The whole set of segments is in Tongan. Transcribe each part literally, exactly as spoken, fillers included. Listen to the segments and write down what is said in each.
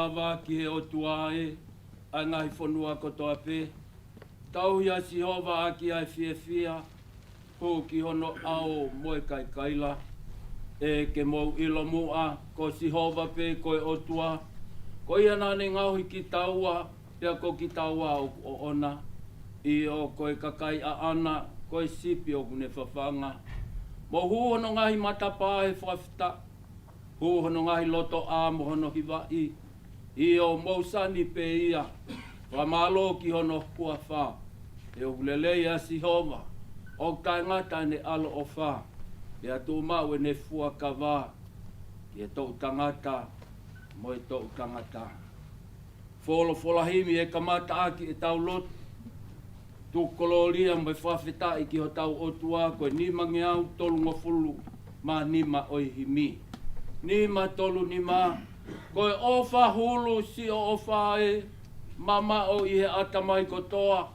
Lava ki he ʻOtua ē, ʻa e ngaahi fonua kotoa pē. Tauhi ʻa Sihova ʻaki ʻa e fiefia, hū ki hono ʻao mo e kaikaila. ʻE ke mou ʻilo muʻa, ko Sihova pē ko e ʻOtua. Ko ia naʻa ne ngaohi kitaua, pea ko kitaua ʻoku ʻoʻona. ʻIo, ko e kakai ʻaʻana, ko e sipi ʻoku ne fafanga. Mou hū hono ngaahi matapā he fakafetaʻi, hū hono ngaahi lotoʻā mo hono hivaʻi. ʻIo, mou sani pē ia, fakamālō ki hono huafa. He ʻoku lelei ʻa Sihova, ʻoku taʻengata ʻene ʻaloʻofa, pea tuʻumaʻu ʻene fuakava ki he toʻutangata mo e toʻutangata. Folofola himi ʻe kamata ʻaki ʻetau lotu. Tuku kolōlia mo e fakafetaʻi ki hotau ʻOtua, ko e nimangeau tolungofulu mā nima ʻo e himi. Nima tolu nima. Ko e ʻofa hulu siʻo ʻofa ē, mamaʻo ʻi he ʻatamai kotoa.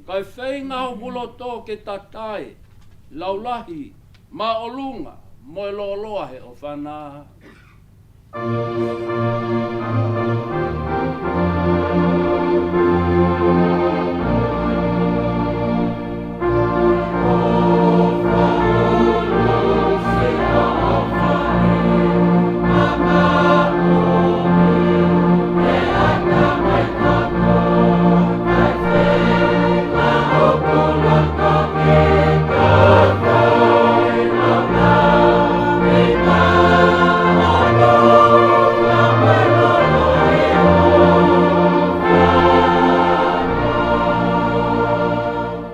Kae feinga hoku loto ke tatae, laulahi, māʻolunga, mo e lōloa he ʻofa na.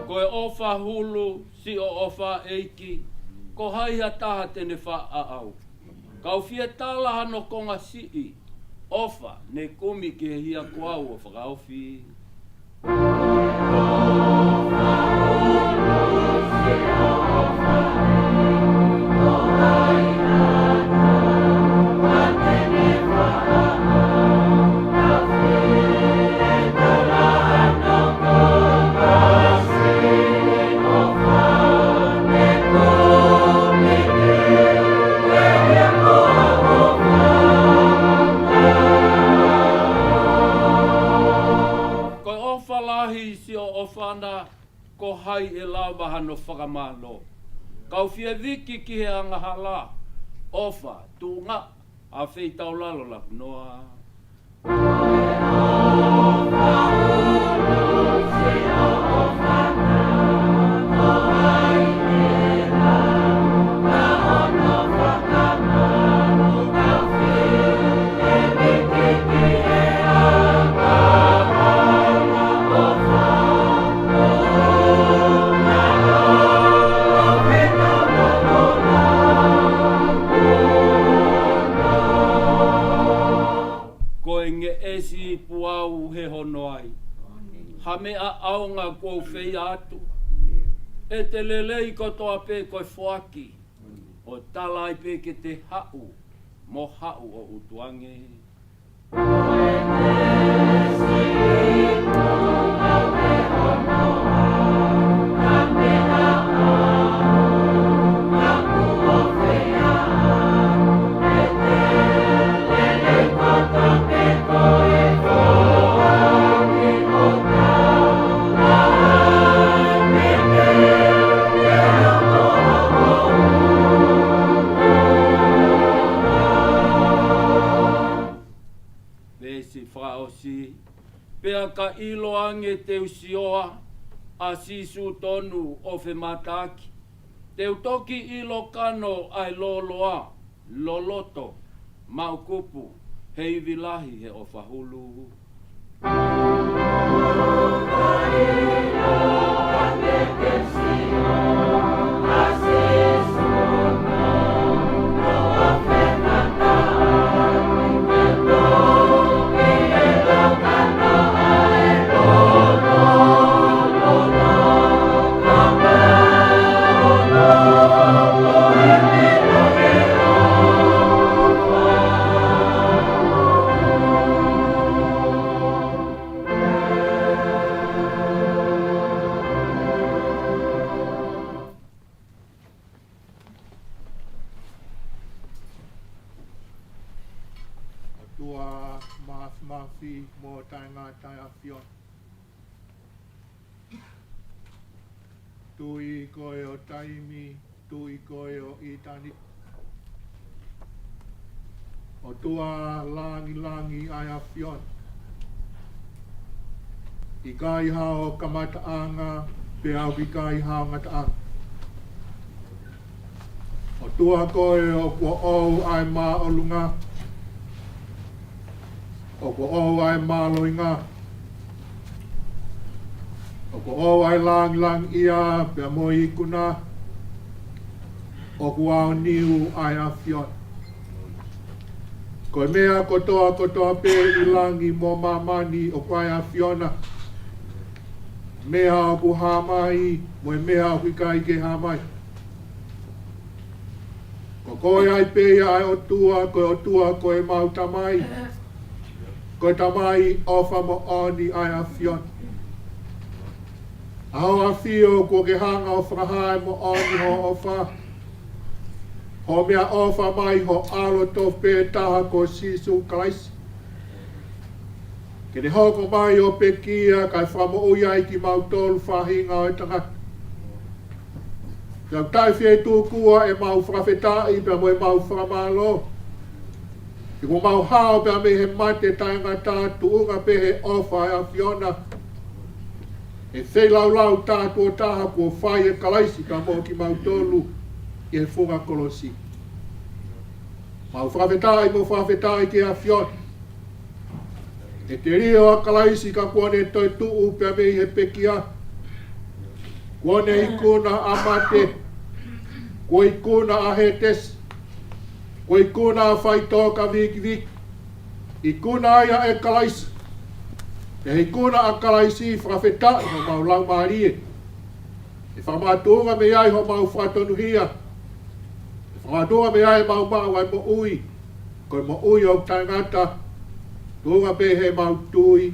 Ko e ʻofa hulu siʻo ʻofa ʻEiki, ko hai ha taha te ne faʻa ʻaʻau. Kau fie tala hano konga siʻi ʻofa ne kumi ki he hia ko au ʻo fakaofi. Ko e ʻofa lahi siʻo ʻofa na, ko hai ʻe lava hano fakamālō. Kau fie viki ki he angahala, ʻofa, tuʻunga, ʻa feitaulalo laku noa. Ko e ngeʻesi puau he hono ai. Ha meʻa ʻaonga kuo u fai atu. ʻE te lelei kotoa pē ko e foaki. ʻO tala ai pē ke te haʻu, mo haʻu ʻo utu ange. Veesi fakaʻosi. Pea ka ʻilo ange te u sioa ʻa Sīsū tonu ʻo femātaaki, te u toki ʻilo kano ʻa e lōloa, loloto, maʻukupu, he ivi lahi he ʻofa hulu. ʻOtua Māfimafi mo Taʻengata ʻAfiona. Tuʻi koe ʻo taimi, tuʻi koe ʻo ʻitāniti. ʻOtua langilangi ʻa e ʻAfiona. ʻIkai hao kamataʻanga, pea ʻoku ʻikai hao ngataʻanga. ʻOtua koe ʻoku ʻoʻou ʻa e māʻolunga, ʻoku ʻoʻou ʻa e mālohinga, ʻoku ʻoʻou ʻa e langilangiʻia pea mo e ikuna, ʻoku aoniu ʻa e ʻAfiona. Ko e meʻa kotoa kotoa pē ʻi langi mo māmani ʻoku ʻa e ʻAfiona. Meʻa ʻoku hā mai, mo e meʻa ʻoku ʻikai ke hā mai. Ko koe ai pē ia ʻa e ʻOtua, ko e ʻOtua ko ʻemau Tamai. Ko e Tamai ʻofa moʻoni ʻa e ʻAfiona. ʻA hoʻo ʻafio kuo ke hanga ʻo fakahā e moʻoni hoʻo ʻofa. Hoʻo meʻaʻofa mai ho ʻAlo tofu pē taha ko Sīsū Kalaisi. Ke ne hoko mai ʻo pekia kae fakamoʻui ai kimautolu faʻahinga ʻo e tangata. Pea ʻoku taʻefietuku ʻemau fakafetaʻi pea mo ʻemau fakamālō. He kuo mau hao pea mei he mate taʻengata tuʻunga pē he ʻofa ʻa e ʻAfiona. ʻE feilaulau tātuʻo taha kuo fai ʻe Kalaisi pea mo kimautolu ʻi he funga kolosi. Mau fakafetaʻi mo fakafetaʻi ki he ʻAfiona. ʻE telio ʻa Kalaisi ka kuo ne toetuʻu pea mei he pekia. Kuo ne ikuna ʻa mate. Kuo ikuna ʻa Hētesi. Kuo ikuna ʻa faitoka vikiviki. Ikuna ia ʻe Kalaisi. Pea ikuna ʻa Kalaisi fakafetaʻi mo homau laumālie. ʻE fakamakatuʻunga mei ai homau fakatonuhia. ʻE fakamakatuʻunga mei ai ʻemau maʻu ʻa e moʻui. Ko e moʻui ʻoku taʻengata. Tuʻunga pē heʻemau tui.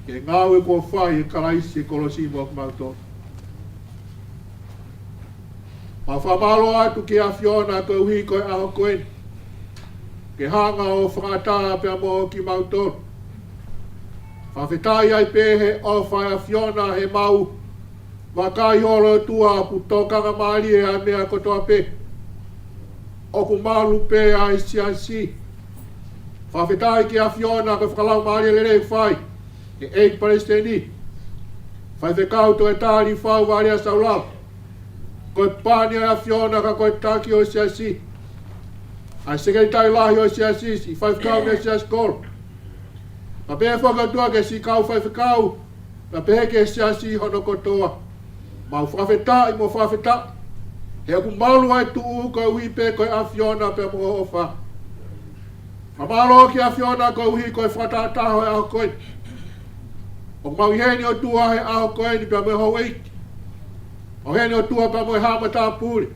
Ki he ngāue kuo fai ʻe Kalaisi ʻi he kolosi mo kimautolu. Mau fakamālō atu ki he ʻAfiona koeʻuhi ko e ʻaho ko eni. Ke hanga ʻo fakaʻatā pea mo kimautolu. Fakafetaʻi ai pē he ʻofa ʻa e ʻAfiona heʻemau vakai holo ʻOtua ʻoku tokanga mālie ʻa e meʻa kotoa pē. ʻOku malu pē ʻa e siasi. Fakafetaʻi ki he ʻAfiona ko e fakalaumālie lelei fai ʻe he ʻEiki Palesiteni. Faifekau Toketā Lifau Valeasaulala. Ko e pani ʻa e ʻAfiona ka ko e taki ʻo e siasi. ʻA e sekelitali lahi ʻo e siasi, siʻi faifekau mei he siasi kolo. Pea pehē foki ʻOtua ki he siʻi kau faifekau. Pea pehē ki he siasi hono kotoa. Mau fakafetaʻi mo fakafetaʻi. He ʻoku malu ʻa e tuʻu koeʻuhi pē ko e ʻAfiona pea mo hoʻo ʻofa. Fakamālō ki he ʻAfiona koeʻuhi ko e fakatahataha ʻo e ʻaho ko eni. ʻOku mau ʻi heni ʻOtua he ʻaho ko eni pea mo e houʻeiki. Mau ʻi heni ʻOtua pea mo e haʻa matāpule.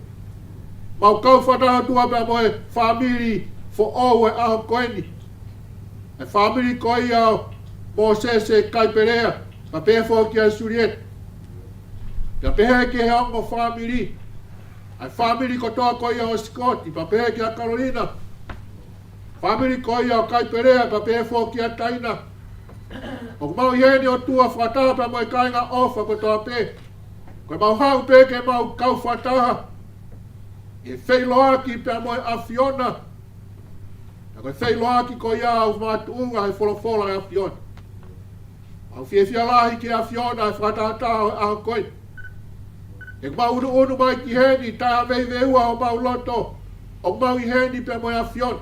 Mau kau fakataha ʻOtua pea mo e fāmili foʻou he ʻaho ko eni. ʻA e fāmili ko ia ʻo Mōsese Kaipelea, pea pehē foki kia Sulieta. Pea pehē ki he ongo fāmili. ʻA e fāmili kotoa ko ia ʻo Sikoti, pea pehē kia Kalolina. Fāmili ko ia ʻo Kaipelea, pea pehē foki kia Taina. ʻOku mau ʻi heni ʻOtua fakataha pea mo e kāinga ʻofa kotoa pē. Ko ʻemau haʻu pē ke mau kau fakataha. ʻI he feʻiloaki pea mo e ʻAfiona. Pea ko e feʻiloaki ko ia ʻoku makatuʻunga he folofola ʻa e ʻAfiona. Mau fiefia lahi ki he ʻAfiona he fakatahataha ʻo e ʻaho ko eni. ʻOku mau ʻunuʻunu mai ki heni, taʻe veiveiua homau loto. ʻOku mau ʻi heni pea mo e ʻAfiona.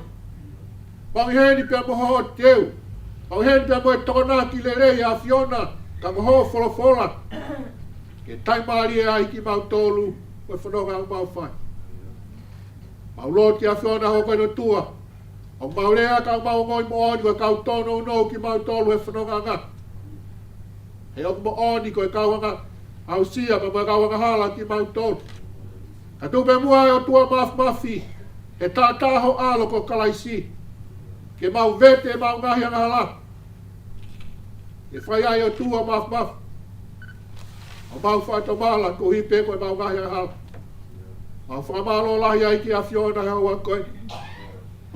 Mau ʻi heni pea mo hoʻo teu. Mau ʻi heni pea mo e tokonaki lelei ʻa e ʻAfiona, ka ko hoʻo folofola. Ke taʻimālie ai kimautolu, ko e fononga ʻoku mau fai. Mau lotu ki he ʻAfiona he ʻaho ko eni ʻOtua. ʻOku mau lea ka ʻoku mau ongoʻi moʻoni ko e kau tōnounou kimautolu he fonongaʻanga. He ʻoku moʻoni ko e kau anga aʻusia pea mo e kau angahala kimautolu. Ka tuku pē muʻa ʻe ʻOtua Māfimafi, he taʻataʻa ho ʻAlo ko Kalaisi. Ke mau vete ʻemau ngaahi angahala. Ke fai ai ʻOtua Māfimafi. ʻO mau fakatomala koeʻuhi pē ko ʻemau ngaahi angahala. Mau fakamālō lahi ai ki he ʻAfiona he ʻaho ko eni.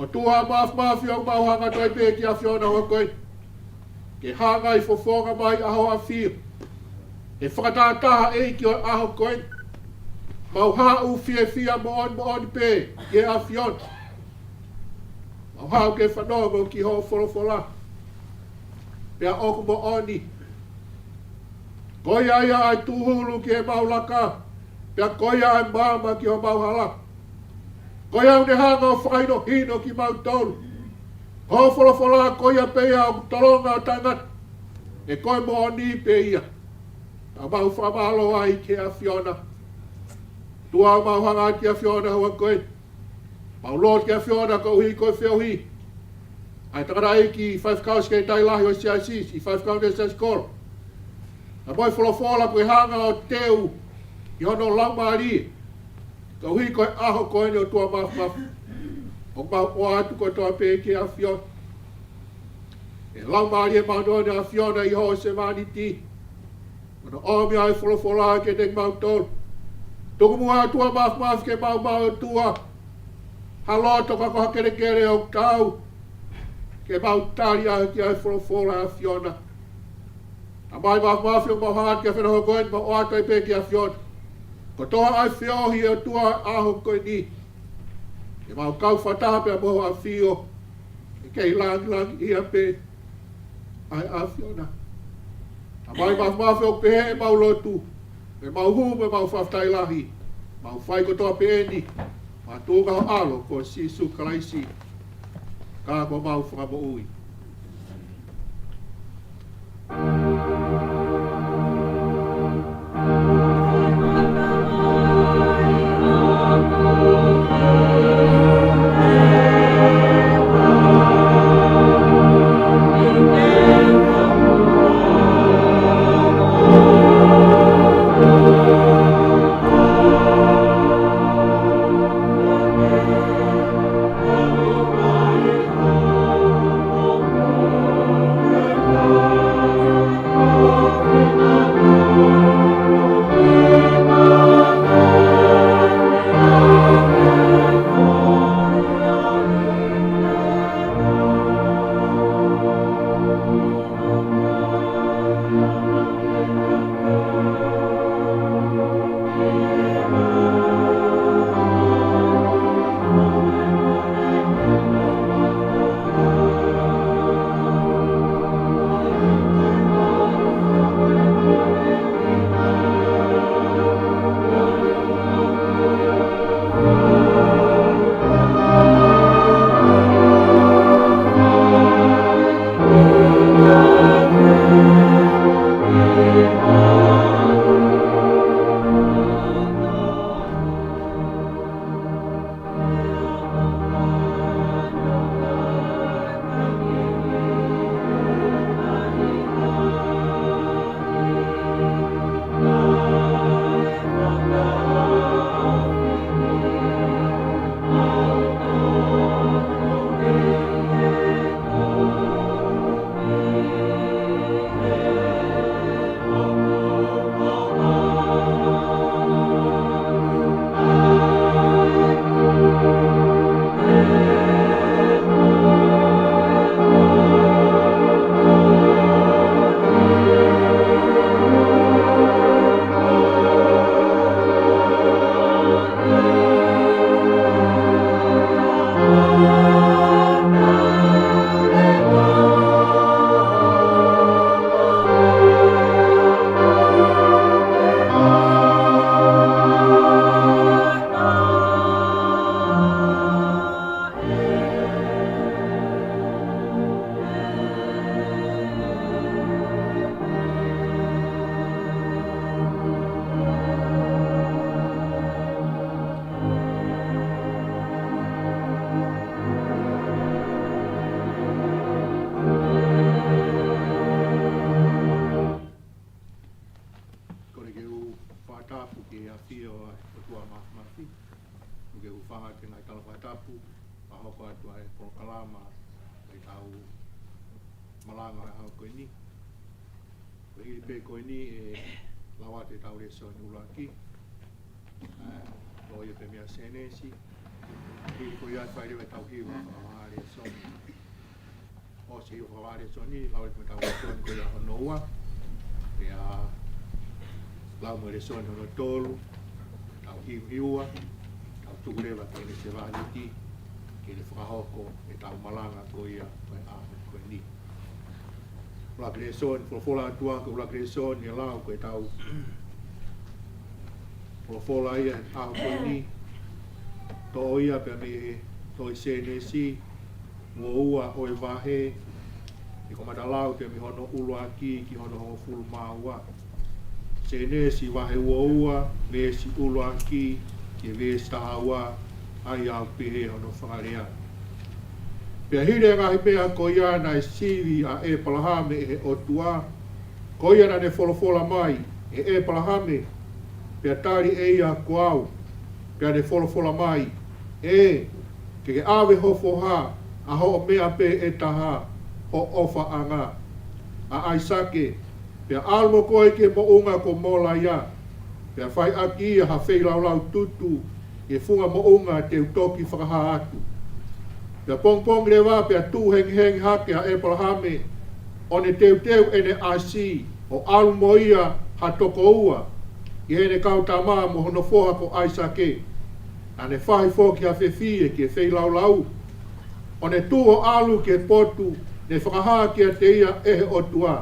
ʻOtua Māfimafi, ʻoku mau hanga atu ai pē ki he ʻAfiona ʻo e ʻaho ko eni, ke hanga ʻo fofonga mai ʻa hoʻo ʻAfio. He fakatahataha ʻEiki ʻo e ʻaho ko eni, mau haʻu fiefia moʻoni moʻoni pē ki he ʻAfiona. Mau haʻu ke fanongo ki hoʻo folofola. Pea ʻoku moʻoni, ko ia ia ʻa e tūhulu ki heʻemau laka, pea ko ia ʻa e maama ki homau hala. Ko ia ʻoku ne hanga ʻo fakahinohino kimautolu. Hoʻo folofola ko ia pē ia ʻoku tolonga ʻo taʻengata, he ko e moʻoni pē ia. Ka mau fakamālō ai ki he ʻAfiona. ʻOtua, mau hanga ki he ʻAfiona he ʻaho ko eni. Mau lotu ki he ʻAfiona koeʻuhi ko e feohi ʻa e tangataʻeiki faifekau sekelitali lahi ʻo e C I C C, faifekau ʻo e Siasi Kolo. Pea mo e folofola kuo hanga ʻo teu ʻi hono laumālie, koeʻuhi ko e ʻaho ko eni, ʻOtua Māfimafi. ʻOku mau ʻoatu kotoa pē ki he ʻAfiona. ʻE Laumālie Māʻoniʻoni ʻo e ʻAfiona ʻi hoʻo sevāniti, ʻo ne ʻomi ʻa e folofola kiate kimautolu. Tuku muʻa, ʻOtua Māfimafi, ke mau maʻu, ʻOtua, ha loto ka ko ha kelekele ʻoku kau, ke mau tali ʻaki ʻa e folofola ʻa e ʻAfiona. Tamai Māfimafi, ʻoku mau hanga ki he ʻAfiona he ʻaho ko eni, mau ʻoatu ai pē ki he ʻAfiona kotoa ʻa e feohi, ʻOtua, ʻaho ko eni. Ke mau kau fakataha pea mo hoʻo ʻAfio, ke kei langilangiʻia pē ʻa e ʻAfiona. Tamai Māfimafi, ʻoku pehē ʻemau lotu, ʻemau hū, ʻemau fakafetaʻi lahi. Mau fai kotoa pē eni maʻu ʻa e tuʻunga ho ʻAlo ko Sīsū Kalaisi, ka ko homau Fakamoʻui. Kole ke u fakatapu ki he ʻAfio ʻa e ʻOtua Māfimafi. Ke u hūfanga ki he ngaahi tala fakatapu, pea hoko atu ʻa e polokalama ʻetau malanga he ʻaho ko eni. Ko e hili pē ko eni ʻe lau atu ʻetau lēsoni ʻuluaki, ʻa, ʻo ia pē mei he Sēnesi, Hili ko ia, fai leva ʻetau hiva fakavālesoni. ʻOsi e hiva fakavālesoni, lau leva ʻetau lēsoni ko ia hono ua. Pea lau mo e lēsoni hono tolu, tau hiva, hiva, tau tuku leva ki heʻene sevāniti ke ne fakahoko ʻetau malanga ko ia ko e ʻaho ko eni. ʻUluaki lēsoni, folofola ʻa e ʻOtua, ko e ʻuluaki lēsoni ʻe lau ko ʻetau folofola ia he ʻaho ko eni. Toʻo ia pea mei he tohi Sēnesi, ua ua ʻo e vahe, ʻe kamata lau pea mei hono ʻuluaki ki hono hongofulu mā ua. Sēnesi vahe ua ua, veesi ʻuluaki ki he veesi taha ua, ʻa ia ʻoku pehē hono fakalea. Pea hili e ngaahi meʻa ko ia naʻe sivi ʻa ʻEpalahame ʻe he ʻOtua, ko ia naʻa ne folofola mai, ʻE ʻEpalahame, pea tali ʻe ia, Ko au. Pea ne folofola mai, ʻE, ke ke ʻave ho foha, ʻa hoʻo meʻa pē ʻe taha, ho ʻofaʻanga, ʻa ʻAisake, pea ʻalu mo koe ki he moʻunga ko Molaia, pea fai ʻaki ia ha feilaulau tutu ʻi he funga moʻunga te u toki fakahā atu. Pea pongipongi leva pea tuʻu hengihengi hake ʻa ʻEpalahame, ʻo ne teuteu ʻene ʻasi, ʻo ʻalu mo ia ha toko ua ʻi heʻene kau tama mo hono foha ko ʻAisake. Naʻa ne fahi foki ha fefie ki he feilaulau, ʻo ne tuʻu ʻo ʻalu ki he potu ne fakahā kiate ia ʻe he ʻOtua.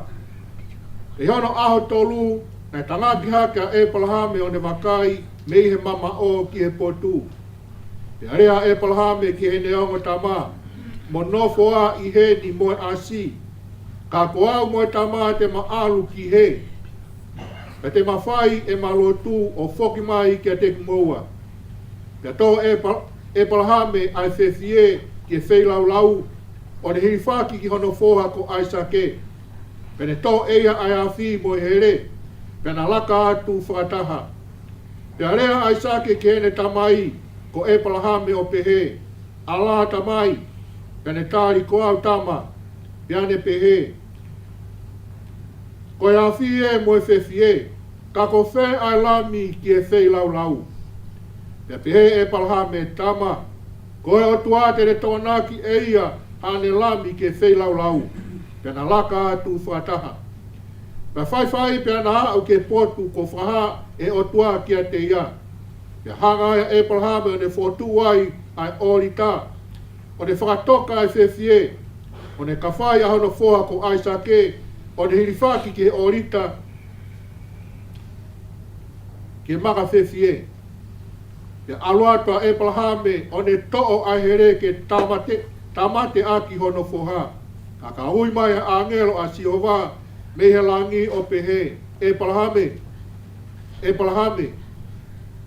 ʻI hono ʻaho tolu, naʻe tangaki hake ʻa ʻEpalahame ʻo ne vakai mei he mamaʻo ki he potu. Pea lea ʻa ʻEpalahame ki heʻene ongo tama, Mo nofo ā ʻi heni mo e ʻasi, ka ko au mo e tama te ma ʻalu ki hē, pea te ma fai ʻema lotu ʻo foki mai kiate kimoua. Pea tō ʻe ʻEpa-, ʻEpalahame ʻa e fefie ki he feilaulau, ʻo ne hilifaki ki hono foha ko ʻAisake. Pea ne tō ʻe ia ʻa e afi mo e hele, pea na laka atu fakataha. Pea lea ʻa ʻAisake ki heʻene tamai ko ʻEpalahame ʻo pehē, ʻAlā, tamai. Pea ne tali, Ko au, tama. Pea ne pehē, Ko e afi ē mo e fefie, ka ko fē ʻa e lami ki he feilaulau? Pea pehē ʻe ʻEpalahame, Tama, ko e ʻOtua te ne tokonaki ʻe ia haʻane lami ki he feilaulau. Pea na laka atu fakataha. Pea faifai pea na aʻu ki he potu kuo fakahā ʻe he ʻOtua kiate ia. Pea hanga ai ʻa ʻEpalahame ʻo ne fokotuʻu ai ʻa e ʻōlita, ʻo ne fakatoka ʻa e fefie, ʻo ne kafai ʻa hono foha ko ʻAisake, ʻo ne hilifaki ki he ʻōlita, ki he maka fefie. Pea ʻalu atu ʻa ʻEpalahame ʻo ne toʻo ʻa e hele ke tāmate, tāmate ʻaki hono foha. Ka ka ui mai ʻa e ʻāngelo ʻa Sihova mei he langi ʻo pehē, ʻEpalahame, ʻEpalahame.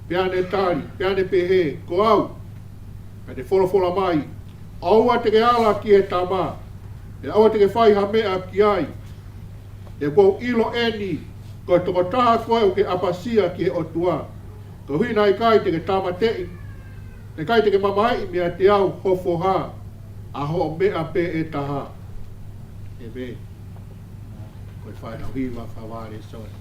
Pea ne tali, pea ne pehē, Ko au. Pea ne folofola mai, ʻOua te ke ala ki he tama, pea ʻoua te ke fai ha meʻa ki ai. He kuo u ʻilo eni, ko e tokotaha koe ʻoku ke ʻapasia ki he ʻOtua, koeʻuhi naʻe ʻikai te ke tāmateʻi, naʻe ʻikai te ke mamaeʻi meiate au ho foha, ʻa hoʻo meʻa pē ʻe taha. ʻĒmeni. Ko e fānau hiva fakavālesoni.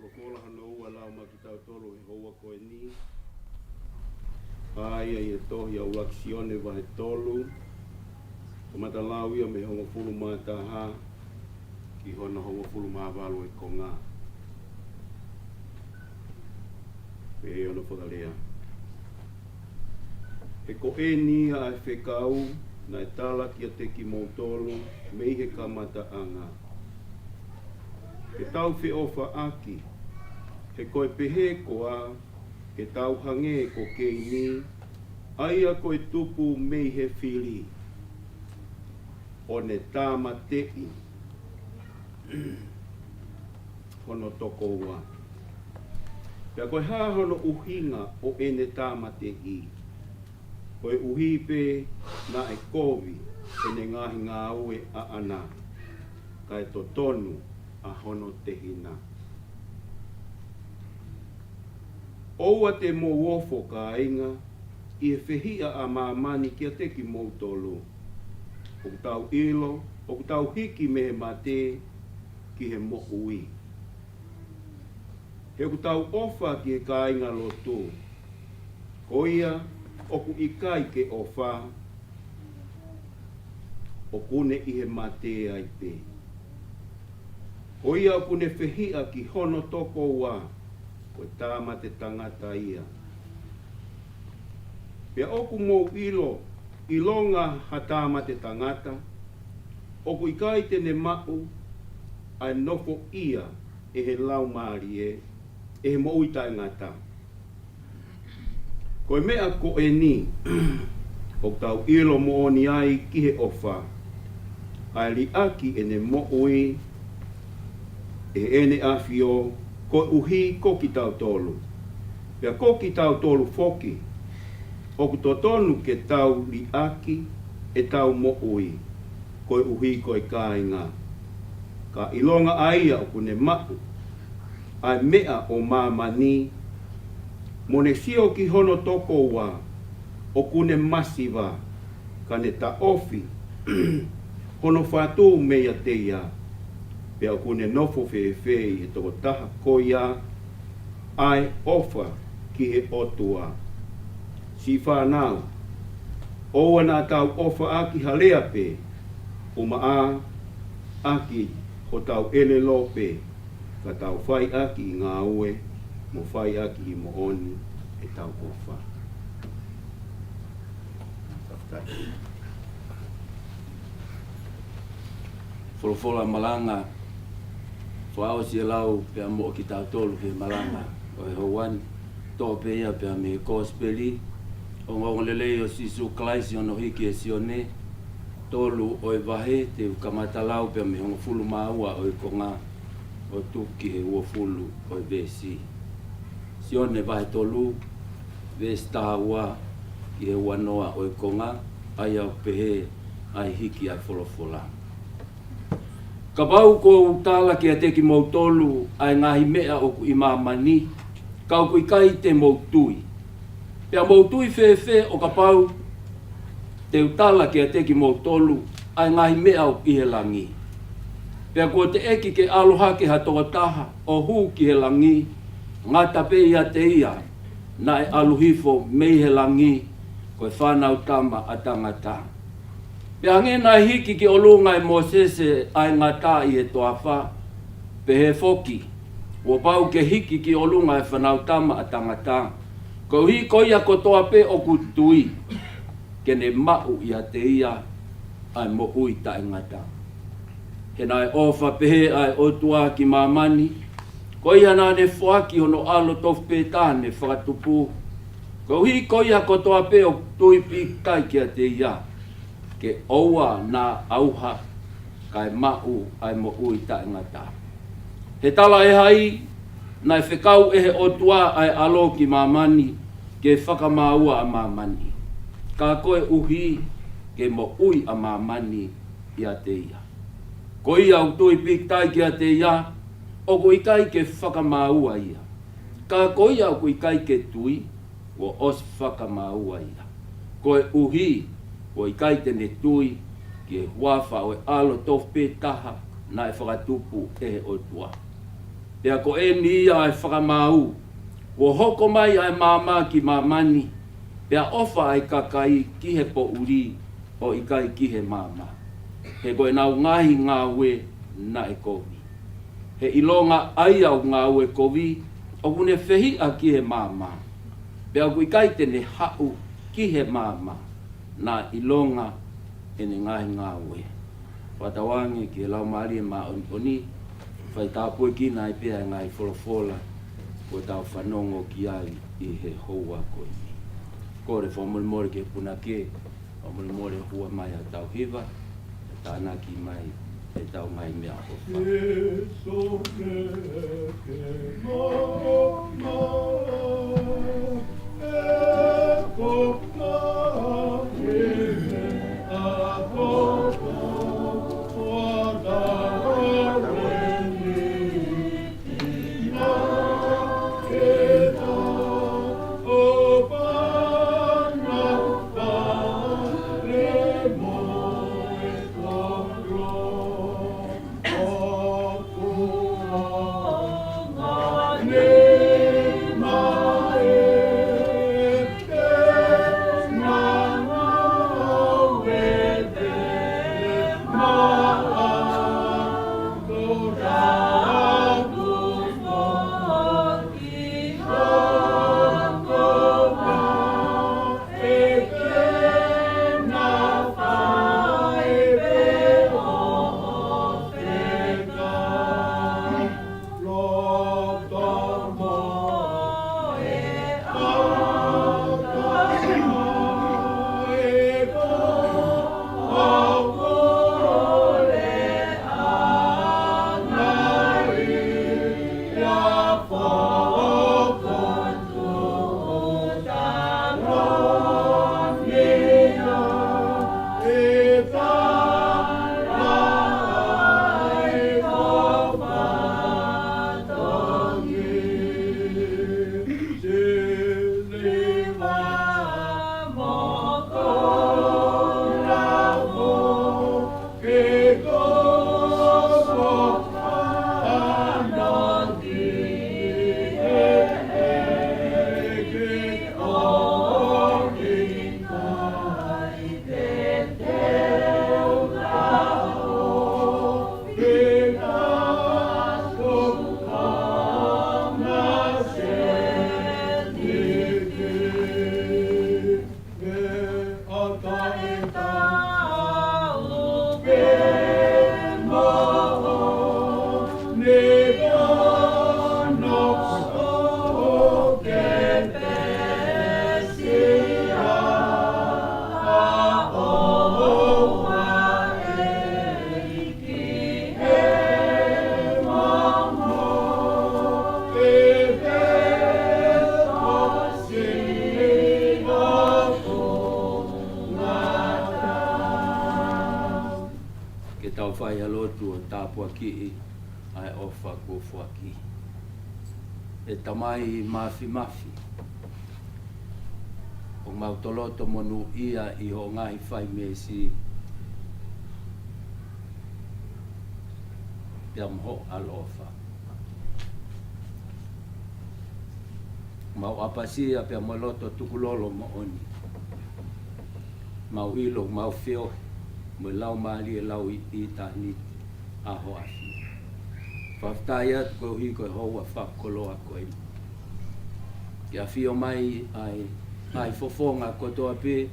Folofola hono ua lau maʻa kitautolu he houa ko eni. ʻA ia ʻi he tohi ʻa ʻUluaki Sione vahe tolu. Kamata lau ia mei he hongofulu mā taha ki hono hongofulu mā valu ʻo e konga. Pehē hono fakalea. He ko eni ʻa e fekau naʻe tala kiate kimoutolu mei he kamataʻanga, ke tau feʻofaʻaki, he ko e pehē koā ke tau hangē ko Keini, ʻa ia ko e tupu mei he fili, ʻo ne tāmateʻi hono tokoua. Pea ko e hā hono ʻuhinga ʻo ʻene tāmateʻi? Koeʻuhi pē naʻe kovi ʻene ngaahi ngāue ʻaʻana, kae totonu ʻa hono tehina. ʻOua te mou ofo, kāinga, ʻi he fehiʻa ʻa māmani kiate kimoutolu. ʻOku tau ʻilo ʻoku tau hiki mei he mate ki he moʻui. He ʻoku tau ʻofa ki he kāingalotu. Ko ia ʻoku ʻikai ke ʻofa, ʻoku ne ʻi he mate ai pē. Ko ia ʻoku ne fehiʻa ki hono tokoua, ko e tāmate tangata ia. Pea ʻoku mou ʻilo, ʻilonga ha tāmate tangata, ʻoku ʻikai te ne maʻu ʻa e nofoʻia ʻe he Laumālie, ʻe he moʻui taʻengata. Ko e meʻa ko eni ʻoku tau ʻilo moʻoni ai ki he ʻofa, ʻa e liʻaki ʻene moʻui ʻe heʻene ʻAfio koeʻuhi ko kitautolu. Pea ko kitautolu foki, ʻoku totonu ke tau liʻaki ʻetau moʻui koeʻuhi ko e kāinga. Ka ʻilonga ʻa ia ʻoku ne maʻu ʻa e meʻa ʻo māmani, mo ne sio ki hono tokoua, ʻoku ne masiva, ka ne taʻofi hono fatu meiate ia. Pea ʻoku ne nofo fēfē ʻi he tokotaha ko ia ʻa e ʻofa ki he ʻOtua? Siʻi fānau, ʻoua naʻa tau ʻofaʻaki ha lea pē, ʻumaʻā ʻaki hotau ʻelelo pē, ka tau faiʻaki ʻi ngāue, mo faiʻaki ʻi moʻoni ʻetau ʻofa. Folofola malanga, fakaʻosi e lau pea mo kitautolu ki he malanga ʻo e houa ni, toʻo pē ia pea mei he Kosipeli, ongoongolelei ʻo Sīsū Kalaisi hono hiki ʻe Sione, tolu ʻo e vahe, te u kamata lau pea mei he hongofulu mā ua ʻo e konga, ʻo tuku ki he uofulu ʻo e veesi. Sione vahe tolu, veesi taha ua ki he ua noa ʻo e konga, ʻa ia ʻoku pehē ʻa e hiki ʻa e folofola. Kapau kuo u tala kiate kimoutolu ʻa e ngaahi meʻa ʻoku ʻi māmani, ka ʻoku ʻikai te mou tui. Pea mou tui fēfē ʻo kapau te u tala kiate kimoutolu ʻa e ngaahi meʻa ʻoku ʻi he langi? Pea kuo teʻeki ke ʻalu hake ha tokotaha ʻo hū ki he langi, ngata pē ʻiate ia naʻe ʻalu hifo mei he langi, ko e Fānautama ʻa Tangata. Pea hangē naʻe hiki ki ʻolunga ʻe Mōsese ʻa e ngata ʻi he toafa, pehē foki kuo pau ke hiki ki ʻolunga ʻa e Fānautama ʻa Tangata, koeʻuhi ko ia kotoa pē ʻoku tui, ke ne maʻu ʻiate ia ʻa e moʻui taʻengata. He naʻe ʻofa pehē ʻa e ʻOtua ki māmani, ko ia naʻa ne foaki hono ʻAlo tofu pē taha ne fakatupu, koeʻuhi ko ia kotoa pē ʻoku tui pīkitai kiate ia, ke ʻoua naʻa ʻauha, kae maʻu ʻa e moʻui taʻengata. He tala ʻe hai, naʻe fekau ʻe he ʻOtua ʻa e ʻAlo ki māmani, ke fakamāua ʻa māmani, ka koeʻuhi ke moʻui ʻa māmani ʻiate ia. Ko ia ʻoku tui pīkitai kiate ia, ʻoku ʻikai ke fakamāua ia. Ka ko ia ʻoku ʻikai ke tui, kuo ʻosi fakamāua ia, koeʻuhi kuo ʻikai te ne tui ki he huafa ʻo e ʻAlo tofu pē taha naʻe fakatupu ʻe he ʻOtua. Pea ko eni ia ʻa e fakamaau, kuo hoko mai ʻa e maama ki māmani, pea ʻofa ʻa e kakai ki he poʻuli, ʻo ʻikai ki he maama, he ko ʻenau ngaahi ngāue naʻe kovi. He ʻilonga ʻa ia ʻoku ngāue kovi, ʻoku ne fehiʻa ki he maama, pea ʻoku ʻikai te ne haʻu ki he maama, naʻa ʻilonga ʻene ngaahi ngāue. Fakatauange ki he Laumālie Māʻoniʻoni, fai tāpuekina ai pē ʻa e ngaahi folofola kuo tau fanongo ki ai ʻi he houa ko eni. Kole fakamolemole ki he punake, fakamolemole hua mai ʻetau hiva, ʻe tānaki mai ʻetau ngaahi meʻaʻofa. Ke tau fai ha lotu ʻo tāpuakiʻi ʻa e ʻofa kuo foaki. ʻE Tamai Māfimafi, ʻoku mau toloto monūʻia ʻi hoʻo ngaahi fai meesi pea mo hoʻo ʻaloʻofa. Mau ʻapasia pea mo e loto tukulolo moʻoni. Mau ʻilo, mau feohi mo e laumālie lau ʻi, ʻi ʻitāniti ʻa hoʻo ʻAfio. Fakafetaʻi atu koeʻuhi ko e houa fakakoloa ko eni. Ke ʻafio mai ʻa e ngaahi fofonga kotoa pē,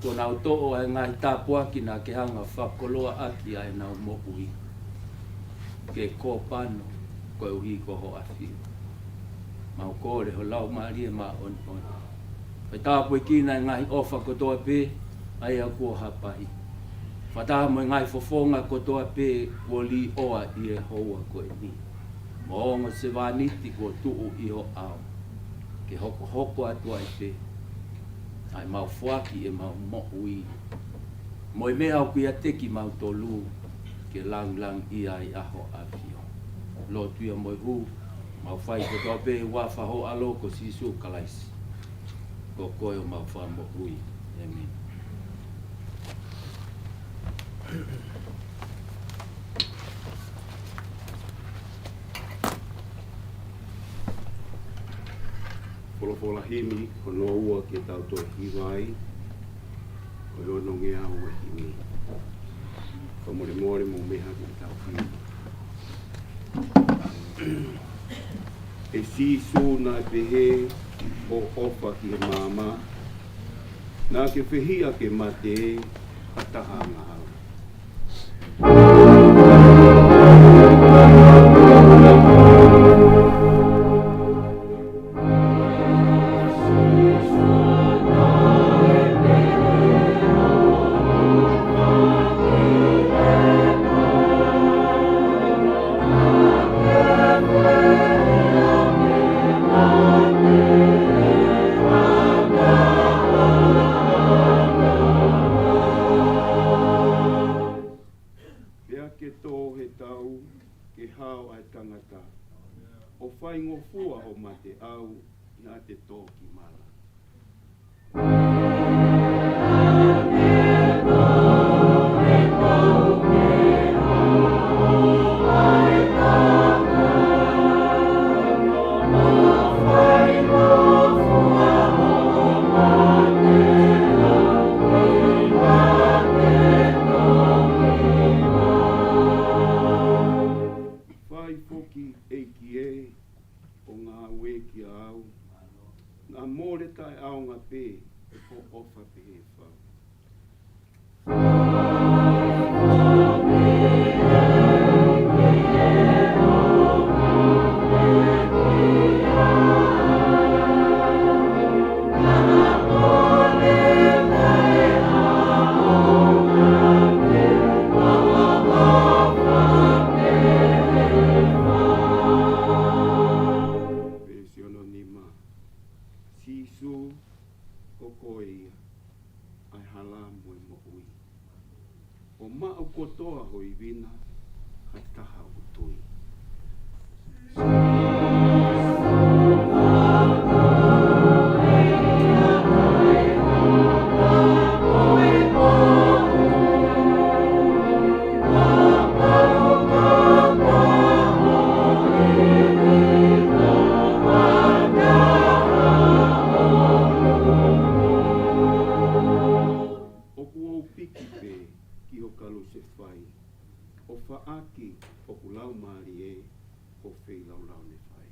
kuo nau toʻo ʻa e ngaahi tāpuaki naʻa ke hanga fakakoloa ʻaki ʻa ʻenau moʻui, ke kōpano koeʻuhi ko hoʻo ʻAfio. Mau kole ho Laumālie Māʻoniʻoni, fai tāpuekina e ngaahi ʻofa kotoa pē ʻa ia kuo hapai, fakataha mo e ngaahi fofonga kotoa pē kuo līʻoa ʻi he houa ko eni. mo e ongo sevāniti kuo tuʻu ʻi ho ʻao, ke hokohoko atu ai pē ʻa e mau foaki ʻemau moʻui mo e meʻa ʻoku ʻiate kimautolu, ke lāngilangiʻia ai ʻa ho ʻAfio. Lotu ia mo e hū, mau fai kotoa pē ʻi he huafa ho ʻAlo ko Sīsū Kalaisi. Ko koe ʻemau Fakamoʻui. ʻĒmeni. Folofola himi hono ua ke tau toe hiva ai, ko e onongeau ʻo e himi. Fakamolemole mou meʻa ke tau hiva. ʻE Sīsū, naʻe pehē hoʻo ʻofa ki he maama, naʻa ke fehiʻa ke mate ha taha angahala. Pea ke tō he tau, ke hao ʻa e tangata, ʻo faingofua ho mateʻau, naʻa te tō ki mala. Fai foki, ʻEiki ē, ʻo ngāue kiate au, naʻa mole taʻeʻaonga pē ʻe hoʻo ʻofa pehē fau. Veesi hono nima. Sīsū, ko koe ia ʻa e hala mo e moʻui. ʻO maʻu kotoa ho ivi na, ha taha ʻoku tui. ʻOku ou piki pē ki ho kalusefai, ʻo faʻaki hoku laumālie ko e feilaulau ne fai.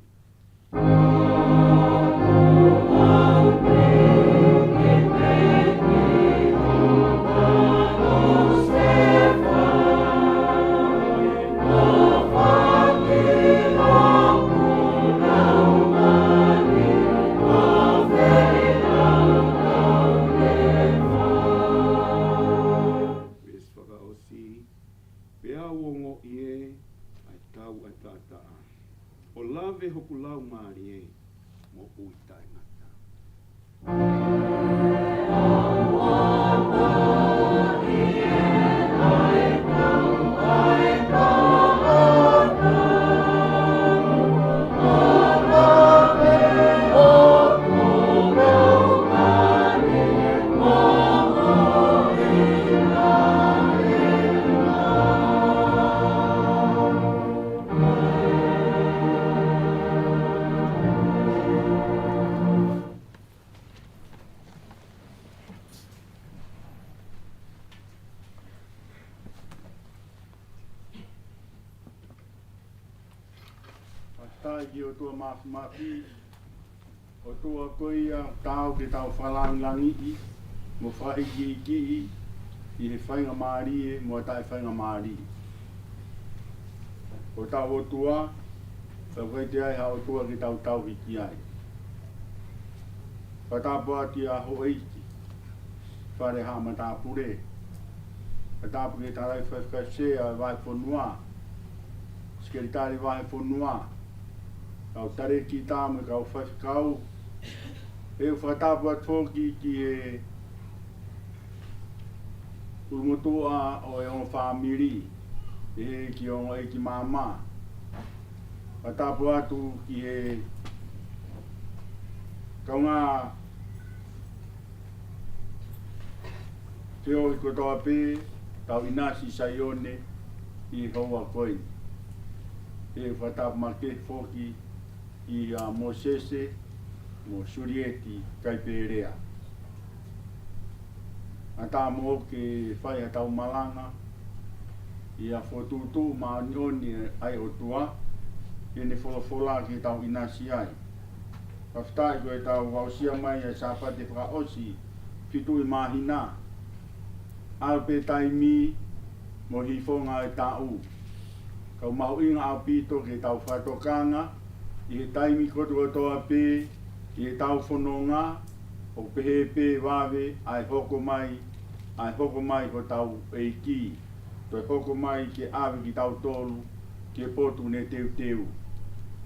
Veesi fakaʻosi. Pea u ongoʻi ʻa e tau ʻa e taʻataʻa, ʻo lave hoku laumālie moʻui taʻengata. Fakafetaʻi ki he ʻOtua Māfimafi, ʻOtua ko ia ʻoku taau ke tau fakalāngilangiʻi mo fakaʻikiʻikiʻi ʻi he faingamālie mo e taʻefaingamālie. Ko hotau ʻOtua, ʻoku ʻikai toe ʻi ai ha ʻOtua ke tau tauhi ki ai. Fakatapu atu ʻa houʻeiki, Fale Haʻa Matāpule. Fakatapu ki he Tangataʻeiki Faifekau Sea ʻo e Vahefonua, Sekelitali Vahefonua, kau talēkita mo e kau faifekau. ʻOku fakatapu atu foki ki he ʻulumotuʻa ʻo e ongo fāmili, ʻa e ongo ʻeiki māmā. Fakatapu atu ki he kaungā feohi kotoa pē, tau ʻinasi Saione ʻi he houa ko eni. ʻOku fakatapu makehe foki kia Mōsese mo Sulieti Kaipelea. ʻAtā moʻoku ke fai haʻatau malanga ʻi he fokotuʻutuʻu māʻoniʻoni ʻa e ʻOtua, ʻi heʻene folofola ke tau ʻinasi ai. Fakafetaʻi ko ʻetau aʻusia mai ʻa e Sāpate fakaʻosi fitu ʻi māhina. ʻAlu pē taimi mo e hīfonga ʻo e taʻu. Ka ʻoku mahuʻinga ʻaupito ke tau fakatokanga ʻi he taimi kotokotoa pē ʻi heʻetau fononga, ʻo pehē pē vave ʻa e hoko mai, ʻa e hoko mai hotau ʻEiki. Toe hoko mai ke ʻave kitautolu ki he potu ne teuteu.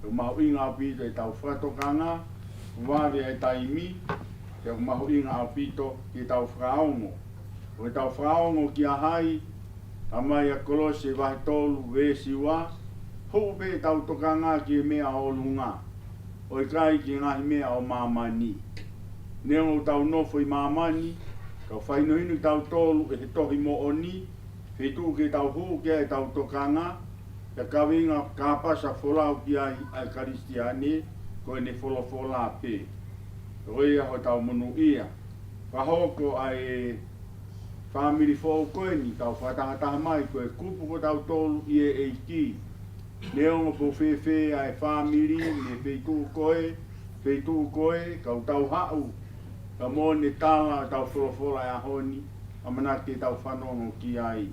ʻOku mahuʻinga ʻaupito ʻetau fakatokanga, vave ʻa e taimi, pea ʻoku mahuʻinga ʻaupito ke tau fakaongo. ʻOku tau fakaongo kia hai? Talamai ʻe Kolose vahe tolu veesi ua, hū pē ʻetau tokanga ki he meʻa ʻo ʻolunga, ʻo ʻikai ki he ngaahi meʻa ʻo māmani. Neongo ʻoku tau nofo ʻi māmani, ka ʻoku fakahinohino kitautolu ʻe he tohi moʻoni, feituʻu ke tau hū ki ai ʻetau tokanga, pea kaveinga kāpasa folau ki ai ʻa e Kalisitiane, ko ʻene folofola pē. Ko ia hotau monūʻia. Fakahoko ʻa e fāmili foʻou ko eni, tau fakatahataha mai ko e kupu ko tautolu ʻi he ʻEiki. Neongo pe ʻoku fēfē ʻa e fāmili, mei he feituʻu ko ē, feituʻu ko ē, ka ʻoku tau haʻu, ka mo ʻene tala ʻetau folofola ʻo e ʻaho ni, ʻamanaki ke tau fanongo ki ai.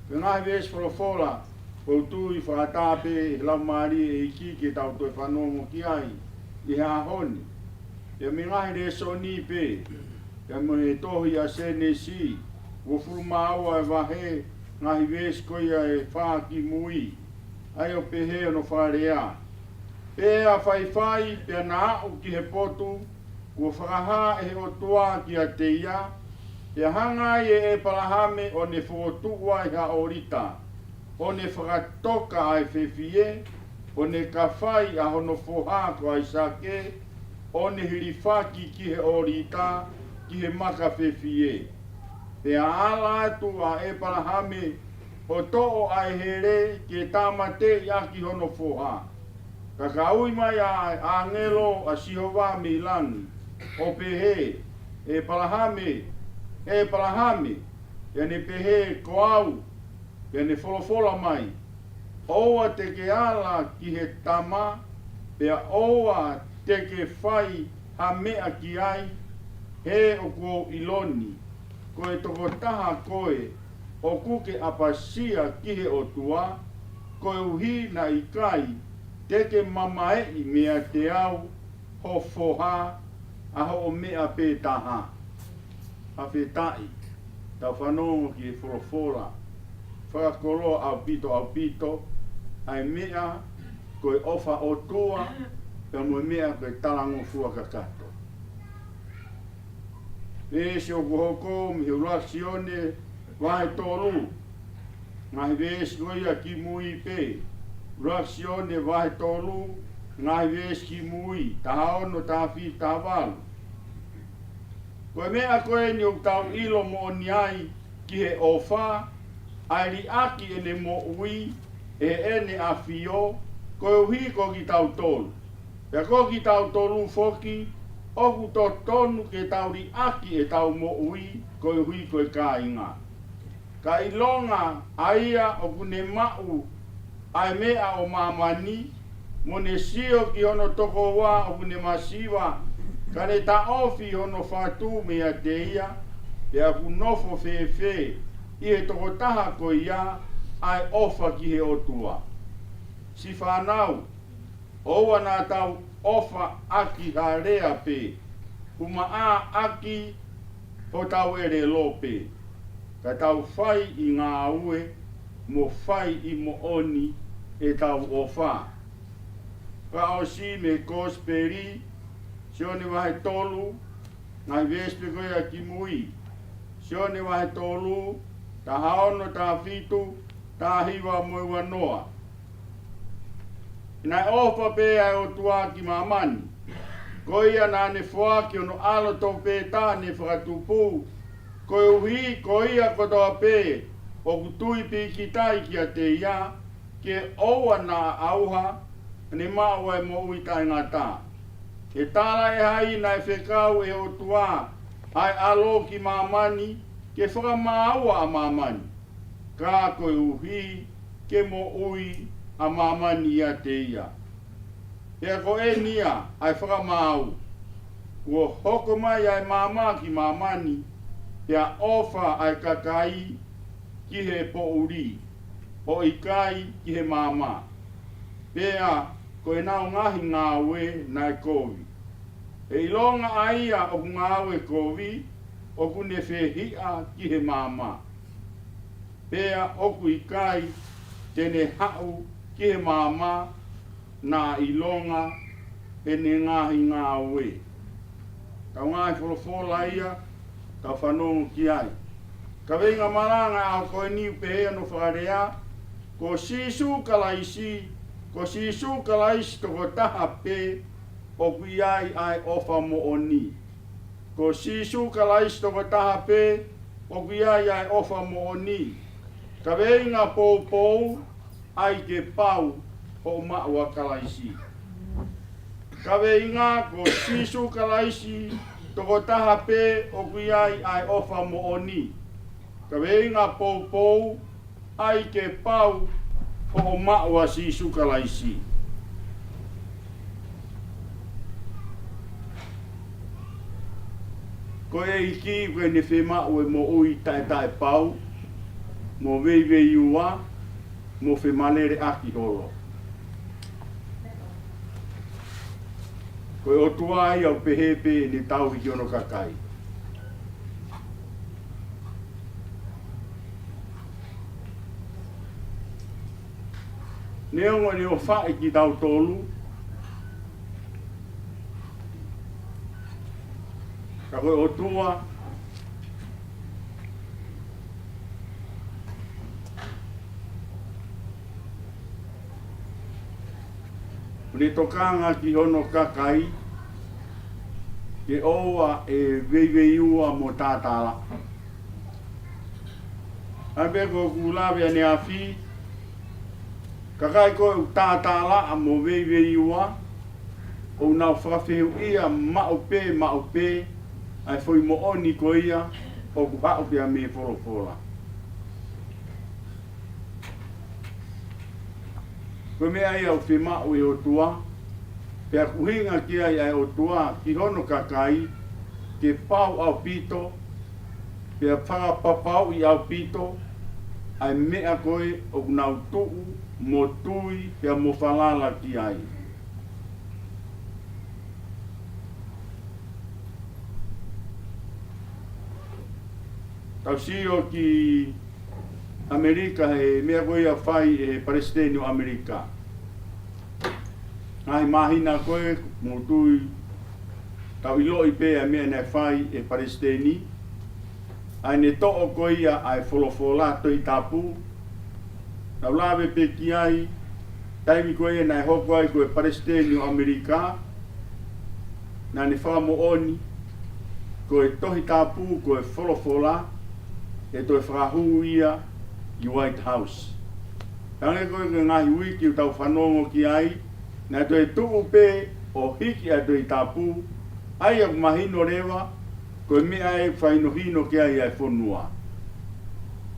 Ko e ngaahi veesi folofola, ʻoku ou tui ʻoku fakaʻatā pē ʻe he Laumālie ʻo e ʻEiki ke tau toe fanongo ki ai ʻi he ʻaho ni. Pea mei he ngaahi lēsoni pē, pea mei he tohi ʻa Sēnesi, uofulu mā ua ʻa e vahe, ngaahi veesi ko ia ʻe fā ki mui, ʻa ia ʻoku pehē hono fakalea: Pea faifai, pea na aʻu ki he potu kuo fakahā ʻe he ʻOtua kiate ia, pea hanga ai ʻe ʻĒpalahame ʻo ne fokotuʻu ai ha ʻōlita, ʻo ne fakatoka ʻa e fefie, ʻo ne kafai ʻa hono foha ko ʻAisake, ʻo ne hilifaki ki he ʻōlita, ki he maka fefie. Pea ala atu ʻa ʻĒpalahame ʻo toʻo ʻa e hele ke tāmateʻi ʻaki hono foha. Ka ka ui mai ʻa e ʻāngelo ʻa Sihova mei langi, ʻo pehē, ʻĒpalahame, ʻĒpalahame. Pea ne pehē, Ko au. Pea ne folofola mai, ʻOua te ke ala ki he tama, pea ʻoua te ke fai ha meʻa ki ai, he ʻoku ou ʻilo ni, ko e tokotaha koe ʻoku ke ʻapasia ki he ʻOtua, koeʻuhi naʻe ʻikai te ke mamaeʻi meiate au ho foha ʻa hoʻo meʻa pē taha. Fakafetaʻi, tau fanongo ki he folofola, fakakoloa ʻaupito, ʻaupito, ʻa e meʻa ko e ʻofa ʻOtua, pea mo e meʻa ko e talangofua kakato. Veesi ʻoku hoko mei he ʻuluaki Sione vahe tolu, ngaahi veesi ko ia ki mui pē. ʻUluaki Sione vahe tolu, ngaahi veesi ki mui, taha ono, taha fitu, taha valu. Ko e meʻa ko eni ʻoku tau ʻilo moʻoni ai ki he ʻofa, ʻa e liʻaki ʻene moʻui ʻe heʻene ʻAfio, koeʻuhi ko kitautolu. Pea ko kitautolu foki, ʻoku totonu ke tau liʻaki ʻetau moʻui, koeʻuhi ko e kāinga. Ka ʻilonga ʻa ia ʻoku ne maʻu ʻa e meʻa ʻo māmani, mo ne sio ki hono tokoua ʻoku ne masiva, ka ne taʻofi hono fatu meiate ia, pea ʻoku nofo fēfē ʻi he tokotaha ko ia ʻa e ʻofa ki he ʻOtua. Siʻi fānau, ʻoua naʻa tau ʻofa ʻaki ha lea pē, ʻumaʻā ʻaki hotau ʻelelo pē, ka tau fai ʻi ngāue mo fai ʻi moʻoni ʻetau ʻofa. Fakaʻosi mei he Kosipeli, Sione vahe tolu, ngaahi veesi pē ko ia kimui. Sione vahe tolu, taha ono, taha fitu, taha hiva mo e ua noa. Naʻe ʻofa pē ʻa e ʻOtua ki māmani, ko ia naʻa ne foaki hono ʻAlo tofu pē taha ne fakatupu, koeʻuhi ko ia kotoa pē ʻoku tui pīkitai kiate ia, ke ʻoua naʻa ʻauha, ka ne maʻu ʻa e moʻui taʻengata. He talaʻehai naʻe fekau ʻe he ʻOtua ʻa e ʻAlo ki māmani, ke fakamāua ʻa māmani, ka koeʻuhi ke moʻui ʻa māmani ʻiate ia. Pea ko eni ia ʻa e fakamaau, kuo hoko mai ʻa e maama ki māmani, pea ʻofa ʻa e kakai ki he poʻuli, ʻo ʻikai ki he maama. Pea ko ʻenau ngaahi ngāue naʻe kovi. ʻE ʻilonga ʻa ia ʻoku ngāue kovi, ʻoku ne fehiʻa ki he maama. Pea ʻoku ʻikai te ne haʻu ki he maama, naʻa ʻilonga ʻene ngaahi ngāue. Kau ngaahi folofola ia, kau fanongo ki ai. Kaveinga malanga ʻa e ʻaho ko eni ʻoku pehē hono fakalea, ko Sīsū Kalaisi, ko Sīsū Kalaisi tokotaha pē ʻoku ʻi ai ʻa e ʻofa moʻoni. Ko Sīsū Kalaisi tokotaha pē ʻoku ʻi ai ʻa e ʻofa moʻoni. Kaveinga poupou, ʻai ke pau hoʻo maʻu ʻa Kalaisi. Kaveinga ko Sīsū Kalaisi tokotaha pē ʻoku ʻi ai ʻa e ʻofa moʻoni. Kaveinga poupou, ʻai ke pau hoʻo maʻu ʻa Sīsū Kalaisi. Ko e ʻEiki ko ʻene fiemaʻu e moʻui taʻetaʻepau, mo veiveiua, mo femaleleʻaki holo. Ko e ʻOtua ia ʻoku pehē pē ʻene tauhi ki hono kakai. Neongo ʻene ʻofaʻi kitautolu, ka ko e ʻOtua ʻoku ne tokanga ki hono kakai, ke ʻoua ʻe veiveiua mo tātālaʻa. ʻA ia pē ko ʻeku lave ʻaneafi, kakai ko ē ʻoku tātālaʻa mo veiveiua, ʻoku nau fakafehuʻia maʻu pē, maʻu pē, ʻa e foʻi moʻoni ko ia ʻoku haʻu pea mei he folofola. Ko e meʻa ia ʻoku fiemaʻu ʻe he ʻOtua, pea ʻoku ʻuhinga ki ai ʻa e ʻOtua ki hono kakai, ke pau ʻaupito, pea fakapapauʻi ʻaupito ʻa e meʻa ko ē ʻoku nau tuʻu mo tui pea mo falala ki ai. Tau sio ki ʻAmelika he meʻa ko ia fai ʻe he Palesiteni ʻo ʻAmelika. Ngaahi māhina ko ē mou tui tau ʻiloʻi pē ʻa e meʻa naʻe fai ʻe he Palesiteni. ʻA ʻene toʻo ko ia ʻa e folofola Tohi Tapu. Tau lave pē ki ai, taimi ko ia naʻe hoko ai ko e Palesiteni ʻo ʻAmelika, naʻa ne fakamoʻoni, ko e Tohi Tapu, ko e folofola, ʻe toe fakahū ia ʻi White House. Hangē ko e ngaahi uike ʻoku tau fanongo ki ai, naʻe toe tuʻu pē ʻo hiki ʻa e Tohi Tapu, ʻa ia ʻoku mahino leva, ko e meʻa ʻe fakahinohino ki ai ʻa e fonua.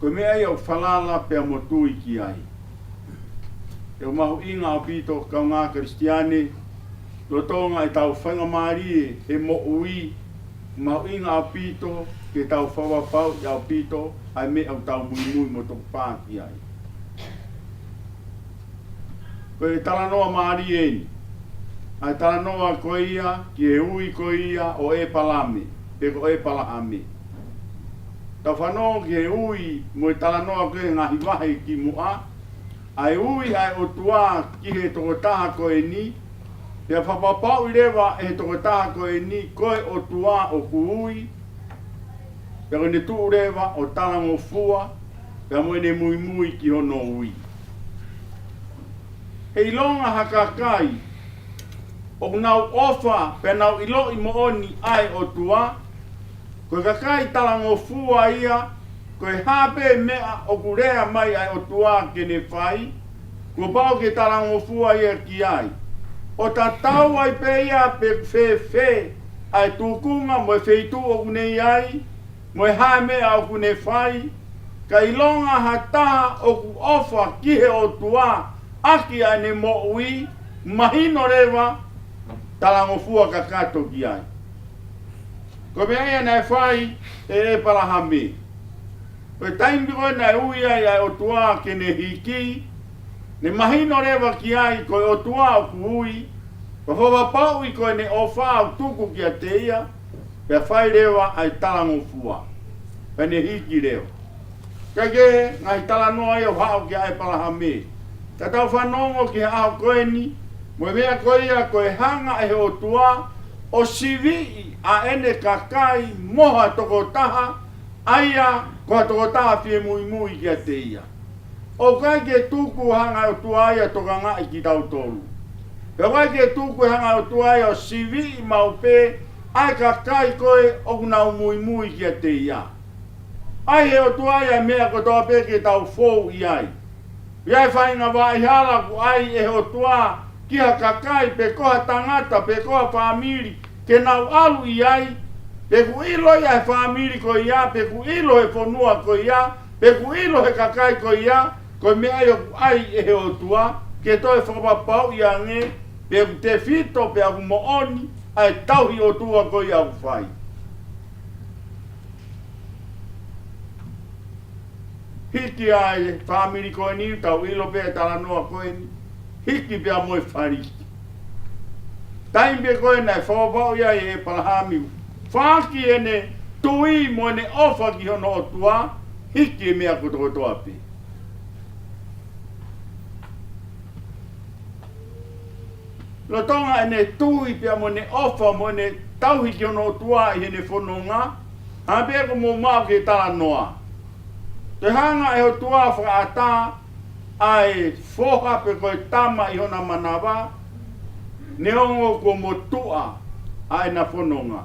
Ko e meʻa ia ʻoku falala pea mo tui ki ai. ʻOku mahuʻinga ʻaupito kaungā Kalisitiane, lolotonga ʻetau faingamālie he moʻui, mahuʻinga ʻaupito ke tau fakapapauʻi ʻaupito ʻa e meʻa ʻoku tau muimui mo tokopā ki ai. Ko e talanoa mālie eni. ʻA e talanoa ko ia ki he ui ko ia ʻo ʻEpalame, pe ko ʻEpalahame. Tau fanongo ki he ui mo e talanoa ko e ngaahi vahe kimuʻa, ʻa e ui ʻa e ʻOtua ki he tokotaha ko eni, Pea fakapapauʻi leva ʻe he tokotaha ko eni ko e ʻOtua ʻoku ui, pea ko ʻene tuʻu leva ʻo talangofua, pea mo ʻene muimui ki hono ui. He ʻilonga ha kakai ʻoku nau ʻofa, pea nau ʻiloʻi moʻoni ʻa e ʻOtua, ko e kakai talangofua ia, ko e hā pē meʻa ʻoku lea mai ʻa e ʻOtua ke ne fai, kuo pau ke talangofua ia ki ai. ʻO tatau ai pē ia pe ʻoku fēfē ʻa e tūkunga mo e feituʻu ʻoku ne ʻi ai, mo e hā e meʻa ʻoku ne fai, ka ʻilonga ha taha ʻoku ʻofa ki he ʻOtua ʻaki ʻa ʻene moʻui, mahino leva, talangofua kakato ki ai. Ko e meʻa ia naʻe fai ʻe ʻEpalahame. Ko e taimi ko ē naʻe ui ai ʻa e ʻOtua ke ne hiki, ne mahino leva ki ai ko e ʻOtua ʻoku ui, pea fakapapauʻi ko ʻene ʻofa ʻoku tuku kiate ia, pea fai leva ʻa e talangofua, pea ne hiki leva. Kae kehe, ngaahi talanoa ia ʻoku haʻu kia ʻEpalahame. Ka tau fanongo ki he ʻaho ko eni, mo e meʻa ko ia ko e hanga ʻe he ʻOtua ʻo siviʻi ʻa ʻene kakai mo ha tokotaha, ʻa ia ko ha tokotaha fie muimui kiate ia. ʻOku ʻikai ke tuku hanga ʻe he ʻOtua ia tokangaʻi kitautolu. Pea ʻoku ʻikai ke tuku hanga ʻe he ʻOtua ia ʻo siviʻi maʻu pē ʻa e kakai ko ē ʻoku nau muimui kiate ia. ʻAi ʻe he ʻOtua ia e meʻa kotoa pē ke tau fou ʻi ai. ʻI ai e faʻahinga vaʻa hala ʻoku ʻai ʻe he ʻOtua ki ha kakai pe ko ha tangata pe ko ha fāmili ke nau ʻalu ʻi ai, pe ʻoku ʻilo ia he fāmili ko ia, pe ʻoku ʻilo he fonua ko ia, pe ʻoku ʻilo he kakai ko ia, ko e meʻa ia ʻoku ʻai ʻe he ʻOtua ke toe fakapapauʻi ange pe ʻoku tefito pe ʻoku moʻoni ʻa e tauhi ʻOtua ko ia ʻoku fai. Hiki ʻa e fāmili ko eni, tau ʻilo pē ʻa e talanoa ko eni. Hiki pea mo e faliki. Taimi pē ko ē naʻe fakapapauʻi ai ʻe ʻEpalahame, faʻaki ʻene tui mo ʻene ʻofa ki hono ʻOtua, hiki e meʻa kotokotoa pē. Lolotonga ʻene tui pea mo ʻene ʻofa mo ʻene tauhi ki hono ʻOtua ʻi heʻene fononga, hangē pē ko hoʻomou maʻu ki he talanoa. Toe hanga ʻe he ʻOtua fakaʻatā ʻa e foha pe ko e tama ʻi hona manava, neongo kuo motuʻa ʻa ʻena fononga.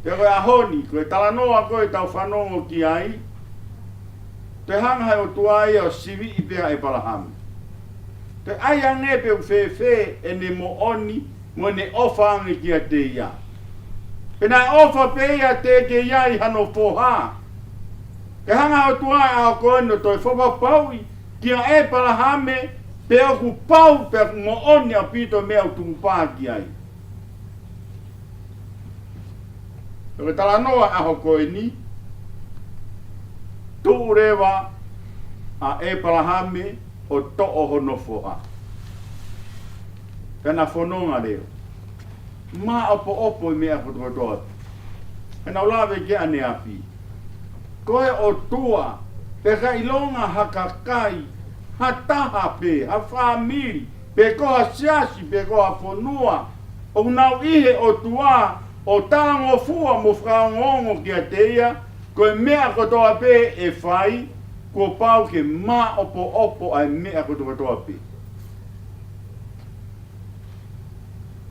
Pea ko e ʻaho ni, ko e talanoa ko ē ʻoku tau fanongo ki ai, toe hanga ʻe he ʻOtua ia ʻo siviʻi pē ʻa ʻEpalahame. Toe ʻai ange pe ʻoku fēfē ʻene moʻoni mo ʻene ʻofa ange kiate ia. Pea naʻe ʻofa pē ia teʻeki ai hano foha. Kae hanga ʻe he ʻOtua ʻi he ʻaho ko eni ʻo toe fakapapauʻi kia ʻEpalahame pe ʻoku pau pe ʻoku moʻoni ʻaupito e meʻa ʻoku tukupā ki ai. Pea ko e talanoa ʻaho ko eni, tuʻu leva ʻa ʻEpalahame ʻo toʻo hono foha. Pea na fononga leva. Maʻopoʻopo e meʻa kotokotoa. Pea nau lave ki ai ʻaneafi. Ko e ʻOtua, pea ka ʻilonga ha kakai, ha taha pē, ha fāmili, pe ko ha siasi, pe ko ha fonua, ʻoku nau ʻi he ʻOtua ʻo talangofua mo fakaongoongo kiate ia, ko e meʻa kotoa pē ʻe fai, kuo pau ke maʻopoʻopo ʻa e meʻa kotokotoa pē.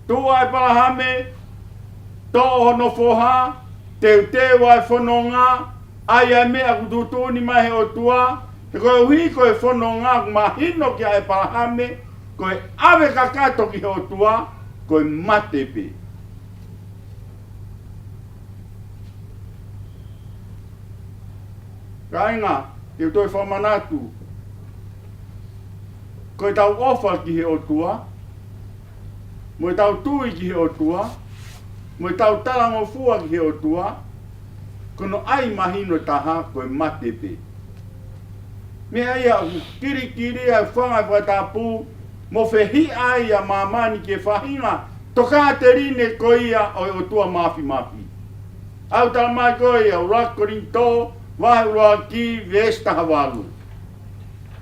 Tuʻu ʻa ʻEpalahame, toʻo hono foha, teuteu ʻa e fononga, ʻai ʻa e meʻa ʻoku tuʻutuʻuni mai ʻe he ʻOtua, he koeʻuhi ko e fononga ʻoku mahino kia ʻEpalahame, ko e ʻave kakato ki he ʻOtua, ko e mate pē. Kāinga, te u toe fakamanatu, ko ʻetau ʻofa ki he ʻOtua, mo ʻetau tui ki he ʻOtua, mo ʻetau talangofua ki he ʻOtua, ko hono ʻai mahino taha ko e mate pē. Meʻa ia ʻoku kilikili ai e fanga fakatapu, mo fehiʻa ai ʻa māmani ki he faʻahinga tokāteline ko ia ʻo e ʻOtua Māfimafi. ʻOku tala mai ko ia ʻuluaki Kolinitō, vahe ʻuluaki, veesi taha valu.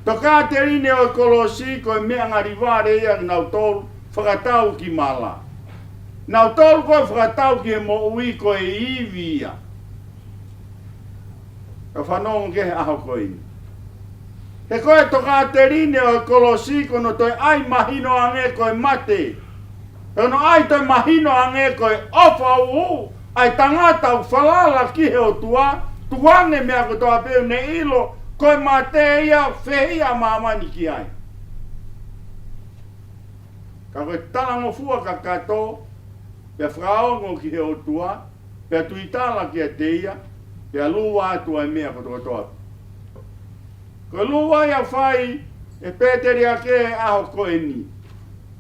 Tokāteline ʻo e kolosi ko e meʻa ngali vale ia ʻa kinautolu fakatau ki mala. Nautolu ko e fakatau ki he moʻui ko e ivi ia. Ka fanongo ki he ʻaho ko eni. He ko e tokāteline ʻo e kolosi ko hono toe ʻai mahino ange ko e mate. He hono ʻai toe mahino ange ko e ʻofa ʻuʻu ʻa e tangata ʻoku falala ki he ʻOtua, tuku ange meʻa kotoa pē ʻoku ne ʻilo, ko e mate ia, fehiʻa māmani ki ai. Ka ko e talangofua kakato, pea fakaongo ki he ʻOtua, pea tuitala kiate ia, pea lua atu ʻa e meʻa kotokotoa. Ko e lua ia ʻoku fai ʻe Peteli ʻa e ʻaho ko eni.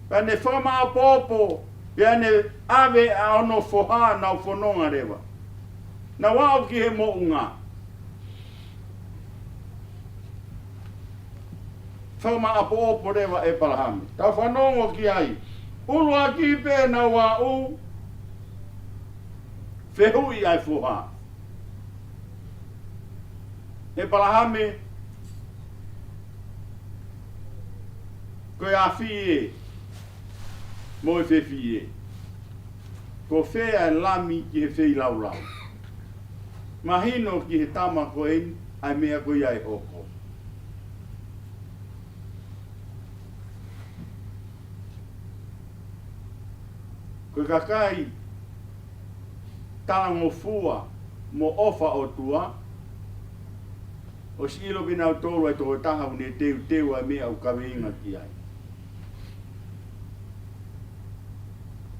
Pea ne fakamaʻopoʻopo, pea ne ʻave ʻa hono foha, nau fononga leva. Nau aʻu ki he moʻunga. Fakamaʻopoʻopo leva ʻe ʻEpalahame. Tau fanongo ki ai. ʻUluaki pē nau aʻu, fehuʻi ʻa e foha. ʻEpalahame, ko e afi ē, mo e fefine ē. Ko fē ʻa e lami ki he feilaulau? Mahino ki he tama ko eni ʻa e meʻa ko ia ʻe hoko. Ko e kakai talangofua mo ʻofa ʻOtua, ʻosi ʻilo pē nautolu ʻa e tokotaha ʻoku ne teuteu ʻa e meʻa ʻoku kaveinga ki ai.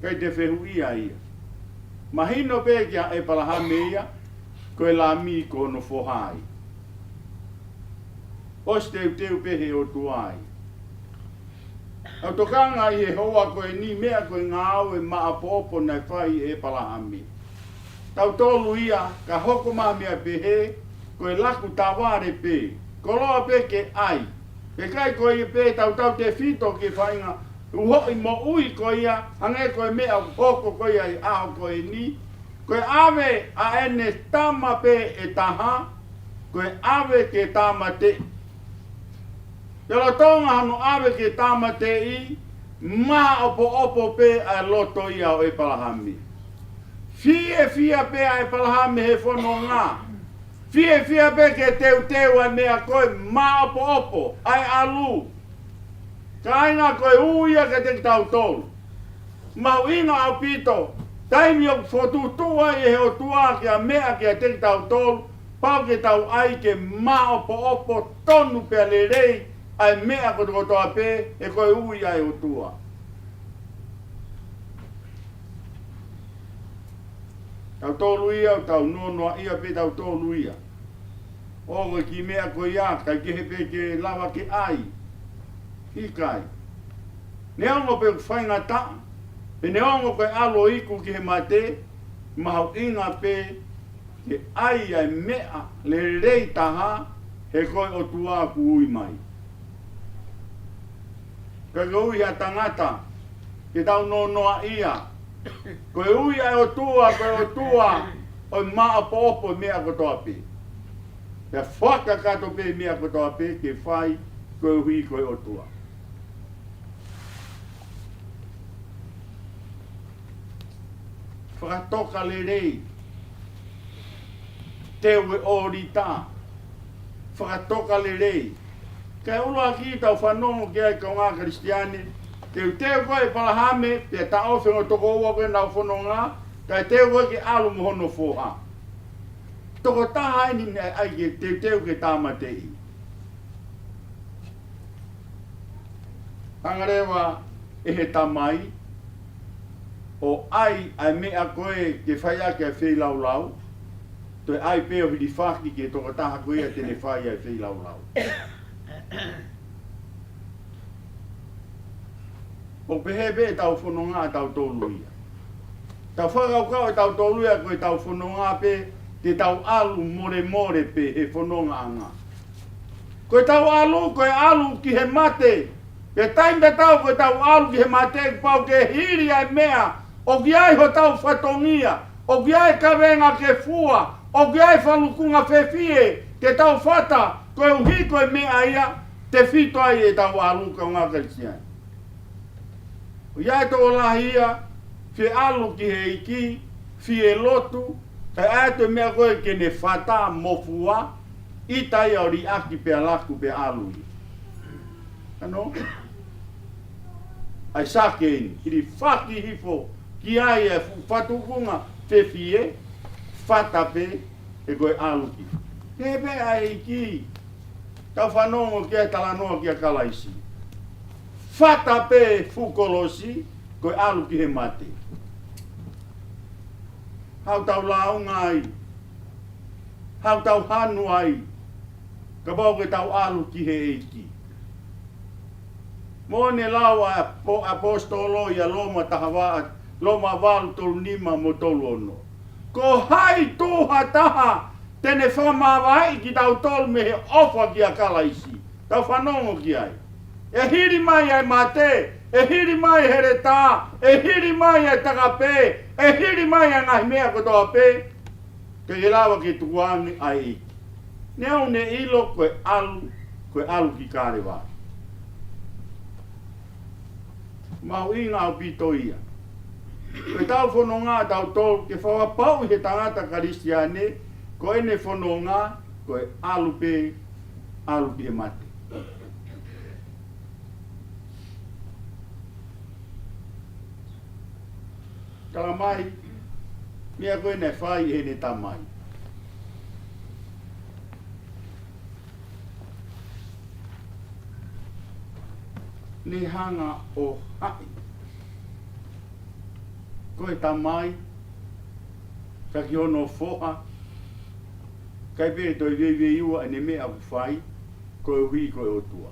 ʻIkai te fehuʻia ia. Mahino pē kia ʻEpalahame ia, ko e lami ko hono foha ia. ʻOsi teuteu pē he ʻOtua ia. ʻOku tokanga ʻi he houa ko eni meʻa ko e ngāue maʻopoʻopo naʻe fai ʻe ʻEpalahame. Tautolu ia, ka hoko mai ha meʻa pehē, ko e laku tavale pē, koloa pē ke ʻai. He ʻikai ko ia pē tautautefito ki he faʻahinga uhoʻi moʻui ko ia, hangē ko e meʻa ʻoku hoko ko ia ʻi he ʻaho ko eni, ko e ʻave ʻa ʻene tama pē ʻe taha, ko e ʻave ke tāmateʻi. Pea lolotonga hono ʻave ke tāmateʻi, maʻopoʻopo pē ʻa e loto ia ʻo ʻEpalahame. Fiefia pē ʻa ʻEpalahame he fononga. Fiefia pē ke teuteu ʻa e meʻa ko e maʻopoʻopo, ʻa e ʻalu. Kāinga, ko e ui ia kiate kitautolu. Mahuʻinga ʻaupito, taimi ʻoku fokotuʻutuʻu ai ʻe he ʻOtua ha meʻa kiate kitautolu, pau ke tau ʻai ke maʻopoʻopo tonu pea lelei ʻa e meʻa kotokotoa pē, he ko e ui ʻa e ʻOtua. Tautolu ia, ʻoku tau nonoaʻia pē tautolu ia. ʻO ko e kiʻi meʻa ko ia, ʻikai kehe pē ke lava ke ʻai. ʻIkai. Neongo pē ʻoku faingataʻa, pea neongo ko e ʻalu ʻo iku ki he mate, mahuʻinga pē ke ʻai ʻa e meʻa lelei taha, he ko e ʻOtua ʻoku ui mai. Ka ko e ui ʻa e tangata, ke tau nonoaʻia. Ko e ui ʻa e ʻOtua, ko e ʻOtua ʻo e maʻopoʻopo meʻa kotoa pē. Pea fakakakato pē meʻa kotoa pē ke fai koeʻuhi ko e ʻOtua. Fakatoka lelei. Teu e ʻōlita. Fakatoka lelei. Kae ʻuluaki tau fanongo ki ai kaungā Kalisitiane. Teuteu ko ē ʻa ʻEpalahame, pea taʻofi e ongo tokoua ko ē ʻenau fononga, kae teu ko ē ke ʻalu mo hono foha. Tokotaha eni naʻe ʻai ke teuteu ke tāmateʻi. Hanga leva ʻe he tamai ʻo ʻai ʻa e meʻa ko ē ke fai ʻaki ʻa e feilaulau, toe ʻai pē ʻo hilifaki ki he tokotaha ko ia te ne fai ʻa e feilaulau. ʻOku pehē pē ʻetau fononga ʻatautolu ia. Tau fakakaukau ʻe tautolu ia ko ʻetau fononga pē te tau ʻalu molemole pē he fonongaʻanga. Ko ʻetau ʻalu, ko e ʻalu ki he mate. Pea taimi tatau ko ʻetau ʻalu ki he mate, pau ke hili ʻa e meʻa ʻoku ʻi ai hotau fatongia, ʻoku ʻi ai e kavenga ke fua, ʻoku ʻi ai e falukunga fefie ke tau fata, koeʻuhi ko e meʻa ia, tefito ai ʻetau ʻalu, kaungā Kalisitiane. ʻOku ʻi ai e tokolahi ia, fie ʻalu ki he ʻEiki, fie lotu, kae ʻai atu e meʻa ko ē ke ne fata mo fua, ʻita ia ʻo liʻaki pea laku pea ʻalu ia. ʻAno? ʻAi sake eni, hilifaki hifo ki ai e fuʻu fatukunga fefie, fata pē, he ko e ʻalu ki. He pē ʻa e ʻEiki, tau fanongo ki ai talanoa kia Kalaisi. Fata pē fuʻu kolosi, ko e ʻalu ki he mate. Haʻu tau lāunga ai. Haʻu tau hanu ai. Kapau ke tau ʻalu ki he ʻEiki. Mo ne lau ʻa e apo-, ʻaposetolo ʻia Loma taha valu, Loma valu tolu nima mo tolu ono. Ko hai tuʻu ha taha te ne fakamāvaeʻi kitautolu mei he ʻofa kia Kalaisi. Tau fanongo ki ai. ʻE hili mai ʻa e mate, ʻe hili mai heletā, ʻe hili mai ʻa e takapē, ʻe hili mai ʻa e ngaahi meʻa kotoa pē. Ke ke lava ke tukuange ai. Neongo ne ʻilo ko e ʻalu, ko e ʻalu ki Kalevale. Mahuʻinga ʻaupito ia. Ko ʻetau fononga ʻatautolu ke fakapapauʻi he tangata Kalisitiane, ko ʻene fononga, ko e ʻalu pē, ʻalu ki he mate. Tala mai, meʻa ko ē naʻe fai ʻe heʻene tamai. Ne hanga ʻo haʻi. Ko e tamai, ka ki hono foha, ʻikai pē toe veiveiua ʻene meʻa ʻoku fai, koeʻuhi ko e ʻOtua.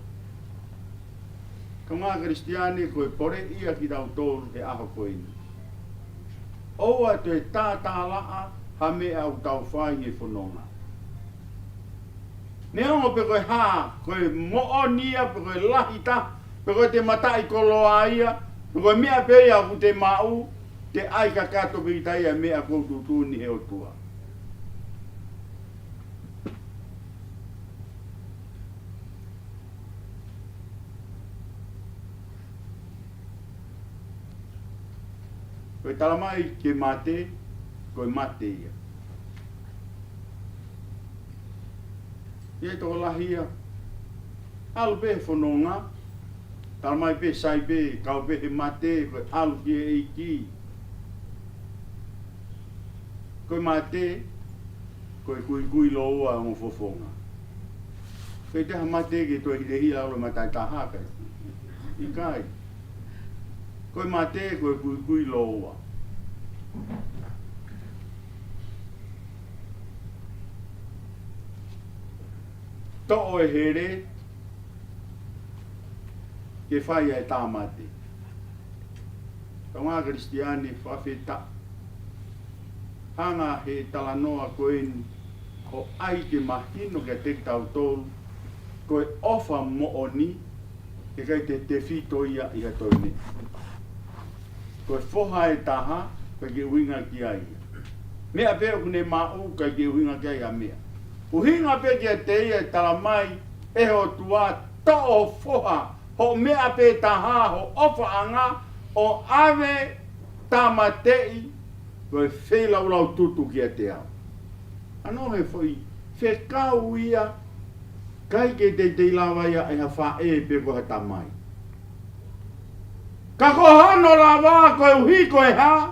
Kaungā Kalisitiane, ko e poleʻi ia kitautolu he ʻaho ko eni. ʻOua toe tātālaʻa ha meʻa ʻoku tau fai he fononga. Neongo pe ko e hā, ko e moʻoni ia, pe ko e lahi taha, pe ko e te mataʻikoloa ia, pe ko e meʻa pē ia ʻoku te maʻu, te ʻai kakato pē kita ia meʻa ʻoku tuʻutuʻuni he ʻOtua. Ko e tala mai ke mate, ko e mate ia. ʻI he tokolahi ia, ʻalu pē he fononga, tala mai pē sai pē, kau pē he mate, ko e ʻalu ki he ʻEiki. Ko e mate, ko e kuikui lōua ʻo e ongo fofonga. Ko e taha mate ke toe hilehia ʻo lōua mate taha kai. ʻIkai. Ko e mate, ko e kuikui lōua. Toʻo e hele, ke fai ʻa e tāmate. Kaungā Kalisitiane, fakafetaʻi. Hanga he talanoa ko eni ʻo ʻai ke mahino kiate kitautolu, ko e ʻofa moʻoni, ʻikai te tefito ia ʻi ha toe meʻa. Ko e foha ʻe taha, ʻikai ke ʻuhinga ki ai ia. Meʻa pē ʻoku ne maʻu, ʻikai ke ʻuhinga ki ai ha meʻa. ʻUhinga pē kiate ia ʻe tala mai ʻe he ʻOtua, toʻo ho foha, hoʻo meʻa pē taha, hoʻo ʻofaʻanga, ʻo ʻave tāmateʻi, ko e feilaulau tutu kiate au. ʻAno he foʻi fekau ia, ʻikai ke teitei lava ia ʻe ha faʻē pe ko ha tamai. Ka ko hono lava koeʻuhi ko e hā,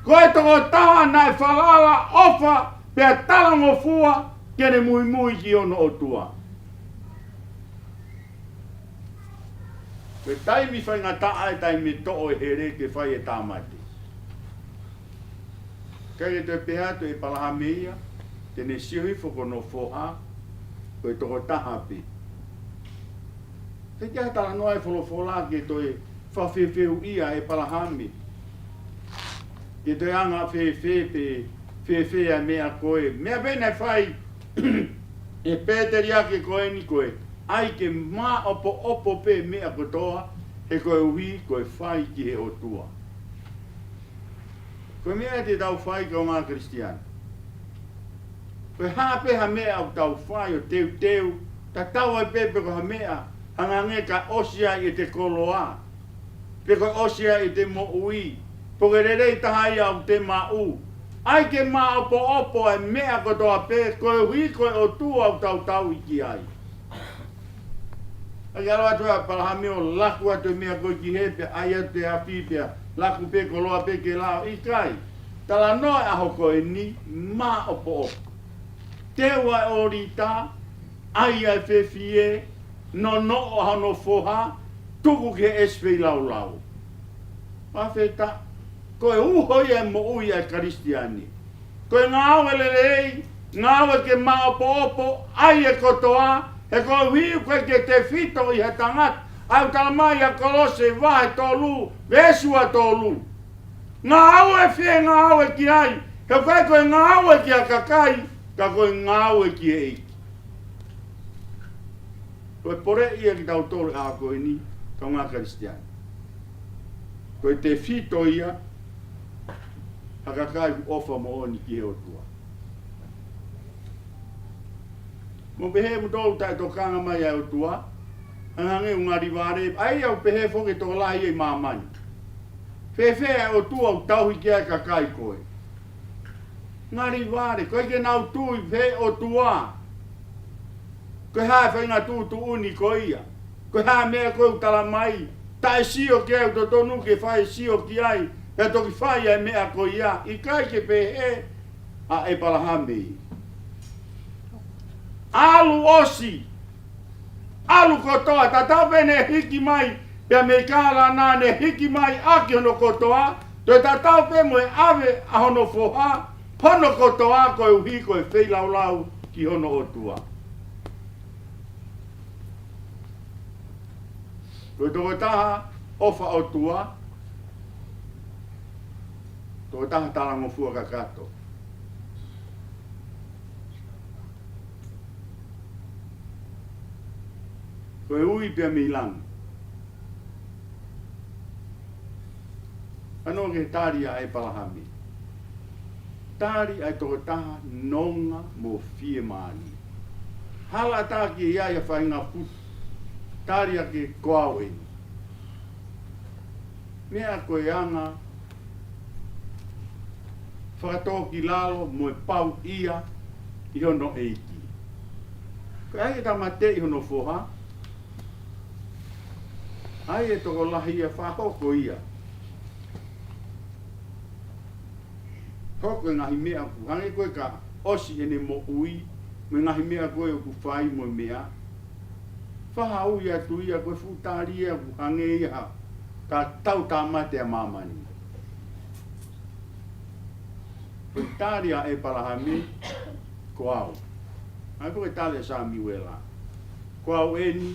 ko e tokotaha naʻe falala ʻofa pea talangofua ke ne muimui ki hono ʻOtua. Ko e taimi faingataʻa e taimi toʻo e hele ke fai e tāmate. ʻIkai ke toe pehē atu ʻe ʻEpalahame ia, te ne sio hifo ki hono foha, ko e tokotaha pē. ʻIkai ke talanoa e folofola ke toe fakafefeuʻia ʻe ʻEpalahame. Ke toe anga fēfē pe fēfē ʻa e meʻa ko ē. Meʻa pē naʻe fai ʻe Pēteliake ko eni ko e ʻai ke māʻopoʻopo pē meʻa kotoa, he koeʻuhi ko e fai ki he ʻOtua. Ko e meʻa te tau fai kaungā Kalisitiane. Ko e hā pē ha meʻa ʻoku tau fai ʻo teuteu, tatau ai pē pe ko ha meʻa, Hangē ka ʻosi ai ʻete koloa, pe ko e ʻosi ai ʻete moʻui, pe ko e lelei taha ia ʻoku te maʻu. ʻAi ke maʻopoʻopo ʻa e meʻa kotoa pē, koeʻuhi ko e ʻOtua ʻoku tau tauhi ki ai. ʻAi ke ʻalu atu ʻa ʻĒpalahame ʻo laku atu e meʻa ko ē ki hē pea ʻai atu e afi pea laku pē koloa pē ke lao, ʻikai. Talanoa e ʻaho ko eni, maʻopoʻopo. Teu ʻa e ʻōlita, ʻai ʻa e fefie, nonoʻo ʻa hono foha, tuku ki he ʻesi feilaulau. Fakafetaʻi, ko e uho ia e moʻui ʻa e Kalisitiane. Ko e ngāue lelei, ngāue ke maʻopoʻopo, ʻai e kotoa, he koeʻuhi ʻoku ʻikai ke tefito ʻi ha tangata, ʻa ia ʻoku talamai ʻa Kolose vahe tolu, veesi ua tolu. Ngāue fie ngāue ki ai, he ʻoku ʻikai ko e ngāue ki ha kakai, ka ko e ngāue ki he ʻEiki. Ko e poleʻi ia kitautolu ʻa ko eni, kaungā Kalisitiane. Ko e tefito ia ha kakai ʻoku ʻofa moʻoni ki he ʻOtua. Mou pehē ʻoku mou taʻetokanga mai ʻa e ʻOtua, hangē ʻoku ngali vale, ʻa ia ʻoku pehē foki e tokolahi ʻi māmani. Fēfē ʻa e ʻOtua ʻoku tauhi ki ai e kakai ko ē? Ngali vale, ʻoku ʻikai ke nau tui pe ʻOtua. Ko e hā e faʻahinga tuʻutuʻuni ko ia? Ko e hā e meʻa ko ē ʻoku talamai? Taʻesio ki ai, ʻoku totonu ke fai e sio ki ai, pea toki fai ʻa e meʻa ko ia. ʻIkai ke pehē ʻa ʻĒpalahame. ʻAlu ʻosi. ʻAlu kotoa, tatau pē ʻene hiki mai, pea mei Kalana ʻene hiki mai ʻaki hono kotoa, toe tatau pē mo e ʻave ʻa hono foha, hono kotoa koeʻuhi ko e feilaulau ki hono ʻOtua. Ko e tokotaha ʻofa ʻOtua, tokotaha talangofua kakato. Ko e ui pea mei langi. Ano ke tali ʻa ʻĒpalahame. Tali ʻa e tokotaha nonga mo fiemālie. Hala ʻatā ki ai ʻa e faʻahinga putu. Tali ʻa ke ko au eni. Meʻa ko e anga fakatōkilalo mo e pau ia ʻi hono ʻEiki. Ko e ʻai e tāmateʻi hono foha, ʻai e tokolahi ia fakahoko ia. Hoko e ngaahi meʻa ʻoku hangē ko e ka ʻosi ʻene moʻui, mo e ngaahi meʻa ko ē ʻoku fai mo e meʻa. Fakaui atu ia ko e fuʻu tali ia ʻoku hangē ia ha ka tau tāmate ʻa māmani. Ko e tali ʻa ʻĒpalahame, ko au. ʻAi ko e tali ʻa Samiuela. Ko au eni,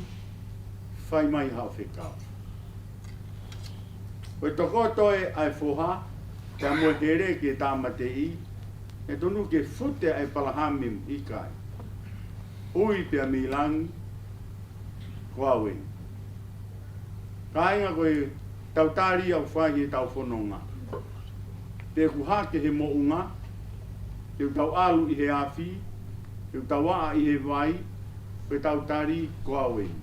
fai mai haʻo fekau. Ko e tokoto ē ʻa e foha, pea mo e hele ke tāmateʻi, ʻe tonu ke fute ʻa ʻĒpalahame ʻikai. Ui pea mei langi, ko au eni. Kāinga ko e tau tali ʻoku fai he tau fononga. Te ku hake he moʻunga, te u tau ʻalu ʻi he afi, te u tau aʻa ʻi he vai, ko e tau tali ko au eni.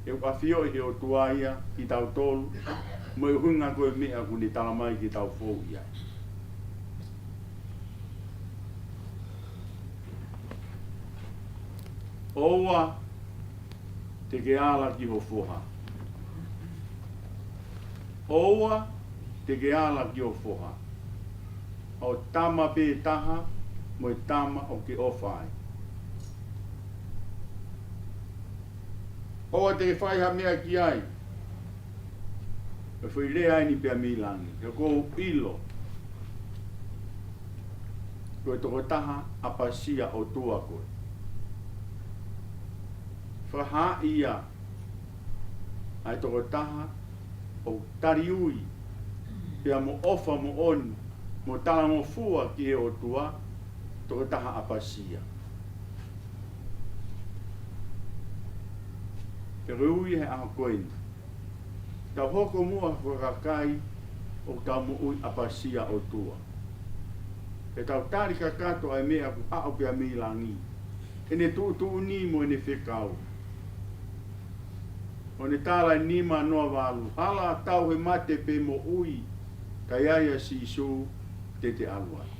ʻE ʻafioʻi he ʻOtua ia kitautolu, mo e ʻuhinga ko e meʻa ʻoku ne talamai ke tau fou ia. ʻOua te ke ala ki ho foha. ʻOua te ke ala ki ho foha. ʻO tama pē taha, mo e tama ʻoku ke ʻofa ai. ʻOua te ke fai ha meʻa ki ai. Ko e foʻi lea eni pea mei langi. He ʻoku ou ʻilo. Ko e tokotaha ʻapasia ʻOtua koe. Fakahā ia ʻa e tokotaha ʻoku taliui, pea mo ʻofa moʻoni, mo talangofua ki he ʻOtua, tokotaha ʻapasia. Pea ko e ui he ʻaho ko eni. Tau hoko muʻa ko e kakai ʻoku tau moʻui ʻapasia ʻOtua. He tau tali kakato ʻa e meʻa ʻoku haʻu pea mei langi. ʻene tuʻutuʻuni mo ʻene fekau. ʻO ne tala ʻe nima noa valu, hala ʻatau he mate pe moʻui, ka ʻi ai ʻa Sīsū te te ʻalu ai.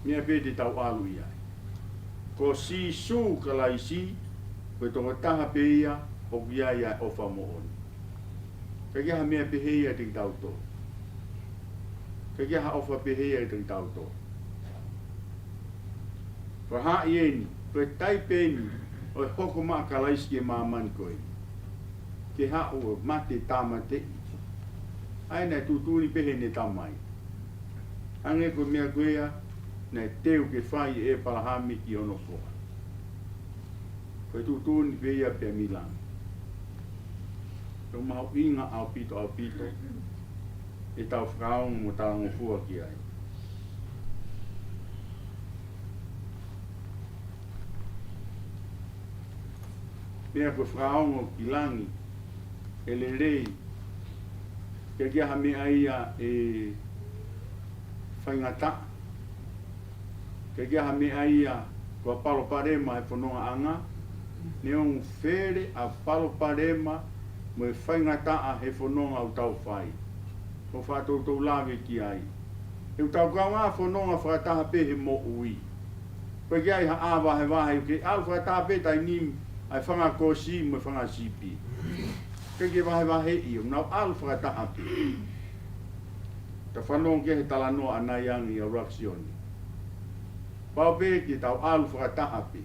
Meʻa pē te tau ʻalu ʻi ai. Ko Sīsū Kalaisi, ko e tokotaha pē ia ʻoku ʻi ai ʻa e ʻofa moʻoni. ʻIkai ke ʻi ai ha meʻa pehē ia ʻiate kitautolu. ʻIkai ke ʻi ai ha ʻofa pehē ia ʻiate kitautolu. Fakahā ʻeni, ko e taipe ʻeni ʻo e hoko mai ʻa Kalaisi ki he māmani ko ē. Ke haʻu ʻo mate tāmateʻi. ʻA ia naʻe tuʻutuʻuni pē heʻene Tamai. Hangē ko e meʻa ko ia naʻe teu ke fai ʻe ʻĒpalahame ki hono foha. Ko e tuʻutuʻuni pē ia pea mei langi. ʻOku mahuʻinga ʻaupito, ʻaupito ʻetau fakaongo mo talangofua ki ai. Meʻa ko e fakaongo ki langi, ʻe lelei, ʻikai ke ʻi ai ha meʻa ia ʻe faingataʻa. ʻIkai ke ʻi ai ha meʻa ia ko ha palopalema he fonongaʻanga, neongo ʻoku fele ʻa e palopalema mo e faingataʻa he fononga ʻoku tau fai. ʻOku faʻa toutou lave ki ai. He ʻoku tau kaungā fononga fakataha pē he moʻui. ʻOku ʻikai ke ʻi ai ha vahevahe, ʻoku ʻalu fakataha pē taimi ni ʻa e fanga kosi mo e fanga sipi. ʻIkai ke vahevaheʻi, ʻoku nau ʻalu fakataha pē. Tau fanongo ki he talanoa ʻanai ange ʻi he ʻuluaki Sione. Pau pē ke tau ʻalu fakataha pē.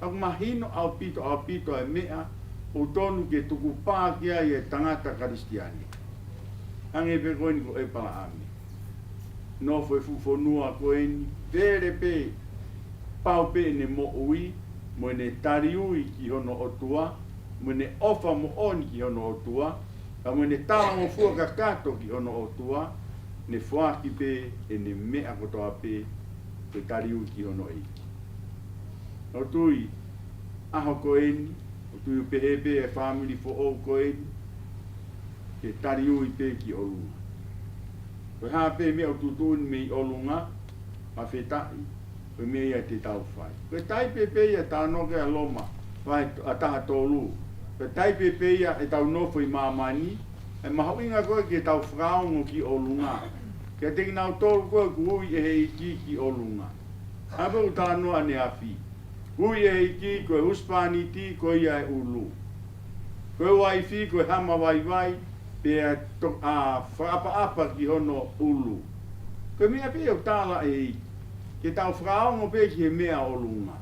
ʻOku mahino ʻaupito, ʻaupito ʻa e meʻa ʻoku totonu ke tukupā ki ai e tangata Kalisitiane. Hangē pē ko eni ko ʻĒpalahame. Nofo he fuʻu fonua ko eni, fele pē, pau pē ʻene moʻui, mo ʻene taliui ki hono ʻOtua, mo ʻene ʻofa moʻoni ki hono ʻOtua, ka mo ʻene talangofua kakato ki hono ʻOtua, ne foaki pē ʻene meʻa kotoa pē ke taliui ki hono ʻEiki. ʻOku ou tui, ʻaho ko eni, ʻoku ou tui ʻoku pehē pē e fāmili foʻou ko eni, ke taliui pē ki ʻolunga. Ko e hā pē meʻa ʻoku tuʻutuʻuni mei ʻolunga, fakafetaʻi, ko e meʻa ia te tau fai. Ko e taipe pē ia talanoa ki ai ʻa Loma, vahe t-, ʻa taha tolu. Ko e taipe pē ia ʻetau nofo ʻi māmani, ʻe mahuʻinga ko ē ke tau fakaongo ki ʻolunga. Kiate kinautolu ko ē ʻoku ui ʻe he ʻEiki ki ʻolunga. Hangē ko e talanoa ʻaneafi. Ui ʻe he ʻEiki ko e husepāniti ko ia e ʻulu. Ko e uaifi ko e hama vaivai, pea to-, ʻa, fakaʻapaʻapa ki hono ʻulu. Ko e meʻa pē ʻoku tala ʻe he ʻEiki. Ke tau fakaongo pē ki he meʻa ʻolunga.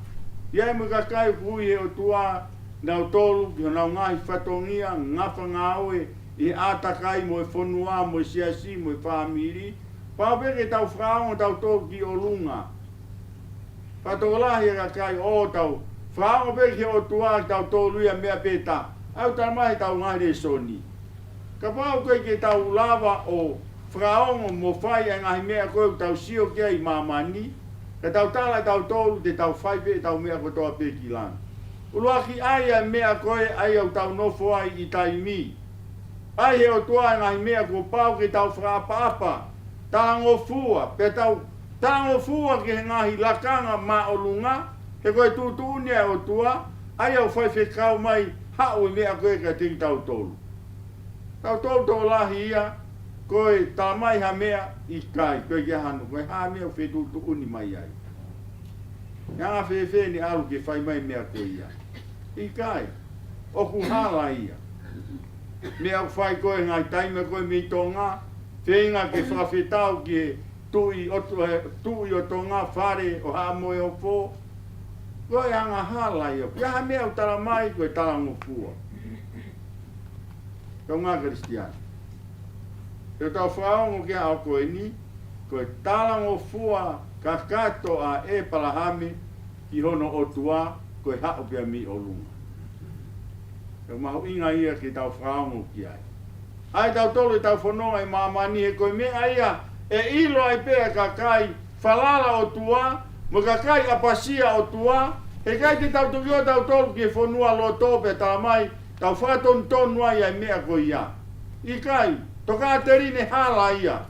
ʻI ai mo e kakai ʻoku ui ʻe he ʻOtua, nautolu ki honau ngaahi fatongia, ngafa ngāue, ʻi he ʻātakai mo e fonua, mo e siasi, mo e fāmili. Pau pē ke tau fakaongo tautolu ki ʻolunga. Fakatokolahi e kakai ʻoku tau fakaongo pē ki he ʻOtua, kitautolu ia meʻa pē taha. ʻOku tala mai ʻetau ngaahi lēsoni. Kapau ko e ke tau lava ʻo fakaongo mo fai ʻa e ngaahi meʻa ko ē ʻoku tau sio ki ai ʻi māmani, ka tau tala ʻe tautolu te tau fai pē ʻetau meʻa kotoa pē ki langi. ʻUluaki ʻai ʻa e meʻa ko ē ʻa ia ʻoku tau nofo ai ʻi taimi. ʻAi ʻe he ʻOtua e ngaahi meʻa kuo pau ke tau fakaʻapaʻapa, talangofua, pea tau talangofua ki he ngaahi lakanga māʻolunga, he ko e tuʻutuʻuni ʻa e ʻOtua, ʻa ia ʻoku faifekau mai, haʻu e meʻa ko ē kiate kitautolu. Tautolu tokolahi ia, ko e tala mai ha meʻa ʻikai, ko e ke hano, ko e hā meʻa ʻoku fetuʻutuʻuni mai ai. He anga fēfē ʻene ʻalu ke fai mai meʻa ko ia. ʻIkai, ʻoku hala ia. Meʻa ʻoku fai ko ē ngaahi taimi ko ē mei Tonga, feinga ke fakafetau ki he tuʻi ʻo, eh, tuʻi ʻo Tonga, Fale ʻo Haʻa Moheofo. Ko e angahala ia. Ko e hā meʻa ʻoku tala mai, ko e talangofua. Kaungā Kalisitiane. Te tau fakaongo ki he ʻaho ko eni, ko e talangofua kakato ʻa ʻĒpalahame ki hono ʻOtua, ko e haʻu pē ia mei ʻolunga. ʻOku mahuʻinga ia ke tau fakaongo ki ai. ʻAi tautolu ʻetau fononga ʻi māmani he ko e meʻa ia ʻe ʻilo ai pē ʻa e kakai falala ʻOtua, mo e kakai ʻapasia ʻOtua, heʻikai te tau toki ō tautolu ki he fonualoto pea tala mai, tau fakatonutonu ai ʻa e meʻa ko ia. ʻIkai, tokāteline hala ia.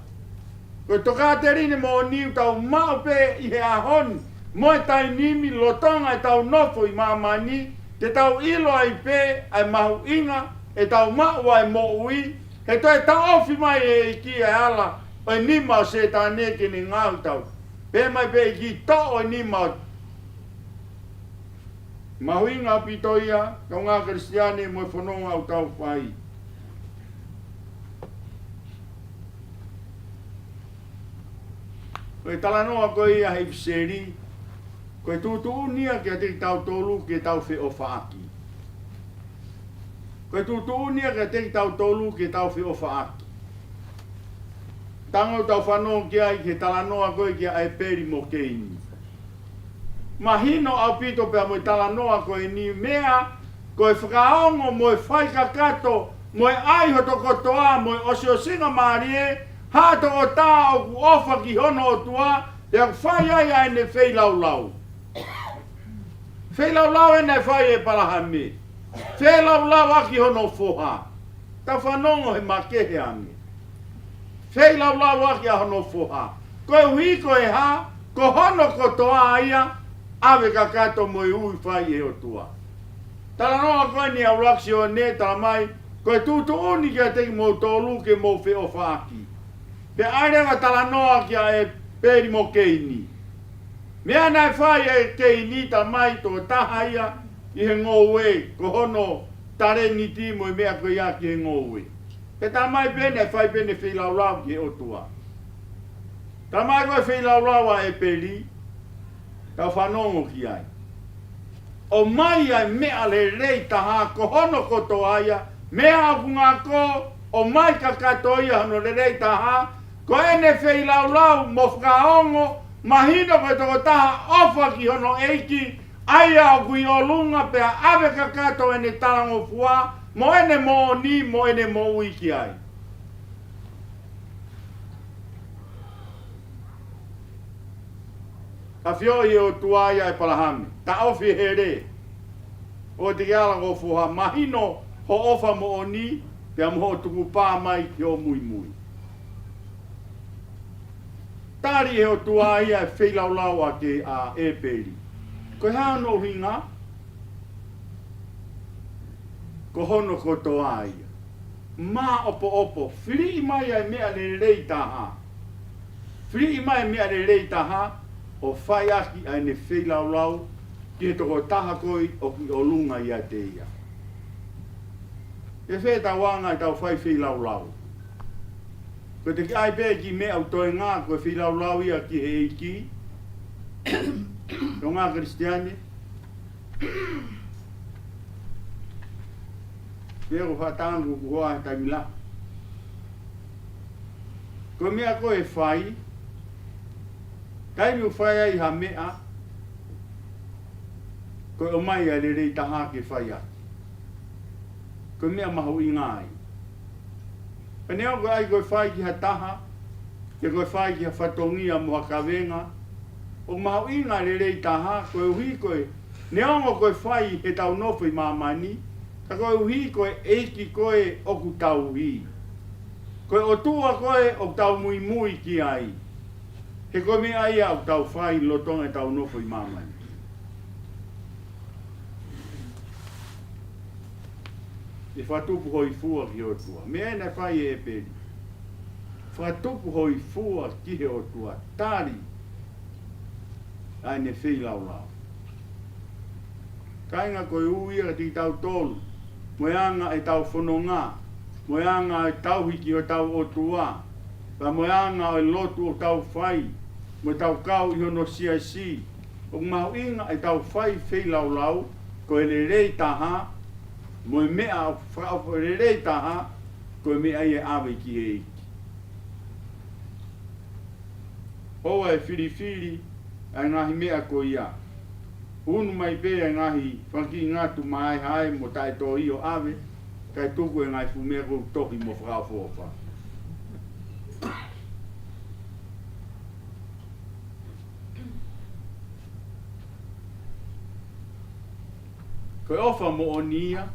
Ko e tokāteline moʻoni ʻoku tau maʻu pē ʻi he ʻaho ni, mo e taimi ni lolotonga ʻetau nofo ʻi māmani, te tau ʻilo ai pē ʻa e mahuʻinga ʻetau maʻu ʻa e moʻui, he toe taʻofi mai ʻe he ʻEiki ʻa e ala ʻo e nima ʻo Sētane ke ne ngaohi kitautolu. Pehē mai pē ʻEiki, toʻo e nima ʻo Mahuʻinga ʻaupito ia, kaungā Kalisitiane, mo e fononga ʻoku tau fai. Ko e talanoa ko ia he ʻIpiseli, ko e tuʻutuʻuni ia kiate kitautolu ke tau feʻofaʻaki. Ko e tuʻutuʻuni ia kiate kitautolu ke tau feʻofaʻaki. Tango tau fanongo ki ai ki he talanoa ko ē kia ʻĒpeli mo Keini. Mahino ʻaupito pea mo e talanoa ko eni meʻa, ko e fakaongo mo e fai kakato, mo e ʻai hoto kotoa, mo e ʻosiʻosingamālie, ha tokotaha ʻoku ʻofa ki hono ʻOtua, pea ʻoku fai ai ʻa ʻene feilaulau. Feilaulau ʻena ʻe fai ʻe ʻĒpalahame. Feilaulau ʻaki hono foha. Tau fanongo he makehe ange. Feilaulau ʻaki ʻa hono foha. Koeʻuhi ko e hā, ko hono kotoa ia, ʻave kakato mo e ui fai ʻe he ʻOtua. Talanoa ko eni ʻa ʻUluaki Sione, talamai, ko e tuʻutuʻuni kiate kimoutolu ke mou feʻofaʻaki. Pea ʻai leva talanoa kia ʻĒpeli mo Keini. Meʻa naʻe fai ʻe Keini, talamai, tokotaha ia ʻi he ngoue, ko hono talēniti mo e meʻa ko ia ki he ngoue. Pea talamai pē naʻe fai pē ʻene feilaulau ki he ʻOtua. Talamai ko e feilaulau ʻa ʻĒpeli, tau fanongo ki ai. ʻOmai ʻa e meʻa lelei taha, ko hono kotoa ia, meʻa ʻoku ngako, ʻomai kakato ia hono lelei taha, ko ʻene feilaulau mo fakaongo, mahino ko e tokotaha ʻofa ki hono ʻEiki, ʻa ia ʻoku ʻi ʻolunga pea ʻave kakato ʻene talangofua, mo ʻene moʻoni, mo ʻene moʻui ki ai. Ka fio ʻi he ʻOtua ia ʻa ʻĒpalahame, taʻofi e hele, ʻoua te ke ala ko ho foha, mahino hoʻo ʻofa moʻoni, pea mo hoʻo tukupā mai ki hoʻo muimui. Tali ʻe he ʻOtua ia e feilaulau ʻa ke ʻa ʻĒpeli. Ko e hā hono ʻuhinga? Ko hono kotoa ia. Māʻopoʻopo, filiʻi mai ʻa e meʻa lelei taha. Filiʻi mai e meʻa lelei taha, ʻo fai ʻaki ʻa ʻene feilaulau ki he tokotaha ko ē ʻoku ʻi ʻolunga ʻiate ia. ʻE fēfē ʻetau anga ʻetau fai feilaulau? Ko e teʻeki ai pē ke meʻa ʻoku toenga ko e feilaulau ia ki he ʻEiki. Kaungā Kalisitiane. Pea ko e faʻahinga kuo ʻosi e taimi lahi. Ko e meʻa ko ē ʻe fai, taimi ʻoku fai ai ha meʻa, ko e ʻomai ʻa e lelei taha ke fai ʻaki. Ko e meʻa mahuʻinga ia. Pea neongo ko e ʻai ko e fai ki ha taha, pe ko e fai ki ha fatongia mo ha kavenga, ʻoku mahuʻinga e lelei taha, koeʻuhi ko e, neongo ko e fai heʻetau nofo ʻi māmani, ka koeʻuhi ko e ʻEiki ko ē ʻoku tauhi. Ko e ʻOtua ko ē ʻoku tau muimui ki ai. He ko e meʻa ia ʻoku tau fai lolotonga ʻetau nofo ʻi māmani. ʻE fakatupu hoʻo hifo ki he ʻOtua. Meʻa naʻe fai ʻe ʻĒpeli. Fakatupu hoʻo hifo ki he ʻOtua. Tali ʻa ʻene feilaulau. Kāinga, ko e ui ia kiate kitautolu, mo e anga ʻetau fononga, mo e anga e tauhi ki hotau ʻOtua, pea mo e anga ʻo e lotu ʻoku tau fai, mo ʻetau kau ʻi hono siasi, ʻoku mahuʻinga ʻetau fai feilaulau, ko e lelei taha, mo e meʻa ʻoku fakaʻofoʻofa, lelei taha, ko e meʻa ia ʻe ʻave ki he ʻEiki. ʻOua ʻe filifili ʻa e ngaahi meʻa ko ia. Unu mai pē ʻa e ngaahi fanga kiʻi ngatu mahaehae mo taʻetōʻio ʻave, kae tuku e ngaahi fuʻu meʻa ʻoku tohi mo fakaʻofoʻofa. Ko e ʻofa moʻoni ia,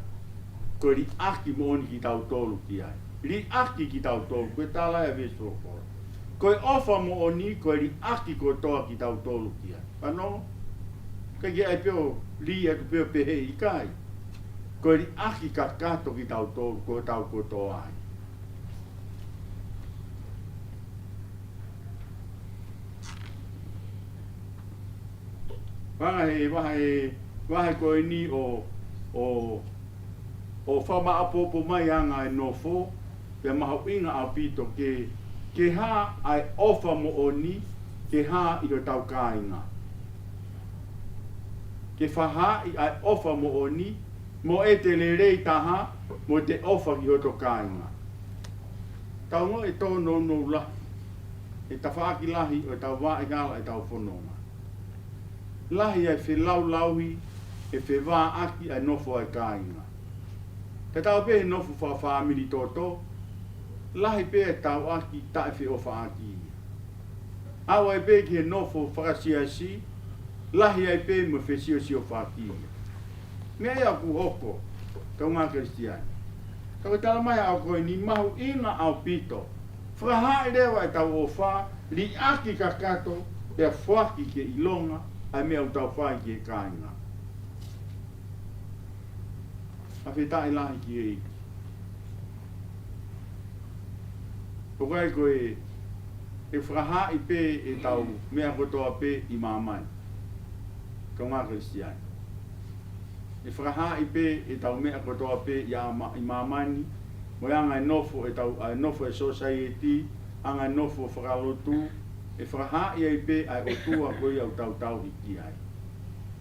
ko e liʻaki moʻoni kitautolu ki ai. Liʻaki kitautolu, ko e tala ia ʻa e veesi folofola. Ko e ʻofa moʻoni, ko e liʻaki kotoa kitautolu ki ai. Fanongo, Ka ke ʻai pē ʻo lī atu pē ʻo pehē ʻikai. Ko e liʻaki kakato kitautolu, ko hotau kotoa ia. Vahe, vahe, vahe ko eni ʻo, ʻo, ʻo fakamaʻopoʻopo mai anga e nofo, pea mahuʻinga ʻaupito ke, ke hā ʻa e ʻofa moʻoni, ke hā ʻi hotau kāinga. Ke fakahaaʻi ʻa e ʻofa moʻoni, mo ʻete lelei taha, mo ʻete ʻofa ki hoto kāinga. Tau ongoʻi e tōnounou lahi, e tafaʻaki lahi ʻo ʻetau vaʻa hala ʻetau fononga. Lahi ʻa e felaulauhi, e fevāʻaki ʻa e nofo ʻa e kāinga. Tatau pē he nofo fakafāmili toto, lahi pē e tauʻaki taʻefeʻofaʻaki ia. Aʻu ai pē ki he nofo fakasiasi, lahi ai pē mo e fesiosiofaki ia. Meʻa ia ʻoku hoko, kaungā Kalisitiane. Ka ko e tala mai ʻa e ʻaho ko eni mahuʻinga ʻaupito. Fakahaaʻi leva ʻetau ʻofa, liʻaki kakato, pea foaki ke ʻilonga, ʻa e meʻa ʻoku tau fai ki he kāinga. Fakafetaʻi lahi ki he ʻEiki. ʻOku ʻikai ko e, ʻe fakahaaʻi pē ʻetau meʻa kotoa pē ʻi māmani. Kaungā Kalisitiane. ʻE fakahaaʻi pē ʻetau meʻa kotoa pē ʻi ʻa ma-, ʻi māmani. Mo e anga e nofo ʻetau, ʻa e nofo e society, anga e nofo fakalotu, ʻe fakahaaʻi ai pē ʻa e ʻOtua ko ia ʻoku tau tauhi ki ai.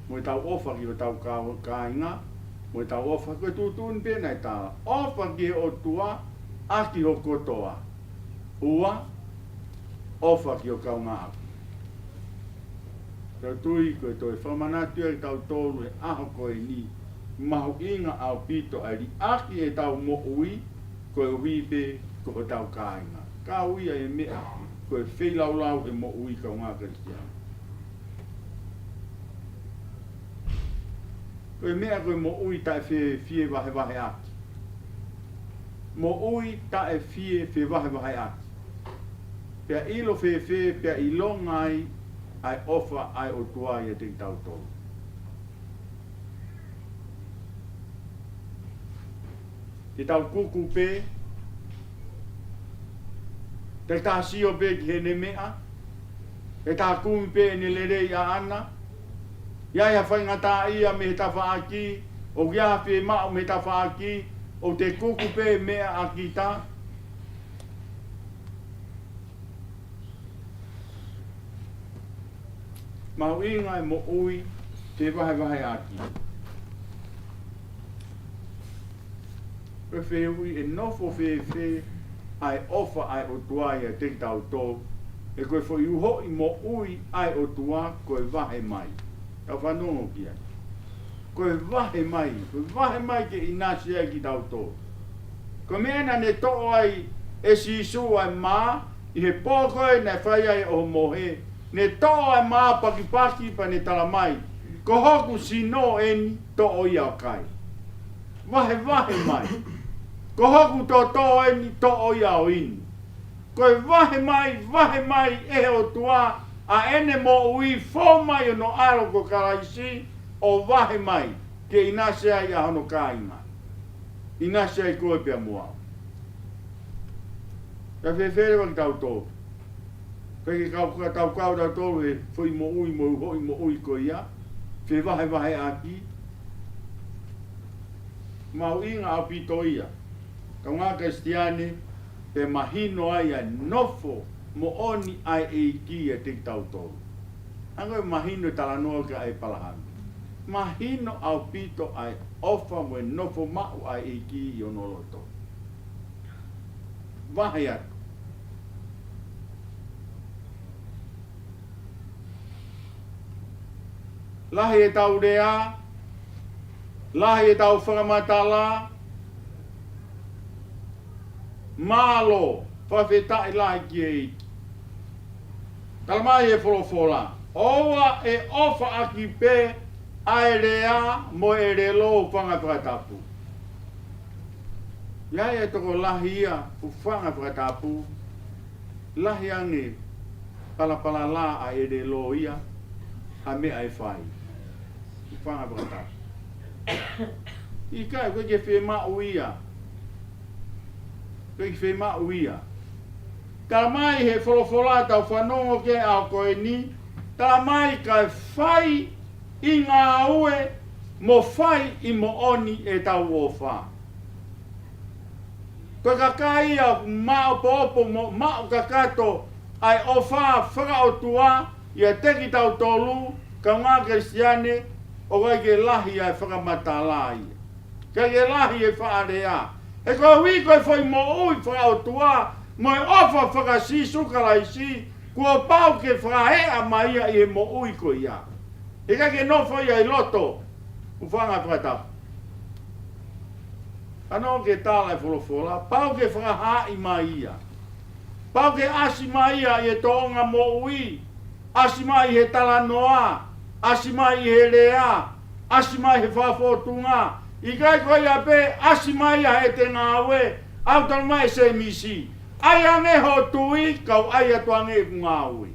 Mo ʻetau ʻofa ki hotau kā-, kāinga, mo ʻetau ʻofa ko e tuʻutuʻuni pē naʻe tala. ʻOfa ki he ʻOtua, ʻaki ho kotoa. Ua, ʻofa ki ho kaungāʻapi. Tau tui ko e toe fakamanatu ia kitautolu he ʻaho ko eni, mahuʻinga ʻaupito ʻa e liʻaki ʻetau moʻui, koeʻuhi pē ko hotau kāinga. Kau ia e meʻa, ko e feilaulau he moʻui kaungā Kalisitiane. Ko e meʻa ko e moʻui taʻefie-, fievahevaheʻaki. Moʻui taʻefie-, fevahevaheʻaki. Pea ʻilo fēfē, pea ʻilonga ai, ʻa e ʻofa ʻa e ʻOtua ʻiate kitautolu. Te tau kuku pē, te tau sio pē ki heʻene meʻa, te tau kumi pē ʻene lelei ʻaʻana, ʻi ai ha faingataʻaʻia mei he tafaʻaki, ʻoku ʻi ai ha fiemaʻu mei he tafaʻaki, ʻoku te kuku pē meʻa ʻa kita. Mahuʻinga e moʻui fevahevaheʻaki. Ko e fehuʻi ʻe nofo fēfē ʻa e ʻofa ʻa e ʻOtua ʻiate kitautolu, he ko e foʻi uhoʻi moʻui ʻa e ʻOtua ko e vahe mai. Tau fanongo ki ai. Ko e vahe mai, ko e vahe mai ke ʻinasi ai kitautolu. Ko e meʻa naʻa ne toʻo ai ʻe Sīsū ʻa e mā, ʻi he pō ko ē naʻe fai ai ʻa e ʻohomohe, ne toʻo ʻa e mā pakipaki pea ne tala mai, ko hoku sino eni, toʻo ia ʻo kai. Vahevahe mai. Ko hoku toto eni, toʻo ia ʻo inu. Ko e vahe mai, vahe mai ʻe he ʻOtua ʻa ʻene moʻui, fou mai hono ʻAlo ko Kalaisi ʻo vahe mai ke ʻinasi ai ʻa hono kāinga. ʻInasi ai koe pea mo au. Ka fēfē leva kitautolu? Ka ke kau, ka tau kau tautolu he foʻi moʻui, mo e uhoʻi moʻui ko ia, fevahevaheʻaki, mahuʻinga ʻaupito ia. Kaungā Kalisitiane, pea mahino ai ʻa e nofo moʻoni ʻa e ʻEiki ʻiate kitautolu. Hangē ko e mahino e talanoa kia ʻĒpalahame. Mahino ʻaupito ʻa e ʻofa mo e nofo maʻu ʻa e ʻEiki ʻi hono loto. Vahe atu. Lahi ʻetau lea, lahi ʻetau fakamatala, mālō, fakafetaʻi lahi ki he ʻEiki. Tala mai he folofola, ʻoua ʻe ʻofaʻaki pē ʻa e lea mo e ʻelelo, hūfanga he fakatapu. ʻI ai e tokolahi ia, hūfanga he fakatapu, lahi ange palapala lā ʻa e ʻelelo ia, ha meʻa ʻe fai. Fanga fakatapu. ʻIkai, ʻoku ʻikai ke fiemaʻu ia. ʻOku ʻikai ke fiemaʻu ia. Talamai he folofola tau fanongo ki ai ʻaho ko eni, talamai kae fai ʻi ngāue mo fai ʻi moʻoni ʻetau ʻofa. Ko e kakai ia ʻoku maʻopoʻopo mo maʻu kakato ʻa e ʻofa fakaʻotua ʻiate kitautolu, kaungā Kalisitiane, ʻoku ʻikai ke lahi ʻa e fakamatala ia. ʻIkai ke lahi e faʻa lea. He koeʻuhi ko e foʻi moʻui fakaʻotua mo e ʻofa faka-Sīsū Kalaisi, kuo pau ke fakaeʻa mai ia ʻi he moʻui ko ia. He ʻikai ke nofo ia ʻi loto, ʻoku fanga fakatapu. Fanongo ki he tala e folofola, pau ke fakahaaʻi mai ia. Pau ke ʻasi mai ia ʻi he tōʻonga moʻui, ʻasi mai ʻi he talanoa, ʻasi mai ʻi he lea, ʻasi mai he fakafotunga. ʻIkai ko ia pē, ʻasi mai ia he ʻete ngāue, ʻoku talamai ʻe Sēmisi, ʻai ange hoʻo tui, kau ʻai atu ange ʻeku ngāue.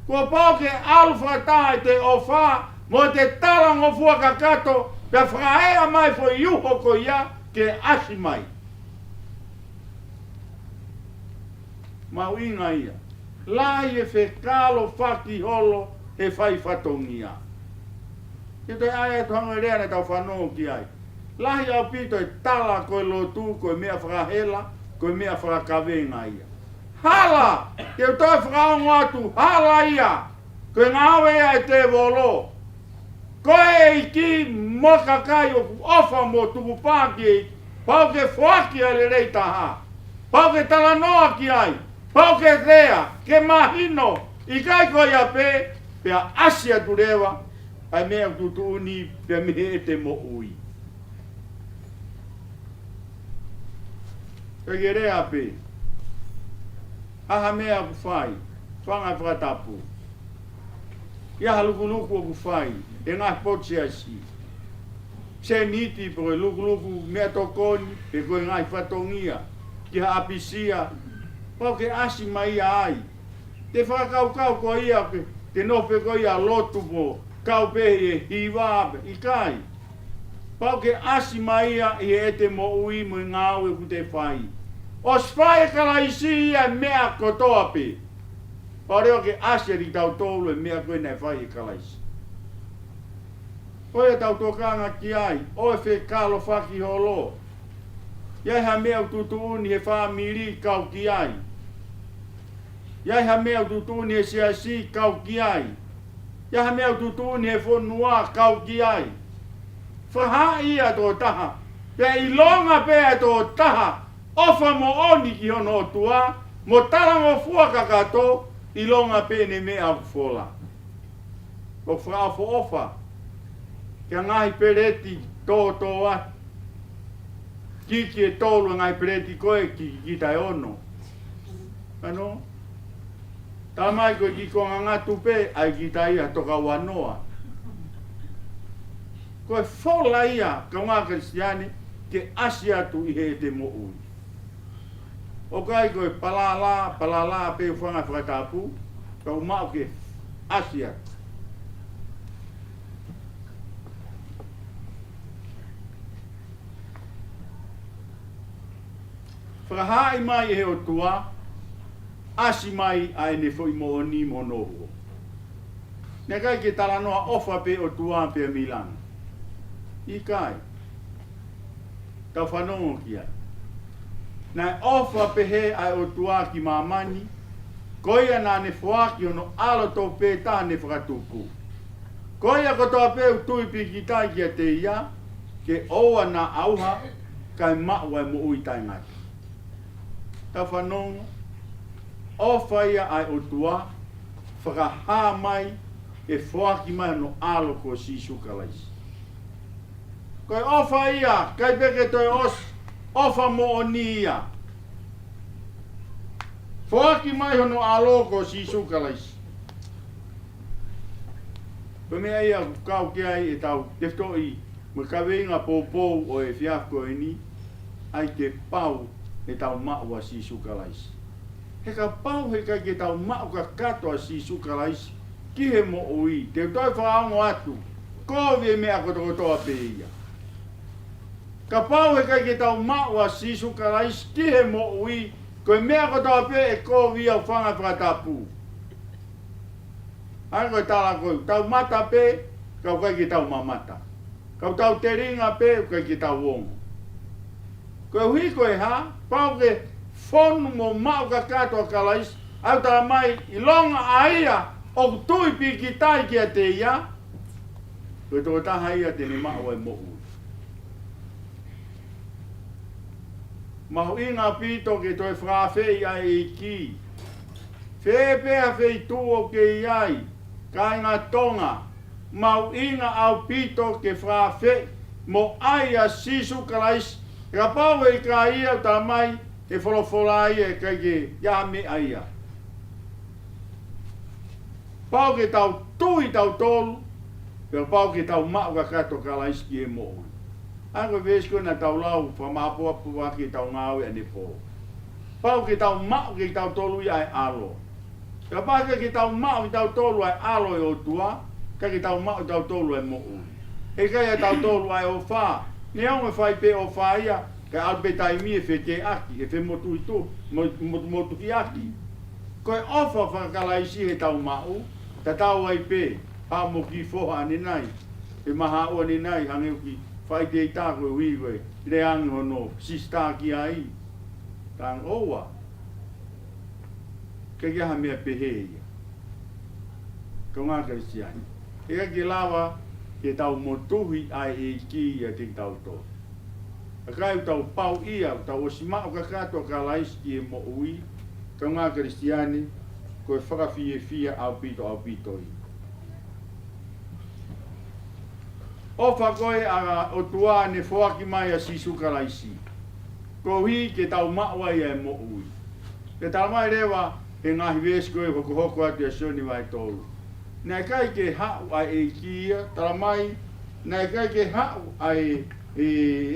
Kuo pau ke ʻalu fakataha ʻete ʻofa mo ʻete talangofua kakato, pea fakaeʻa mai foʻi uho ko ia ke ʻasi mai. Mahuʻinga ia. Lahi e fekalofaki holo he fai fatongia. Ke toe ʻai atu hangē ko e lea naʻa tau fanongo ki ai. Lahi ʻaupito e tala ko e lotu, ko e meʻa fakahela, ko e meʻa fakakavenga ia. Hala, te u toe fakaongo atu, hala ia, ko e ngāue ia ʻa e tēvolo. Ko e ʻEiki mo e kakai ʻoku ʻofa mo tukupā ki ai, pau ke foaki ʻa e lelei taha, pau ke talanoa ki ai, pau ke lea, ke mahino, ʻikai ko ia pē, pea ʻasi atu leva ʻa e meʻa ʻoku tuʻutuʻuni pea mei he ʻete moʻui. ʻIkai ke lea pē. ʻA ha meʻa ʻoku fai, fanga fakatapu. ʻI ha lukuluku ʻoku fai, ʻe ngaahi potu siasi. Sēniti pe ko e lukuluku meʻatokoni, pe ko e ngaahi fatongia, ki ha ʻapisia, pau ke ʻasi mai ia ai. Te fakakaukau ko ia ke, te nofo pē ko ia lotu mo kau pē he hiva pē, ʻikai. Pau ke ʻasi mai ia ʻi he ʻete moʻui mo e ngāue ʻoku te fai. ʻOsi fai ʻe Kalaisi ia e meʻa kotoa pē. Pau leva ke ʻasi ʻiate kitautolu e meʻa ko ē naʻe fai ʻe Kalaisi. Ko ia tau tokanga ki ai, ʻo e fekalofaki holo. ʻI ai ha meʻa ʻoku tuʻutuʻuni he fāmili, kau ki ai. ʻI ai ha meʻa ʻoku tuʻutuʻuni he siasi, kau ki ai. ʻI ai ha meʻa ʻoku tuʻutuʻuni he fonua, kau ki ai. Fakahaaʻi ia ʻe he tokotaha. Pea ʻilonga pē ʻe he tokotaha ʻofa moʻoni ki hono ʻOtua, mo talangofua kakato, ʻilonga pē ʻene meʻa ʻoku fola. ʻOku fakaʻofoʻofa. Ki he ngaahi peleti tōtō atu. Kiki ʻe tolu e ngaahi peleti ko ē, kiki kita ʻe ono. Ano? Talamai ko e kiʻi konga ngatu pē, ʻai kita ia toka uanoa. Ko e fola ia, kaungā Kalisitiane, ke ʻasi atu ʻi he ʻete moʻui. ʻOku ʻikai ko e palala, palala pē, fanga fakatapu, ka ʻoku maʻu ke ʻasi atu. Fakahaaʻi mai ʻe he ʻOtua, ʻasi mai ʻa ʻene foʻi moʻoni mo hono uho. Naʻe ʻikai ke talanoa ʻofa pē ʻOtua pea mei langa. ʻIkai. Tau fanongo ki ai. Naʻe ʻofa pehē ʻa e ʻOtua ki māmani, ko ia naʻa ne foaki hono ʻAlo tofu pē taha ne fakatupu. Ko ia kotoa pē ʻoku tui pīkitai kiate ia, ke ʻoua naʻa ʻauha, kae maʻu ʻa e moʻui taʻengata. Tau fanongo, ʻofa ia ʻa e ʻOtua, fakahā mai, ʻe foaki mai hono ʻAlo ko Sīsū Kalaisi. Ko e ʻofa ia, ʻikai pē ke toe ʻosi, ʻofa moʻoni ia. Foaki mai hono ʻAlo ko Sīsū Kalaisi. Ko e meʻa ia ʻoku kau ki ai ʻetau tefitoʻi mo e kaveinga poupou ʻo e efiafi ko eni, ʻai ke pau ʻetau maʻu ʻa Sīsū Kalaisi. He kapau he ʻikai ke tau maʻu kakato ʻa Sīsū Kalaisi ki he moʻui, te u toe fakaongo atu, kovi e meʻa kotokotoa pē ia. Kapau he ʻikai ke tau maʻu ʻa Sīsū Kalaisi ki he moʻui, ko e meʻa kotoa pē ʻe kovi ia ʻo fanga fakatapu. ʻA ia ko e tala ko ē, tau mata pē, ka ʻoku ʻikai ke tau mamata. Ka ʻoku tau telinga pē, ʻoku ʻikai ke tau ongo. Koeʻuhi ko e hā, pau ke fonu mo maʻu kakato ʻa Kalaisi, ʻa ia ʻoku tala mai, ʻilonga ʻa ia ʻoku tui pīkitai kiate ia, ko e tokotaha ia te ne maʻu ʻa e moʻui. Mahuʻinga ʻaupito ke toe fakaafeʻi ʻa e ʻEiki. Fē pē ha feituʻu ʻoku ke ʻi ai, kāinga Tonga, mahuʻinga ʻaupito ke fakaafeʻi mo ʻai ʻa Sīsū Kalaisi. He kapau ʻe ʻikai ia, ʻoku tala mai he folofola ia ʻe ʻikai ke ʻi ai ha meʻa ia. Pau ke tau tui tautolu, pea pau ke tau maʻu kakato ʻa Kalaisi ki he moʻui. ʻA ia ko e veesi ko ē naʻa tau lau, fakamāʻopoʻopo ʻaki ʻetau ngāue ʻanepō. Pau ke tau maʻu kitautolu ia ʻa e ʻAlo. Kapau ʻe ʻikai ke tau maʻu kitautolu ʻa e ʻAlo ʻo e ʻOtua, ʻikai ke tau maʻu kitautolu ʻa e moʻui. He ʻikai ʻiate kitautolu ʻa e ʻofa. Neongo ʻe fai pē ʻofa ia, ka ʻalu pē taimi ʻe fekeʻaki, ʻe femotuhitu-, mo-, mo-, motuhiʻaki. Ko e ʻofa faka-Kalaisi ʻe tau maʻu, tatau ai pē, haʻu mo e kiʻi foha ʻanenai, ʻe mahaʻu ʻanenai, hangē ʻoku kiʻi faʻiteliha koeʻuhi ko e lea ange hono sisitā ki ai. Tang oua. ʻIkai ke ha meʻa pehē ia. Kaungā Kalisitiane. ʻIkai ke lava ke tau motuhi ʻa e ʻEiki ʻiate kitautolu. ʻIkai ʻoku tau pau ia, ʻoku tau ʻosi maʻu kakato ʻa Kalaisi ki he moʻui, kaungā Kalisitiane, ko e fakafiefia ʻaupito, ʻaupito ia. ʻOfa ko ē ʻa e ʻOtua naʻe foaki mai ʻa Sīsū Kalaisi. Koeʻuhi ke tau maʻu ai ʻa e moʻui. Pea tala mai leva he ngaahi veesi ko ē hokohoko atu ʻia Sione vahe tolu. Naʻe ʻikai ke haʻu ʻa e ʻEiki ia, tala mai, naʻe ʻikai ke haʻu ʻa e, e,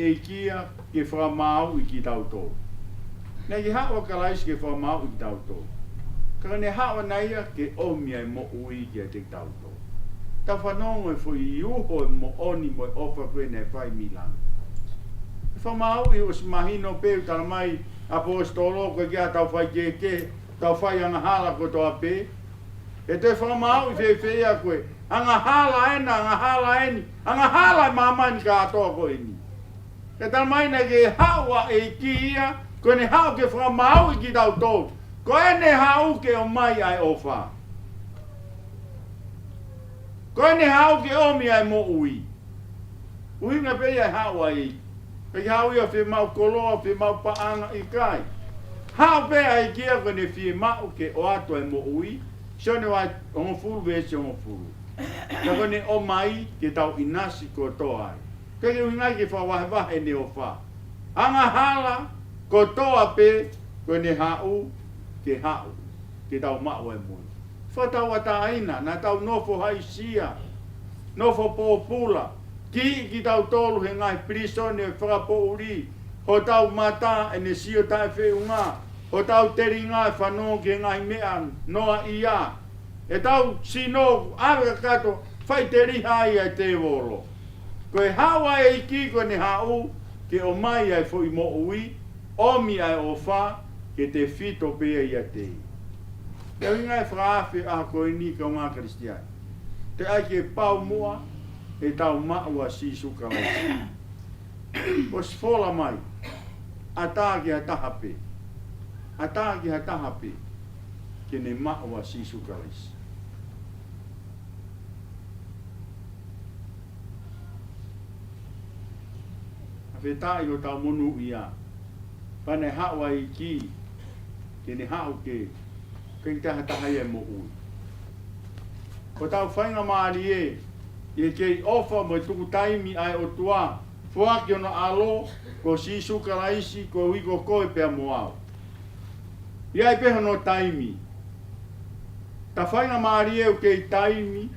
ʻEiki ia ke fakamāuʻi kitautolu. Naʻe ʻikai ke haʻu ʻa Kalaisi ke fakamāuʻi kitautolu. Ka naʻe haʻu ʻana ia ke ʻomi ʻa e moʻui kiate kitautolu. Tau fanongo e foʻi uho e moʻoni mo e ʻofa ko ē naʻe fai mei langi. Fakamāuʻi ʻosi mahino pē ʻoku tala mai ʻaposetolo ko e ʻikai ke tau fai kehekehe, tau fai angahala kotoa pē. ʻE toe fakamāuʻi fēfē ia ko e angahala ena, angahala eni, angahala e māmani kātoa ko eni. Ke tala mai naʻe ʻikai ke haʻu ʻa e ʻEiki ia, ko ʻene haʻu ke fakamāuʻi kitautolu. Ko ʻene haʻu ke ʻomai ʻa e ʻofa. Ko ʻene haʻu ke ʻomi ʻa e moʻui. ʻUhinga pē ia e haʻu ʻa e ʻEiki. ʻIkai ke haʻu ia fiemaʻu koloa, fiemaʻu paʻanga, ʻikai. Haʻu pē ʻa e ʻEiki ia ko ʻene fiemaʻu ke ʻoatu ʻa e moʻui. Sione vahe hongofulu veesi hongofulu. Ka ko ʻene ʻomai ke tau ʻinasi kotoa ai. ʻIkai ke ʻuhinga ia ke fakavahevahe ʻene ʻofa. Angahala kotoa pē ko ʻene haʻu ke haʻu, ke tau maʻu ʻa e moʻui. Fakatauʻatāina, naʻa tau nofo haʻisia, nofo pōpula, kihiʻi kitautolu he ngaahi pilīsone ʻo e fakapoʻuli, hotau mata ʻene sio taʻefeʻunga, hotau telinga ʻe fanongo ki he ngaahi meʻa noaʻia, ʻetau sino ʻave kakato, faʻiteliha ai ʻa e tēvolo. Ko e haʻu ʻa e ʻEiki ko ʻene haʻu ke ʻomai ʻa e foʻi moʻui, ʻomi ʻa e ʻofa ke tefito pē ia ʻiate ia. Ko e ʻuhinga e fakaafe ʻaho ko eni kaungā Kalisitiane. Teʻeki ai ke pau muʻa ʻetau maʻu ʻa Sīsū Kalaisi. ʻOsi fola mai, ʻatā ki ha taha pē. ʻAtā ki ha taha pē ke ne maʻu ʻa Sīsū Kalaisi. ʻA e fetaʻi ʻo tau monūʻia. Pea naʻe haʻu ʻa e ʻEiki, ke ne haʻu ke, ke ʻikai ke ʻi ai ha taha ia ʻe moʻui. Ko hotau faingamālie, ʻi he kei ʻofa mo e tuku taimi ʻa e ʻOtua, foaki hono ʻAlo, ko Sīsū Kalaisi, koeʻuhi ko koe pea mo au. ʻI ai pē hono taimi. Ta faingamālie ʻoku kei taimi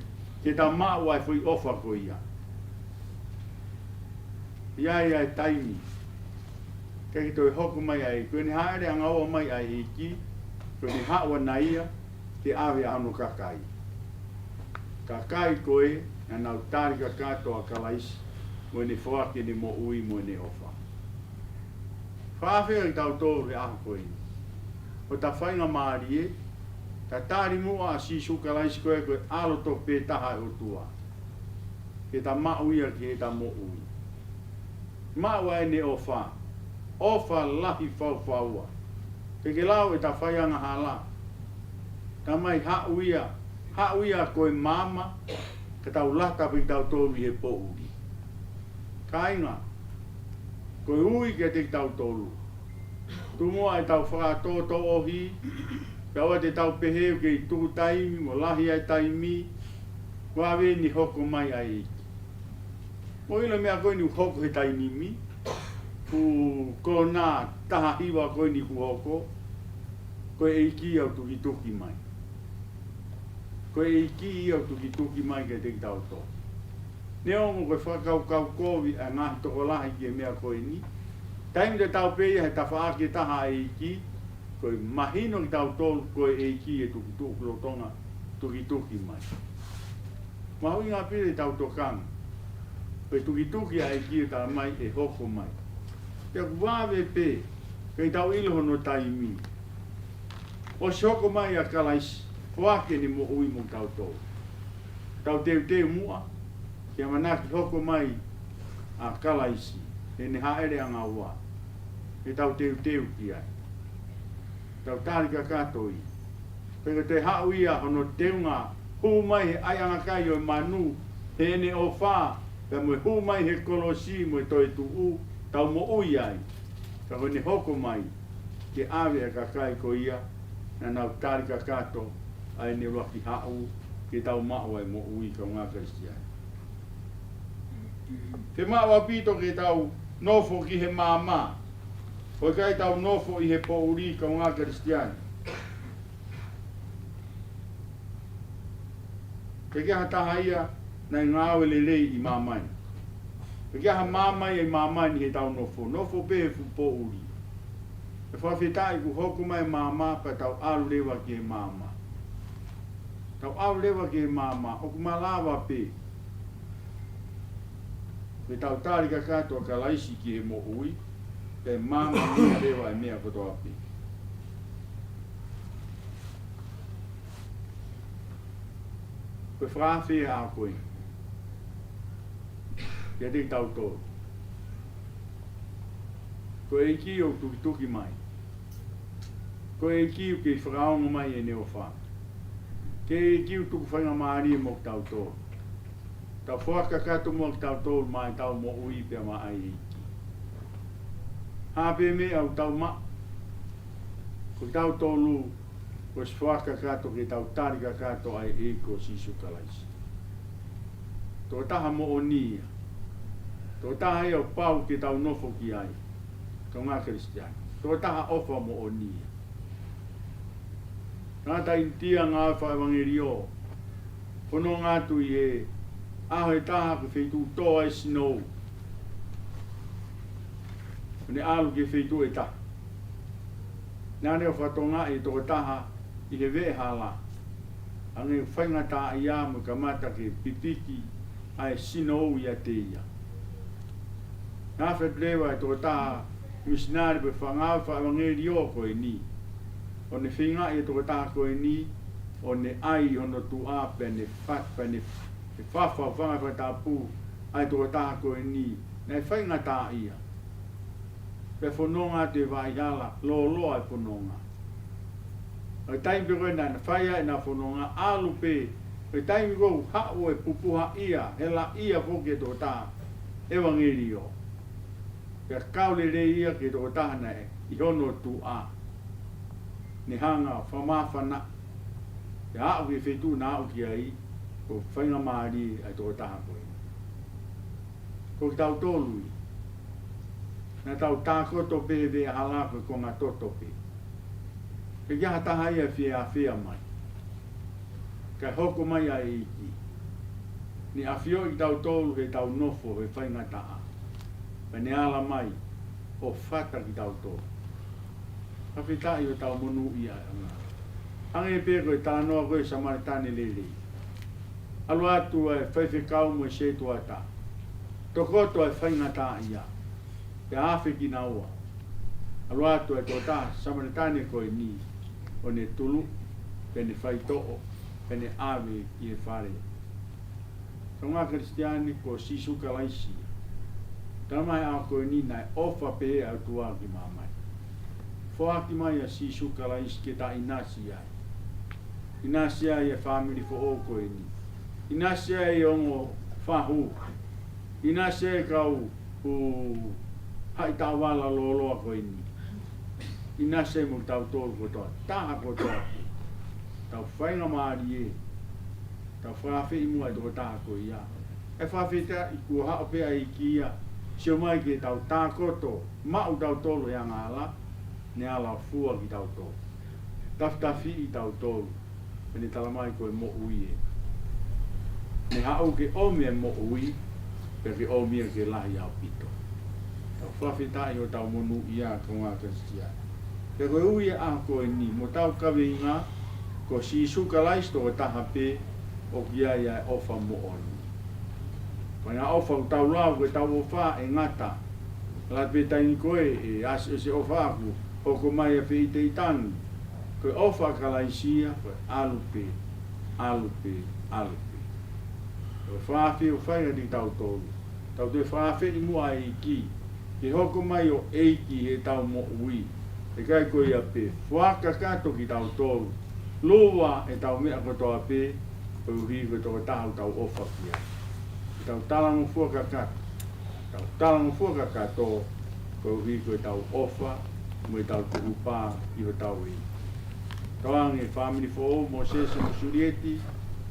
ke ta maʻu ʻa e foʻi ʻofa ko ia. ʻI ai ʻa e taimi. ʻIkai ke toe hoko mai ai, ko ʻene hāʻele angaua mai ʻa e ʻEiki, ko ʻene haʻu ʻana ia ke ʻave ʻa hono kakai. Kakai ko ē naʻa nau tali kakato ʻa Kalaisi mo ʻene foaki ʻene moʻui mo ʻene ʻofa. Fakaafeʻi kitautolu he ʻaho ko eni, ʻo ta faingamālie, ta tali muʻa ʻa Sīsū Kalaisi ko e, ko e ʻAlo tofu pē taha ʻo e ʻOtua, ke ta maʻu ia ki heʻeta moʻui. Maʻu ʻa ʻene ʻofa, ʻofa lahi faufaua. Ke ke lau ʻeta fai angahala, ta mai haʻu ia, haʻu ia ko e maama, ka tau lata pē kitautolu ʻi he poʻuli. Kāinga, ko e ui kiate kitautolu, tuku muʻa ʻetau fakatōtōʻohi, pea ʻoua te tau pehē ʻoku kei tuku taimi mo lahi ʻa e taimi, kuo ʻave ʻene hoko mai ʻa e ʻEiki. Mou ʻilo e meʻa ko eni ʻoku hoko he taimi ni, ʻoku konā taha hiva ko eni ʻoku hoko, ko e ʻEiki ia ʻoku tukituki mai. Ko e ʻEiki ia ʻoku tukituki mai kiate kitautolu. Neongo ko e fakakaukau kovi ʻa e ngaahi tokolahi ki he meʻa ko eni, taimi tatau pē ia he tafaʻaki ʻe taha ʻa e ʻEiki, ko e mahino kitautolu ko e ʻEiki ʻe tukituki lolotonga, tukituki mai. Mahuʻinga pē ʻetau tokanga, ko e tukituki ʻa e ʻEiki ʻe talamai ʻe hoko mai. Pea ʻoku vave pē ke tau ʻilo hono taimi. ʻOsi hoko mai ʻa Kalaisi, foaki ʻene moʻui mo kitautolu. Tau teuteu muʻa ki he ʻamanaki hoko mai ʻa Kalaisi, ʻene hāʻele ʻanga ua, ke tau teuteu ki ai. Tau tali kakato ia. Pea ko e toe haʻu ia hono teunga hū mai he ʻaiʻanga kai ʻo e manu, heʻene ʻofa, pea mo e hū mai he kolosi mo e toetuʻu, tau moʻui ai. Ka ko ʻene hoko mai, ke ʻave ʻa e kakai ko ia naʻa nau tali kakato ʻa ʻene ʻuluaki haʻu, ke tau maʻu ʻa e moʻui, kaungā Kalisitiane. Ke maʻu ʻaupito ke tau nofo ki he maama, ʻo ʻikai tau nofo ʻi he poʻuli, kaungā Kalisitiane. Pea ʻikai ha taha ia naʻe ngāue lelei ʻi māmani. Pea ʻikai ha maama ia ʻi māmani heʻetau nofo. Nofo pē he fuʻu poʻuli. ʻE fakafetaʻi kuo hoko mai e maama pea tau ʻalu leva ki he maama. Tau ʻalu leva ki he maama, ʻoku malava pē. Ke tau tali kakato ʻa Kalaisi ki he moʻui, pea maama mai leva e meʻa kotoa pē. Ko e fakaafeʻi ʻa ko ē kiate kitautolu. Ko e ʻEiki ʻoku tukituki mai. Ko e ʻEiki ʻoku kei fakaongo mai ʻene ʻofa. Ko e ʻEiki ʻoku tuku faingamālie mo kitautolu. Tau foaki kakato muʻa kitautolu maʻa ʻetau moʻui pea maʻa e ʻEiki. Hā pē meʻa ʻoku tau maʻu, ko kitautolu kuo ʻosi foaki kakato ke tau tali kakato ʻa e ʻEiki ko Sīsū Kalaisi. Tokotaha moʻoni ia. Tokotaha ia ʻoku pau ke tau nofo ki ai, kaungā Kalisitiane. Tokotaha ʻofa moʻoni ia. Tangata ʻInitia ngāue fakaʻevangeliō, fononga atu ʻi he ʻaho ʻe taha ko e feituʻu tō ai e sinou, ʻo ne ʻalu ki he feituʻu ʻe taha. Naʻa ne ō ʻo fakatokangaʻi e tokotaha ʻi he veʻehala, hangē ʻoku faingataʻaʻia mo kamata ke pipiki ʻa e sinou ʻiate ia. Naʻe fai atu leva e tokotaha misinale pe fanga fakaʻevangeliō ko eni, ʻo ne feingaʻi e tokotaha ko eni ʻo ne ʻai hono tuʻa pea ne fa-, pea ne, ne fafa fanga fakatapu ʻa e tokotaha ko eni, naʻe faingataʻaʻia. Pea fononga atu he vaʻa hala, lōloa e fononga. ʻI he taimi pē ko ē naʻa ne fai ai ʻena fononga, ʻalu pē, ʻi he taimi ko ē ʻoku haʻu e pupuhaʻia, helaʻia foki e tokotaha ʻevangeliō. Pea kau lelei ia ki he tokotaha naʻe ʻi hono tuʻa. Ne hanga ʻo fakamāfana, pea aʻu ki he feituʻu naʻe aʻu ki ai, ʻoku faingamālie ʻa e tokotaha ko ē. Ko kitautolu ia. Naʻa tau tākoto pē he veʻehala ko e konga toto pē. Pea ʻikai ha taha ia ʻe fie ʻafea mai. Kae hoko mai ʻa e ʻEiki. Ne ʻafioʻi kitautolu heʻetau nofo he faingataʻa. Pea ne ala mai ʻo fata kitautolu. Fakafetaʻi ʻoku tau monūʻia ai. Hangē pē ko e talanoa ko ē Samēlitane lelei. ʻAlu atu ʻa e faifekau mo e sētuata. Tokoto ʻa e faingataʻaʻia. Pea afe kinaua. ʻAlu atu ʻa e tokotaha Samēlitane ko eni, ʻo ne tuluʻi, pea ne faitoʻo, pea ne ʻave ki he fale. Kaungā Kalisitiane, ko Sīsū Kalaisi. Talamai ʻa e ʻaho ko eni naʻe ʻofa pehē ʻa e ʻOtua ki māmani. Foaki mai ʻa Sīsū Kalaisi ke ta ʻinasi ai. ʻInasi ai e fāmili foʻou ko eni. ʻInasi ai e ongo fahu. ʻInasi ai e kau ʻū haʻi taʻovala lōloa ko eni. ʻInasi ai mo kitautolu kotoa, taha kotoa. Tau faingamālie, tau fakafeʻi muʻa e tokotaha ko ia. ʻE fakafetaʻi kuo haʻu pē ʻa e ʻEiki ia, sio mai ke tau tākoto, maʻu tautolu e angahala, ne ala fua kitautolu. Tafitafiʻi tautolu, pea ne talamai ko e moʻui ē. Ne haʻu ke ʻomi e moʻui, pea ke ʻomi ia ke lahi ʻaupito. Tau fakafetaʻi hotau monūʻia, kaungā Kalisitiane. Pea ko e ui e ʻaho ko eni, mo ʻetau kaveinga, ko Sīsū Kalaisi tokotaha pē, ʻoku ʻi ai ʻa e ʻofa moʻoni. Ko e ngaahi ʻofa ʻoku tau lau, ko ʻetau ʻofa ʻe ngata. Lava pē taimi ko ē, ʻe ʻasi ʻa e ʻofa ʻaʻaku, hoko mai ʻa e feʻiteʻitangi. Ko e ʻofa ʻa Kalaisi ia, ko e ʻalu pē, ʻalu pē, ʻalu pē. Ko e fakafeʻi ʻoku fai kiate kitautolu. Tau toe fakafeʻi muʻa e ʻEiki, ke hoko mai ʻo ʻEiki heʻetau moʻui. ʻIkai ko ia pē, foaki kakato kitautolu. Lava ʻetau meʻa kotoa pē, koeʻuhi ko e tokotaha ʻoku tau ʻofa ki ai. Ke tau talangofua kakato. Tau talangofua kakato, koeʻuhi ko ʻetau ʻofa, mo ʻetau tukupā ʻi hotau ʻEiki. Tauange fāmili foʻou, Mōsese mo Sulieti,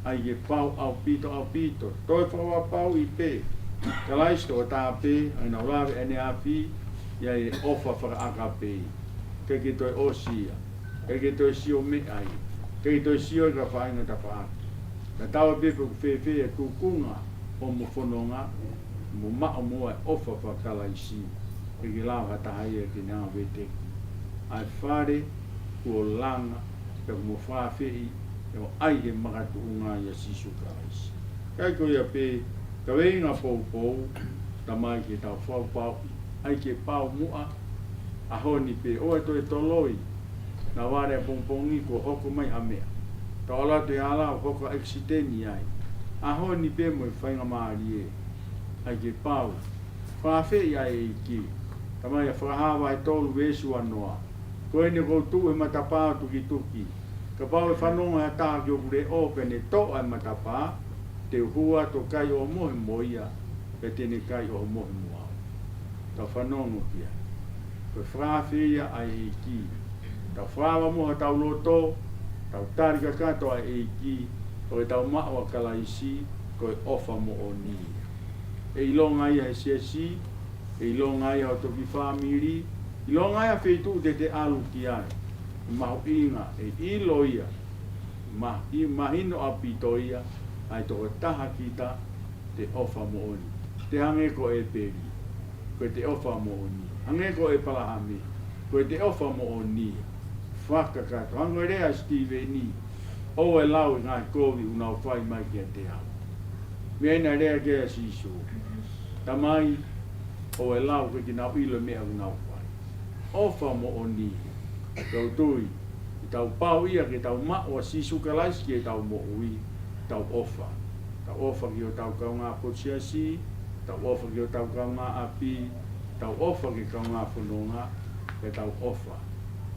ʻai ke pau ʻaupito, ʻaupito. Toe fakapapauʻi pē, Kalaisi tokotaha pē, ʻa ia naʻa ku lave ʻaneafi, ʻi ai e ʻofa fakaʻakapei. ʻIkai ke toe ʻosi ia. ʻIkai ke toe sio meʻa ia. ʻIkai ke toe sio ki ha faʻahinga tafaʻaki. Tatau ai pē pe ʻoku fēfē e tūkunga ʻo homo fononga, mo maʻu muʻa e ʻofa faka-Kalaisi. ʻIkai ke lava ha taha ia ke ne hanga ʻo veteki ʻa e fale kuo langa, pea kuo mo fakafeʻi, ʻo ʻai he makatuʻunga ʻia Sīsū Kalaisi. ʻIkai ko ia pē, kaveinga poupou, Tamai, ke tau fakapapauʻi, ʻai ke pau muʻa, ʻaho ni pē, ʻoua ʻe toe toloi, naʻa vale ʻapongipongi kuo hoko mai ha meʻa. Tau ʻalu atu he hala ʻo hoko ha ʻekisiteni ai. ʻAho ni pē mo e faingamālie, ʻai ke pau. Fakafeʻi ʻa e ʻEiki. Tamai, ʻa Fakahā vahe tolu veesi uanoa. Ko eni ʻoku ou tuʻu he matapā ʻo tukituki. Kapau ʻe fanongo ha taha ki hoku leʻo pea ne toʻo ʻa e matapā, te u hū atu ʻo kai ʻohomohe mo ia, pea te ne kai ʻohomohe mo au. Tau fanongo ki ai. Ko e fakafeʻi ia ʻa e ʻEiki. Tau fakaava muʻa hotau loto, tau tali kakato ʻa e ʻEiki, ʻo ʻetau maʻu ʻa Kalaisi, ko e ʻofa moʻoni ia. ʻE ʻilonga ia he siasi, ʻe ʻilonga ia ho toki fāmili, ʻilonga ia feituʻu te te ʻalu ki ai. Mahuʻinga, ʻe ʻilo ia, ma-, ʻi mahino ʻaupito ia, ʻa e tokotaha kita te ʻofa moʻoni. Te hangē ko ʻĒpeli, ko ʻete ʻofa moʻoni. Hangē ko ʻĒpalahame, ko ʻete ʻofa moʻoni. Fakakakato, hangē ko e lea ʻa Sitīveni, ʻoua ʻe lau e ngaahi kovi ʻoku nau fai mai kiate au. Meʻa eni naʻe lea ki ai ʻa Sīsū. Tamai, ʻoua ʻe lau ke nau ʻilo e meʻa ʻoku nau fai. ʻOfa moʻoni. Tau tui, ʻi heʻetau pau ia ke tau maʻu ʻa Sīsū Kalaisi ki heʻetau moʻui, tau ʻofa. Tau ʻofa ki hotau kaungā potu siasi, tau ʻofa ki hotau kaungā ʻapi, tau ʻofa ki he kaungā fononga, pea tau ʻofa.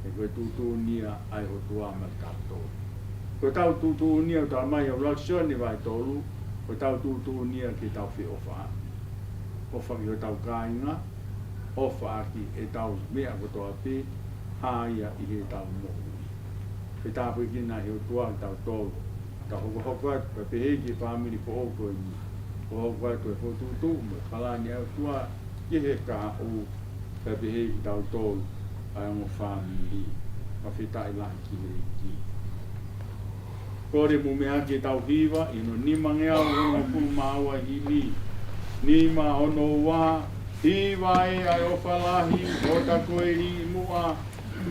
He ko e tuʻutuʻuni ia ʻa e ʻOtua maʻatautolu. Ko ʻetau tuʻutuʻuni ia ʻoku talamai ʻe ʻUluaki Sione vahe tolu, ko ʻetau tuʻutuʻuni ia ke tau feʻofaʻaki. ʻOfa ki hotau kāinga, ʻofa ʻaki ʻetau meʻa kotoa pē, hā ia ʻi heʻetau moʻui. Ke tāpuekina ʻe he ʻOtua kitautolu. Tau hokohoko atu, pea pehē ki he fāmili foʻou ko eni. Hokohoko atu e fokotuʻutuʻu mo e palani ʻa e ʻOtua ki he kahaʻu, pea pehē kitautolu ʻa e ongo fāmili. Fakafetaʻi lahi ki he ʻEiki. Kole mo meʻa ke tau hiva, ʻi hono nimangeau hongofulu mā ua himi. Nima ono ua, hiva ē ʻa e ʻofa lahi, ʻo ta ko e liʻi muʻa,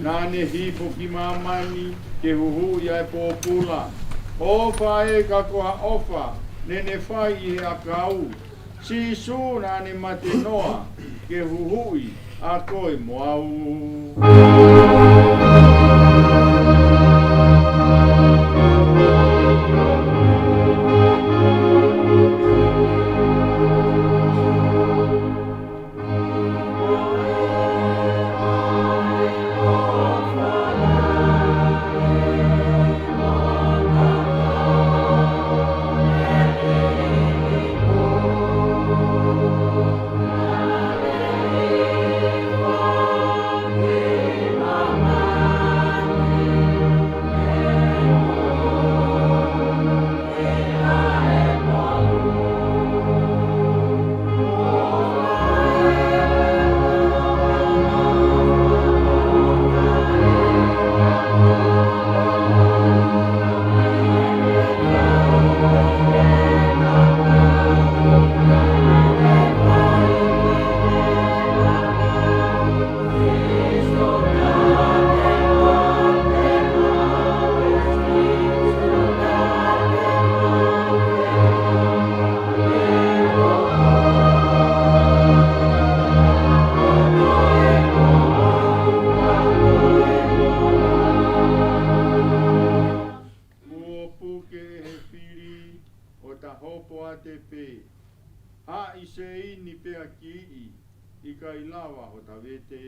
naʻa ne hifo ki māmani, ke huhuʻi ʻa e pōpula. ʻOfa ē ka ko ha ʻofa, naʻá ne fai ʻi he ʻakau. Sīsū naʻá ne mate noa ke huhuʻi ʻa koe mo au. Kuo puke ʻe he fili ʻo ta hopo ate pē. Haʻi seini pea kiʻi, ʻikai lava hota vete.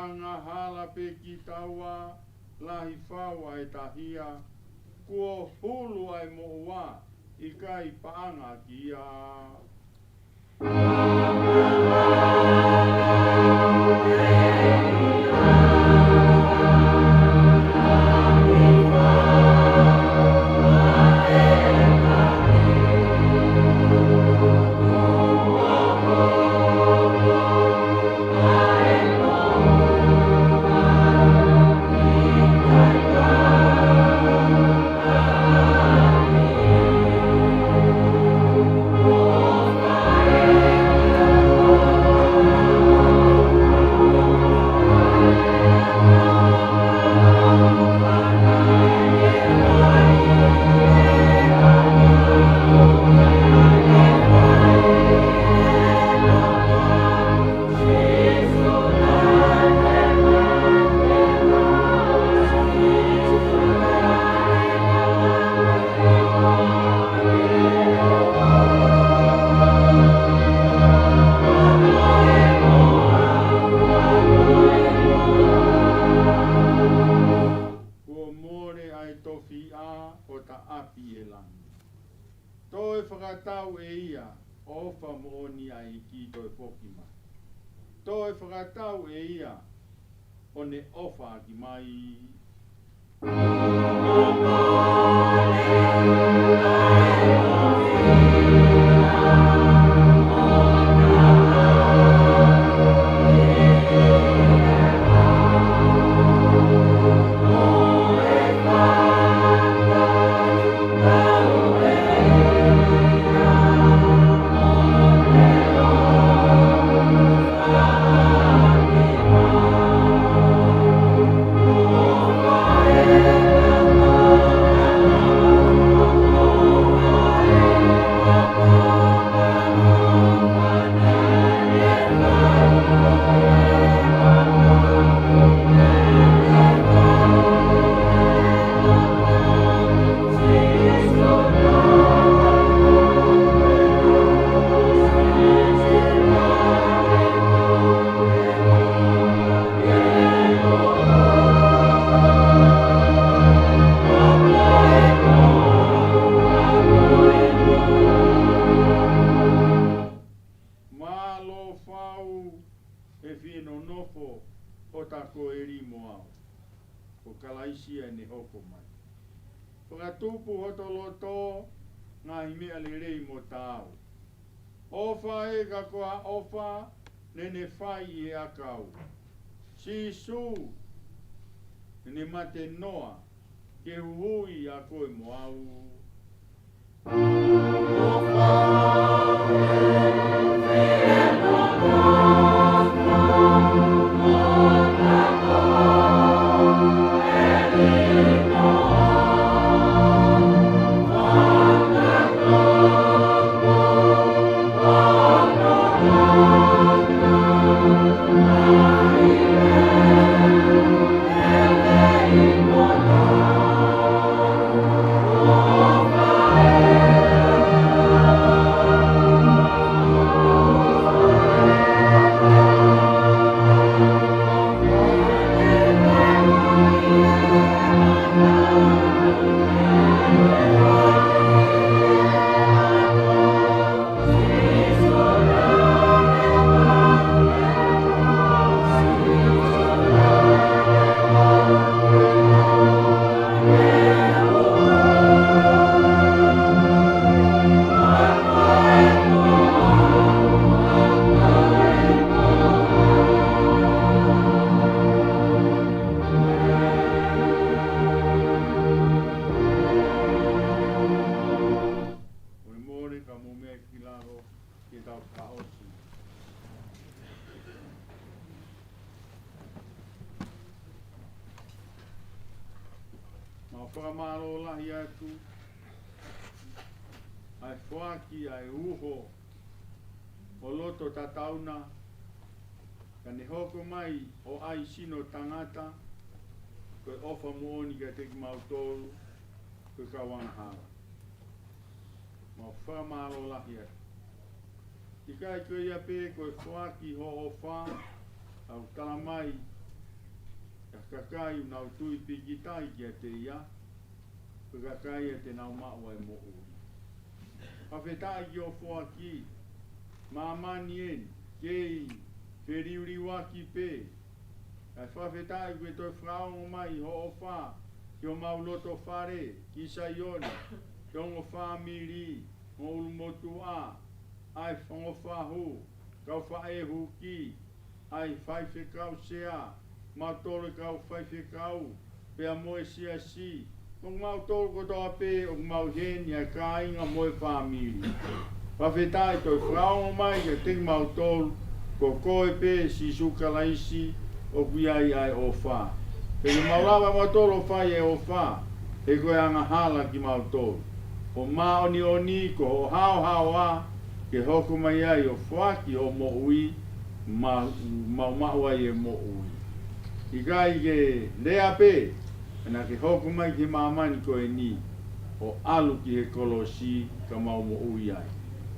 Angahala pē kitaua, lahi fau ʻa e tahia, kuo hulu ʻa e moʻua, ʻikai paʻanga ki ia. Kuo mole ʻa e tofiʻa ʻo ta ʻapi ʻi langi. Toe fakatau ʻe ia, ʻofa moʻoni ʻa e ʻEiki toe foki mai. Toe fakatau ʻe ia, ʻo ne ʻofa ʻaki mai. Fakatupu hoto loto, ngaahi meʻa lelei mo taau. ʻOfa ē ka ko ha ʻofa, naʻa ne fai ʻi he ʻakau. Sīsū, naʻa ne mate noa, ke huhuʻi ʻa koe mo au. Mole mole ka mou meʻa ki lalo ke tau fakaʻosi. Mau fakamālō lahi atu ʻa e foaki ʻa e uho ʻo loto tatau na, ka ne hoko mai ʻo ʻai sino tangata, ko e ʻofa moʻoni kiate kimautolu, ko e kau angahala. Mau fakamālō lahi atu. ʻIkai ko ia pē ko e foaki hoʻo ʻofa, ʻoku tala mai, ʻa e kakai ʻoku nau tui pīkitai kiate ia, ko e kakai ia te nau maʻu ʻa e moʻui. Fakafetaʻi ki hoʻo foaki, māmani eni, kei feliuliuaki pē, kae fakafetaʻi kuo ke toe fakaongo mai hoʻo ʻofa ki homau loto fale, ki Saione, ki he ongo fāmili, ongo ʻulumotuʻa, ʻa e ongo fahu, kau faʻē huki, ʻa e faifekau sea, mautolu e kau faifekau, pea mo e siasi, mo mautolu kotoa pē ʻoku mau ʻi heni ʻa e kāinga mo e fāmili. Fakafetaʻi toe fakaongo mai kiate kimautolu, ko koe pē Sīsū Kalaisi ʻoku ʻi ai ʻa e ʻofa. He ʻikai ke mau lava mautolu ʻo fai e ʻofa, he ko e angahala kimautolu. Ko e māʻoniʻoni ko hoʻo haohaoa ke hoko mai ai ʻo foaki hoʻo moʻui, ma-, mau maʻu ai e moʻui. ʻIkai ke lea pē, naʻa ke hoko mai ki māmani ko eni, ʻo ʻalu ki he kolosi ka mau moʻui ai.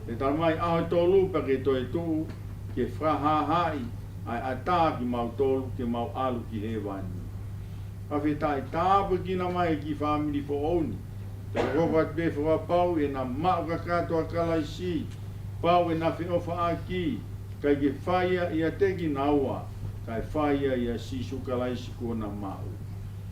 He tala mai ʻaho tolu pea ke toetuʻu, ke fakahāhaʻi ʻa e ʻatā kimautolu ke mau ʻalu ki hēvani. Fakafetaʻi, tāpuekina mai e kiʻi fāmili foʻou ni. Te u hoko atu pē fakapapau ʻena maʻu kakato ʻa Kalaisi, pau ʻena feʻofaʻaki, ʻikai ke fai ia ʻiate kinaua, kae fai ia ʻia Sīsū Kalaisi kuo na maʻu.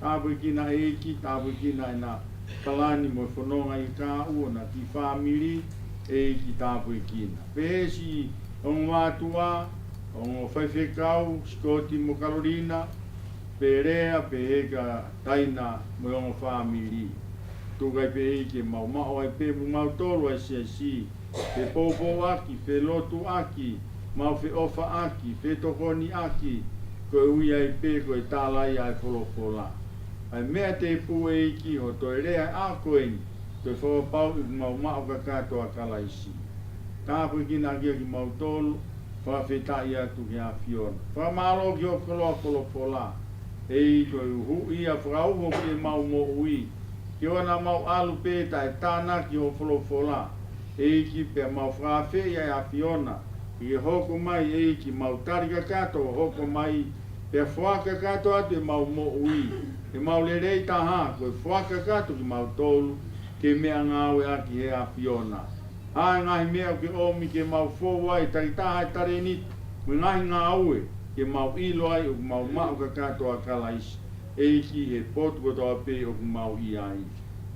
Tāpuekina ʻEiki, tāpuekina ʻena palani mo e fononga ʻi he kahaʻu ʻo ʻena kiʻi fāmili, ʻEiki tāpuekina. Pehē siʻi ongo mātuʻa, ongo faifekau, Sikoti mo Kalolina, pea lea, pehē kia Taina mo e ongo fāmili. Tuku ai pē ʻEiki ke mau maʻu ai pē mo mautolu ʻa e siasi, fepoupouaki, felotuʻaki, mau feʻofaʻaki, fetokoniʻaki, koeʻuhi ai pē ko e tala ia ʻa e folofola. ʻA e meʻa tēpū ʻEiki hoʻo toe lea ʻa ko eni, toe fakapapauʻi ʻoku mau maʻu kakato ʻa Kalaisi. Tāpuekina ʻaki kimautolu, fakafetaʻi atu ki he ʻAfiona. Fakamālō ki hoʻo koloa folofola. ʻEiki ko e uho ia fakauho ki heʻemau moʻui. Ke ʻoua naʻa mau ʻalu pē taʻe tānaki hoʻo folofola. ʻEiki pea mau fakaafeʻi ʻa e ʻAfiona. Ke ke hoko mai ʻEiki mau tali kakato hoko mai. Pea foaki kakato atu ʻemau moʻui. ʻEmau lelei taha, ko e foaki kakato kimautolu. Ke meʻangāueʻaki he ʻAfiona. ʻA e ngaahi meʻa ʻoku ke ʻomi ke mau fou ai, takitaha e talēniti, mo e ngaahi ngāue, ke mau ʻilo ai ʻoku mau maʻu kakato ʻa Kalaisi, ʻEiki he potu kotoa pē ʻoku mau ʻi ai.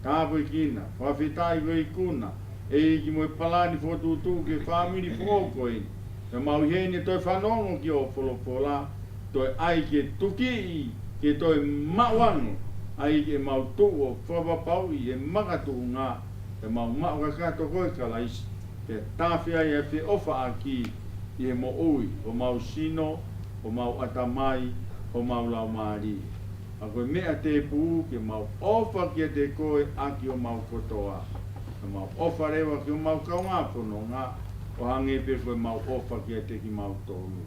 Tāpuekina, fakafetaʻi ko e ikuna, ʻEiki, mo e palani fokotuʻutuʻu ki he fāmili foʻou ko eni. Pea mau ʻi heni ʻo toe fanongo ki hoʻo folofola, toe ʻai ke tukiʻi, ke toe maʻuange, ʻai ke mau tuʻu ʻo fakapapauʻi ʻe makatuʻunga, pea mau maʻu kakato koe Kalaisi, pea tafe ai ʻa e feʻofaʻaki ʻi he moʻui, homau sino, homau ʻatamai, homau laumālie. ʻA ko e meʻa tēpū ke mau ʻofa kiate koe ʻaki homau kotoa. Ke mau ʻofa leva ki homau kaungā fononga, ʻo hangē pē ko e mau ʻofa kiate kimautolu.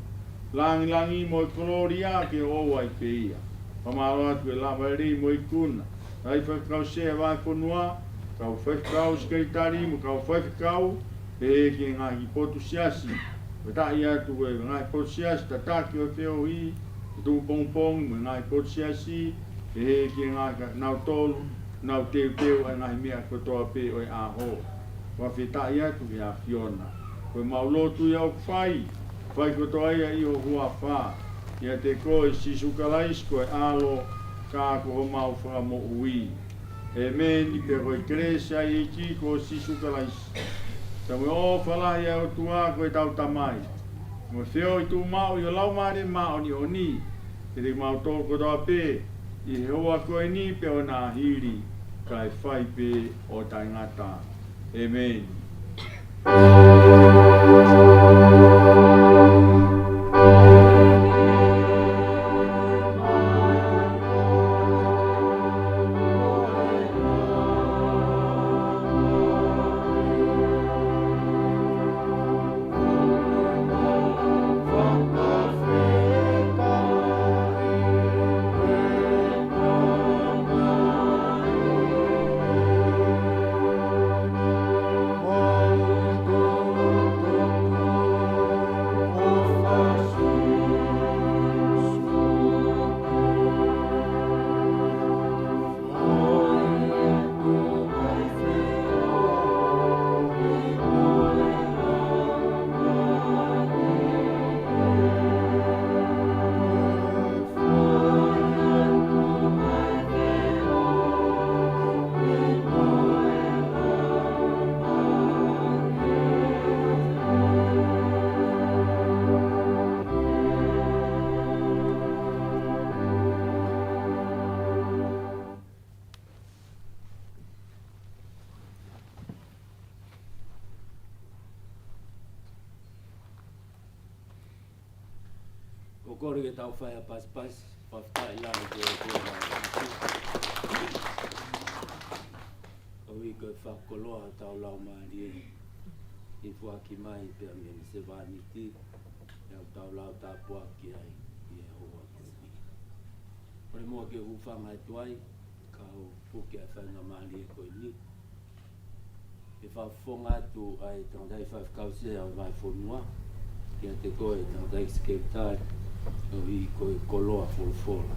Langilangi mo e kolōlia ke ʻoua ʻe pehē ia. Fakamālō atu e lava lelei mo e ikuna. Ngaahi faifekau sea vahefonua, kau faifekau sekelitali mo e kau faifekau, pehē ki he ngaahi potu siasi. Fakafetaʻi atu ko e ngaahi potu siasi tataki ʻo e feohi, ʻo tuʻu pongipongi mo e ngaahi potu siasi, pehē ki he ngaahi ka-, nautolu, nau teuteu ʻa e ngaahi meʻa kotoa pē ʻo e ʻaho. Fakafetaʻi atu ki he ʻAfiona. Ko e mau lotu ia ʻoku fai, fai kotoa ia ʻi ho huafa. ʻIate koe Sīsū Kalaisi ko e ʻAlo, ka ko homau Fakamoʻui. ʻĒmeni. Pea ko e kelesi ʻa e ʻEiki ko Sīsū Kalaisi, pea mo e ʻofa lahi ʻa e ʻOtua ko ʻetau Tamai, mo e feohi tuʻumaʻu ʻi ho Laumālie Māʻoniʻoni, ke ʻiate kimautolu kotoa pē, ʻi he houa ko eni pea ʻo nāhili, kae fai pē ʻo taʻengata. ʻĒmeni. Ko e kole ke tau fai ha pasipasi, fakafetaʻi lahi ki he ʻOtua. ʻOi ko e fakakoloa hotau laumālie, ʻi he foaki mai pea mei he sevāniti, ʻe tau lau tāpuaki ai ʻi he houa ko eni. Kole muʻa ke u hūfanga atu ai, kau puke ʻa e faingamālie ko eni. ʻE fakafofonga atu ʻa e tangataʻi faifekau sea ʻo e vahefonua, kiate koe tangataʻi sekelitali, ʻoku ui ko e koloa folofola.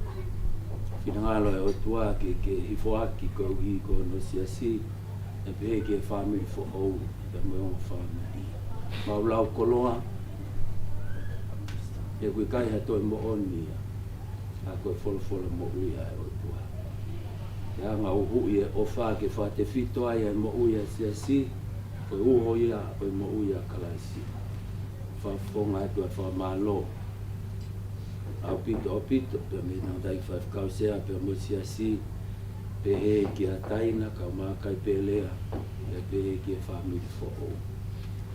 Finangalo ʻa e ʻOtua ke ke hifoaki koeʻuhi ko hono siasi, ʻe pehē ki he fāmili foʻou, pea mo e ongo fāmili. Mau lau koloa, he ʻoku ʻikai ha toe moʻoni ia, ka ko e folofola moʻui ʻa e ʻOtua. Ke hanga ʻo uhuʻi e ʻofa ke fakatefito ai ʻa e moʻui ʻa e siasi, ko e uho ia ʻo e moʻui ʻa Kalaisi. Fakafofonga atu ʻa e fakamālō ʻaupito, ʻaupito, pea mei he tangataʻi faifekau sea, pea mo e siasi, pehē kia Taina, kau Makai Pelea, pea pehē ki he fāmili foʻou.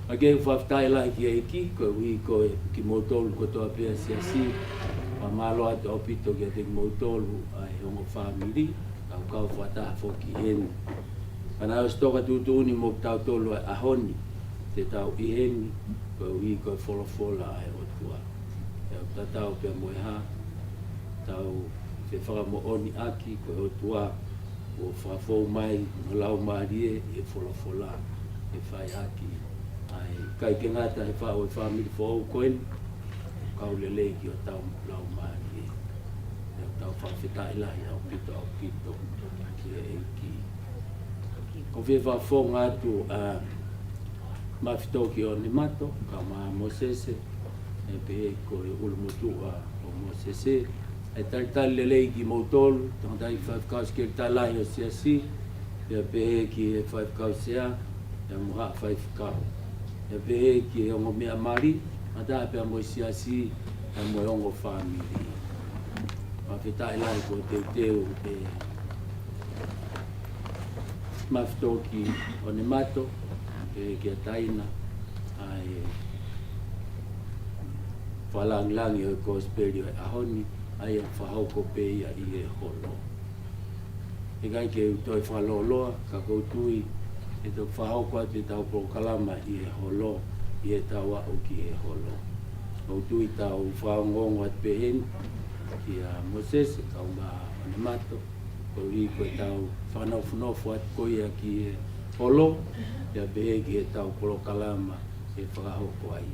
ʻOku ou fakafetaʻi lahi ki he ʻEiki, koeʻuhi ko kimoutolu kotoa pē ʻa e siasi, fakamālō atu ʻaupito kiate kimoutolu ʻa e ongo fāmili, kau kau fakataha foki heni. Ka naʻe ʻosi toka tuʻutuʻuni mo kitautolu ʻa e ʻaho ni, te tau ʻi heni, koeʻuhi ko e folofola ʻa e ʻOtua. ʻE au tatau pea mo e hā, tau fefakamoʻoniʻaki ko e ʻOtua, ʻoku fakafou mai, mo e laumālie, ʻi he folofola, ʻe fai ʻaki. ʻA e ʻikai ke ngata he faʻu ʻo e fāmili foʻou ko eni, kau lelei ki hotau laumālie. ʻE au tau fakafetaʻi lahi ʻaupito, ʻaupito, ki he ʻEiki. ʻOku ou fie fakafofonga atu ʻa Mafitoki ʻOnemato, kau Mā Mōsese, ʻe pehē ko e ʻulumotuʻa ʻo Mōsese. ʻE talitali lelei kimoutolu, tangataʻi faifekau sekelitali lahi ʻo e siasi, Pea pehē ki he faifekau sea, pea mo haʻa faifekau. Pea pehē ki he ongo meʻa mali, ʻatā pea mo e siasi, pea mo e ongo fāmili. Fakafetaʻi lahi kuo teuteu ʻe Mafitoki ʻOnemato, pehē kia Taina, ʻa e fakalāngilangi ʻo e kosipeli ʻo e ʻaho ni, ʻa ia ʻoku fakahoko pē ia ʻi he holo. ʻIkai ke u toe fakalōloa, ka ʻoku ou tui ʻe toki fakahoko atu ʻetau polokalama ʻi he holo, ʻi heʻetau aʻu ki he holo. ʻOku ou tui tau fakaongoongo atu pē heni kia Mōsese, kae ʻumaʻā ʻOnemato, koeʻuhi ko ʻetau fakanofonofo atu ko ia ki he holo, pea pehē ki heʻetau polokalama ʻe fakahoko ai.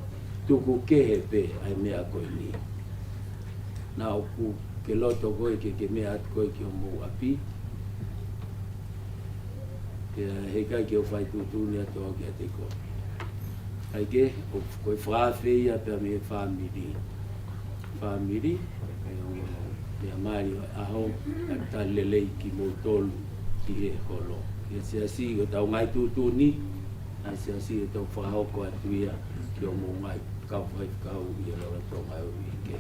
Tuku kehe pē ʻa e meʻa ko eni. Naʻa ʻoku ke loto koe ke ke meʻa atu koe ki homou ʻapi. Pea heʻikai ke u fai tuʻutuʻuni atu au kiate koe. ʻIkai ke, ʻoku, ko e fakaafe ia pea mei he fāmili. Fāmili, ʻa e ongo meʻa mali ʻo e ʻaho, ʻa e talitali lelei kimoutolu ki he holo. Ki he siasi, ko ʻetau ngaahi tuʻutuʻuni, ʻa e siasi ʻe toki fakahoko atu ia ki homou ngaahi kau faifekau ʻi he lolotonga ʻo e uike.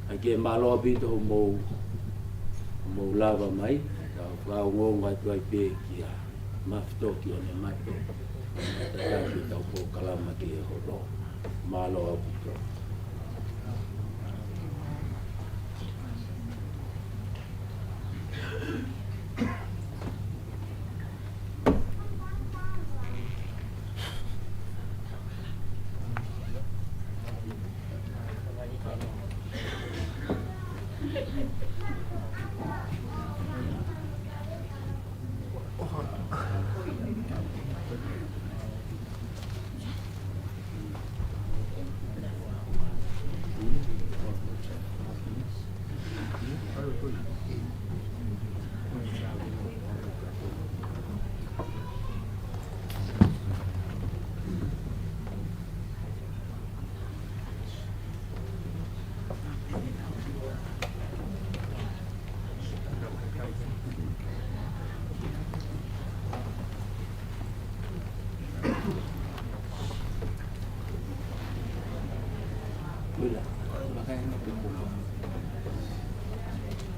ʻIkai ke, mālō ʻaupito hoʻomou, hoʻomou lava mai, tau fakaongoongo atu ai pē kia Mafitoki ʻOnemato, tataki ʻetau polokalama ki he holo. Mālō ʻaupito.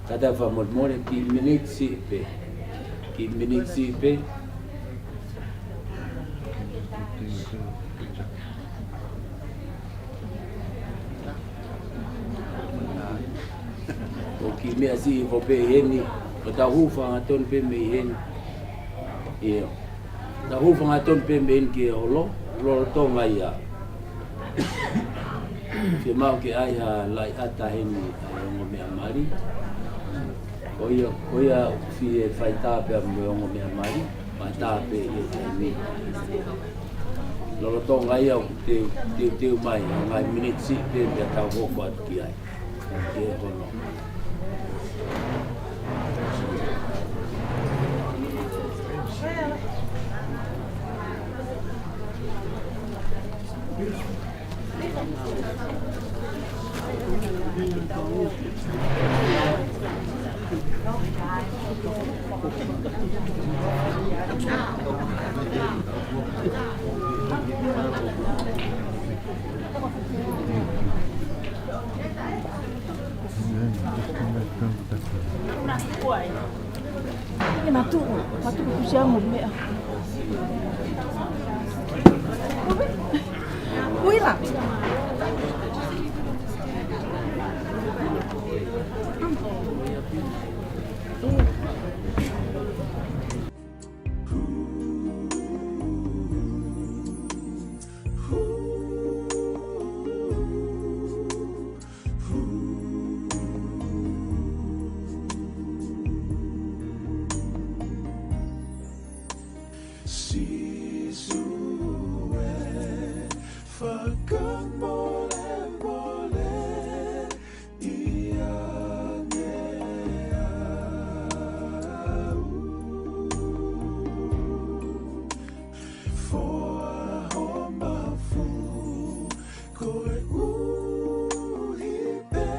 Kātaki fakamolemole, kiʻi miniti siʻi pē. Kiʻi miniti siʻi pē. ʻOku kiʻi meʻa siʻi hifo pē heni, ʻo tau hūfanga tonu pē mei heni. ʻIo. Tau hūfanga tonu pē mei heni ki he holo, lolotonga ia. Fiemaʻu ke ʻai ha laʻiʻata heni ʻa e ongo meʻa mali. Ko ia, ko ia ʻoku fie fai tā pē mo e ongo meʻa mali, fai tā pē ʻi he taimi. Lolotonga ia ʻoku teu, teuteu mai, ngaahi miniti siʻi pē pea tau hoko atu ki ai. Ki he holo. Ē, matuʻu, matuʻu kusia mo meʻa. Uila. Sīsū ē, fakamolemole ʻiate au. Foaki ho mafu koeʻuhi pē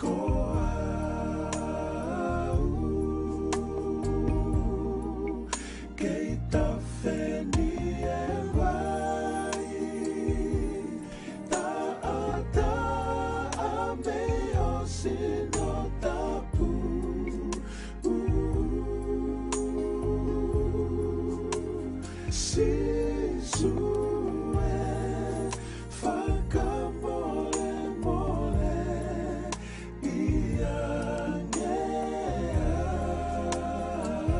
ko au. Sīsū ē, fakamolemole ʻiate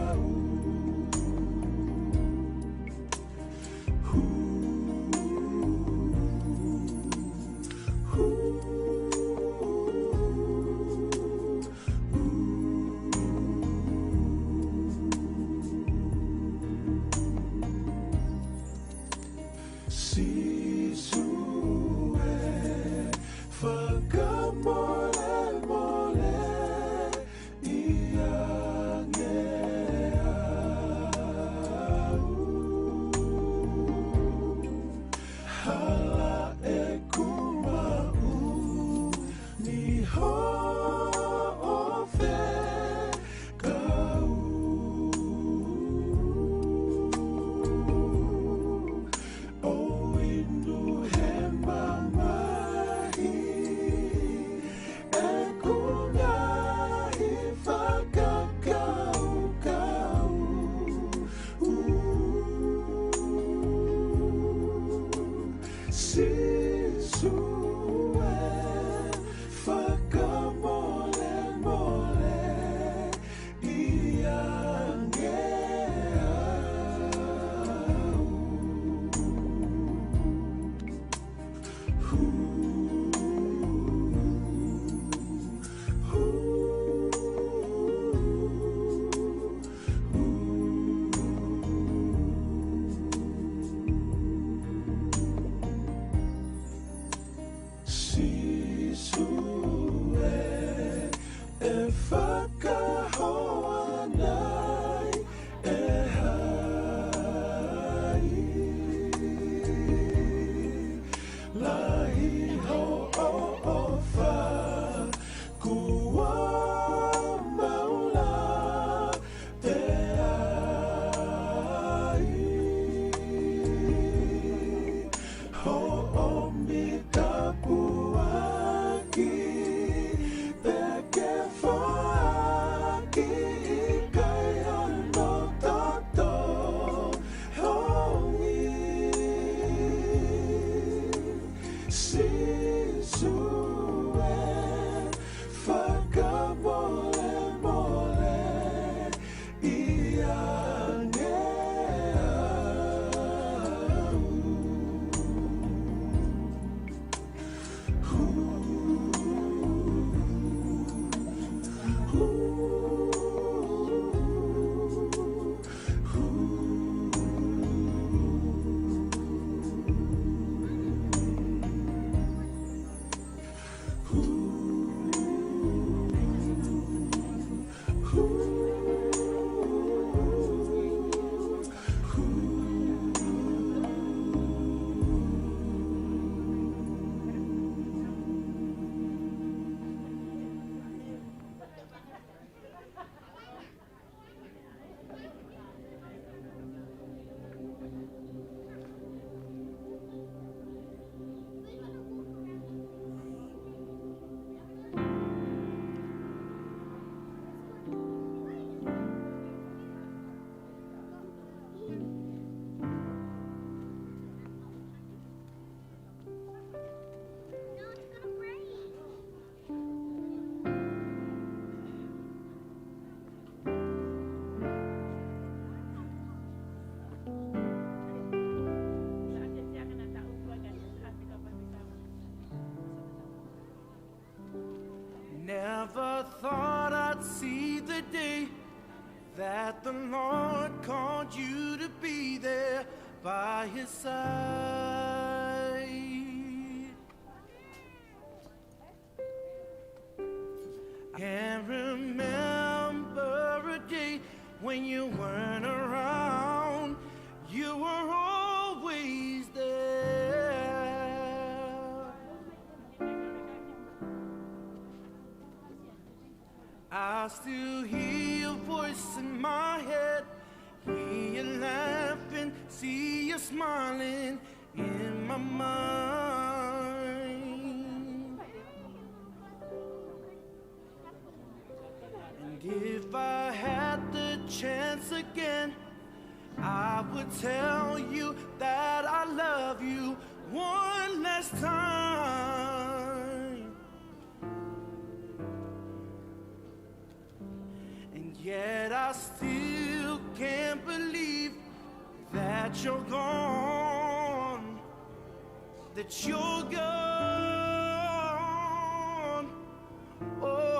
au. Sīsū ē, fakamolemole ʻiate au. Hala ʻeku maʻu ni hoʻo fekau. ʻO inu he mamahi ʻeku ngaahi fakakaukau. Sīsū ē, fakamolemole ʻiate au. Sīsū ē, ʻe fakahoa nai ʻe hai? Lahi hoʻo ʻofa kuo maʻu lā pē ai. Hoʻo mitapuaki pē ke foaki, ʻikai hano toto hongi. Sīsū ē, fakamolemole ʻiate au. Never thought I'd see the day that the Lord called you to be there by his side. Can't remember a day when you weren't around. You were always there. I still hear your voice in my head, hear you laughing, see you smiling in my mind. And if I had the chance again, I would tell you that I love you one last time. And yet I still can't believe that you're gone, that you're gone. Oh.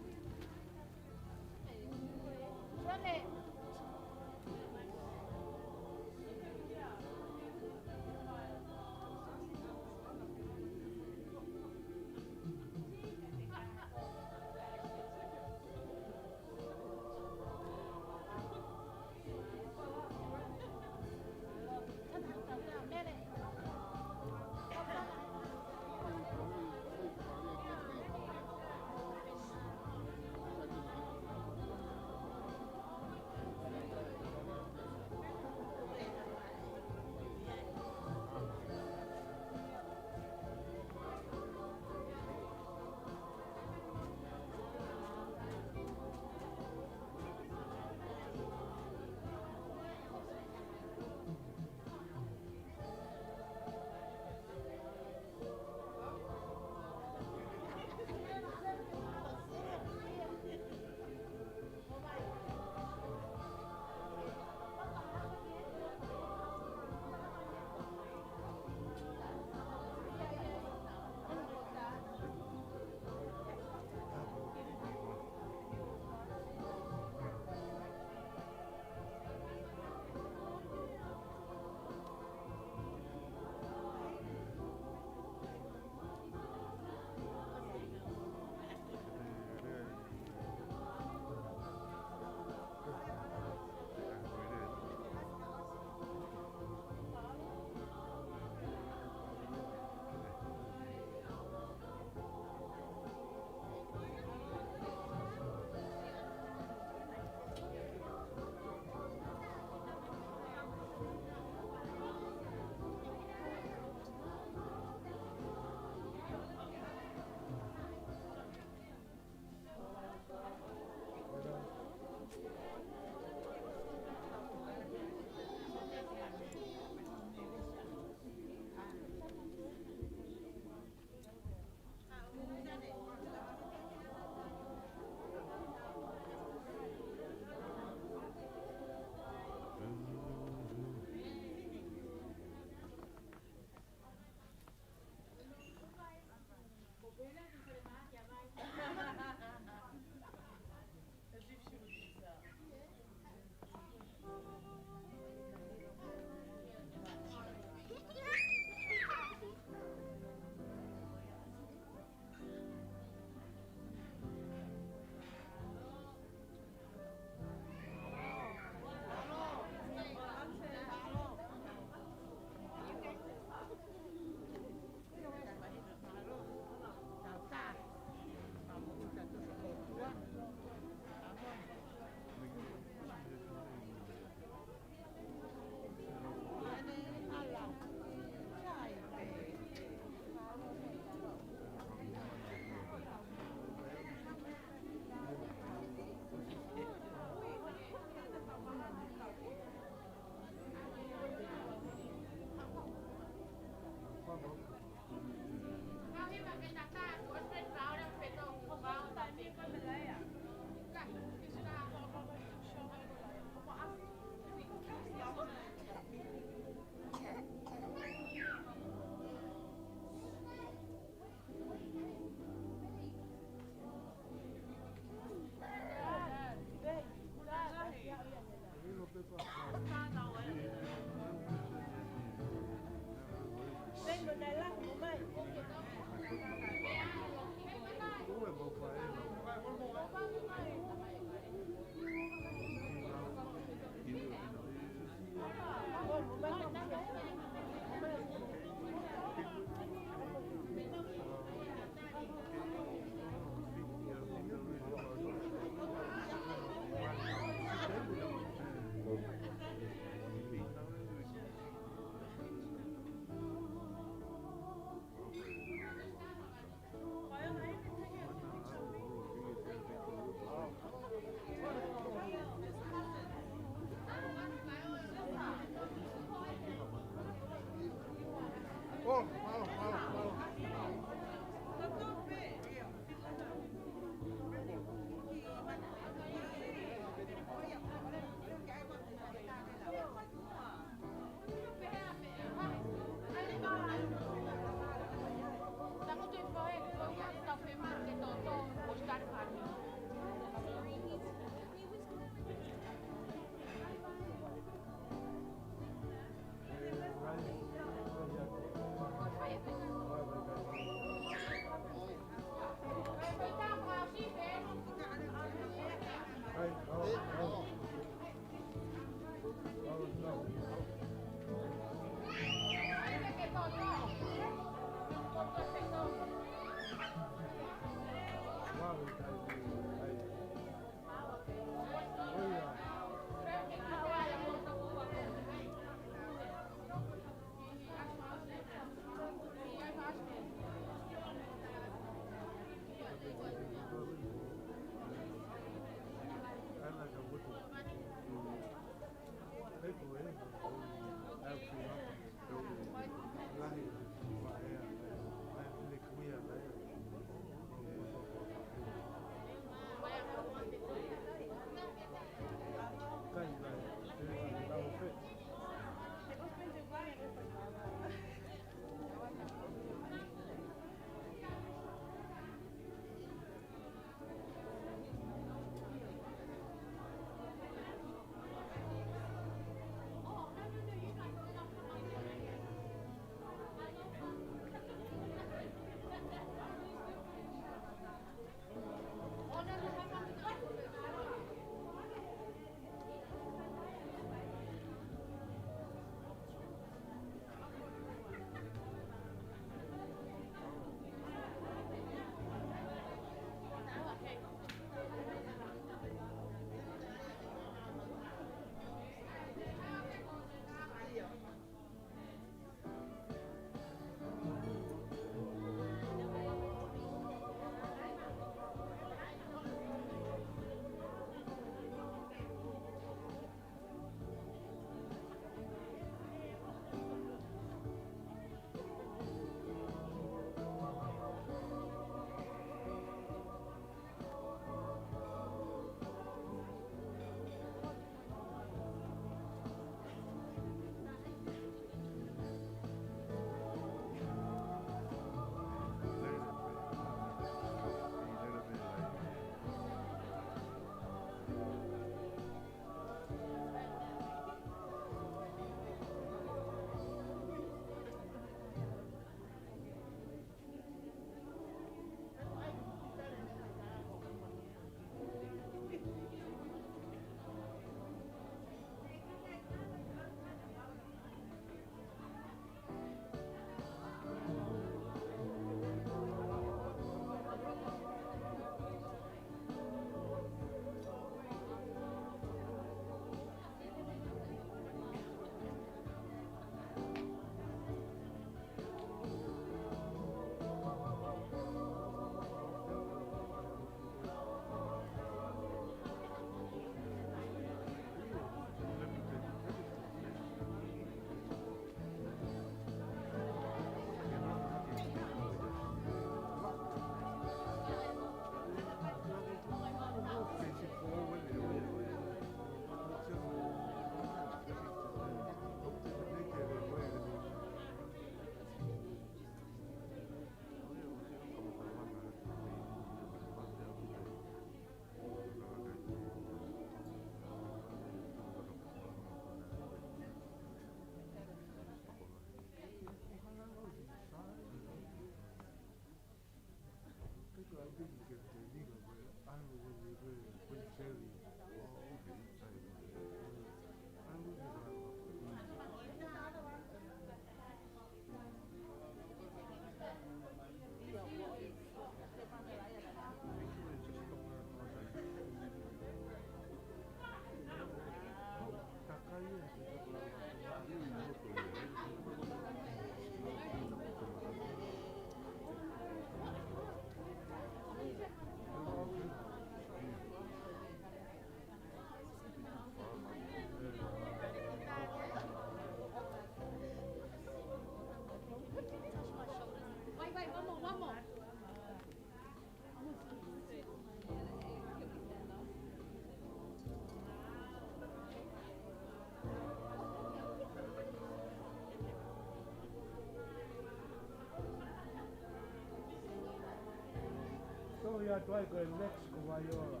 Atu ai ko e Lex ko Vaiola.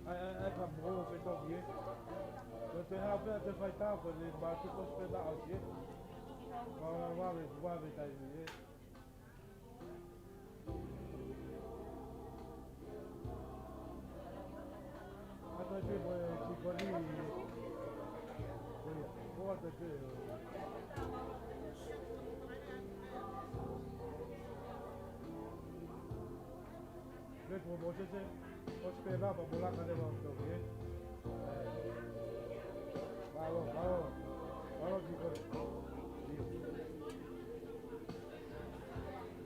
ʻAi, ʻai, ʻai, ka mo pe toki, ē. Ko te hā pē te fai tā ko ne mātuku pe tā ʻosi, ē. Ka vave, vave taimi, ē. Ata te mo e ki ko ni. Ko ia, ko ata te. Ke ko mo te te, ko spela pa mo la ka le wa to ke. Valo, valo, valo ki ko.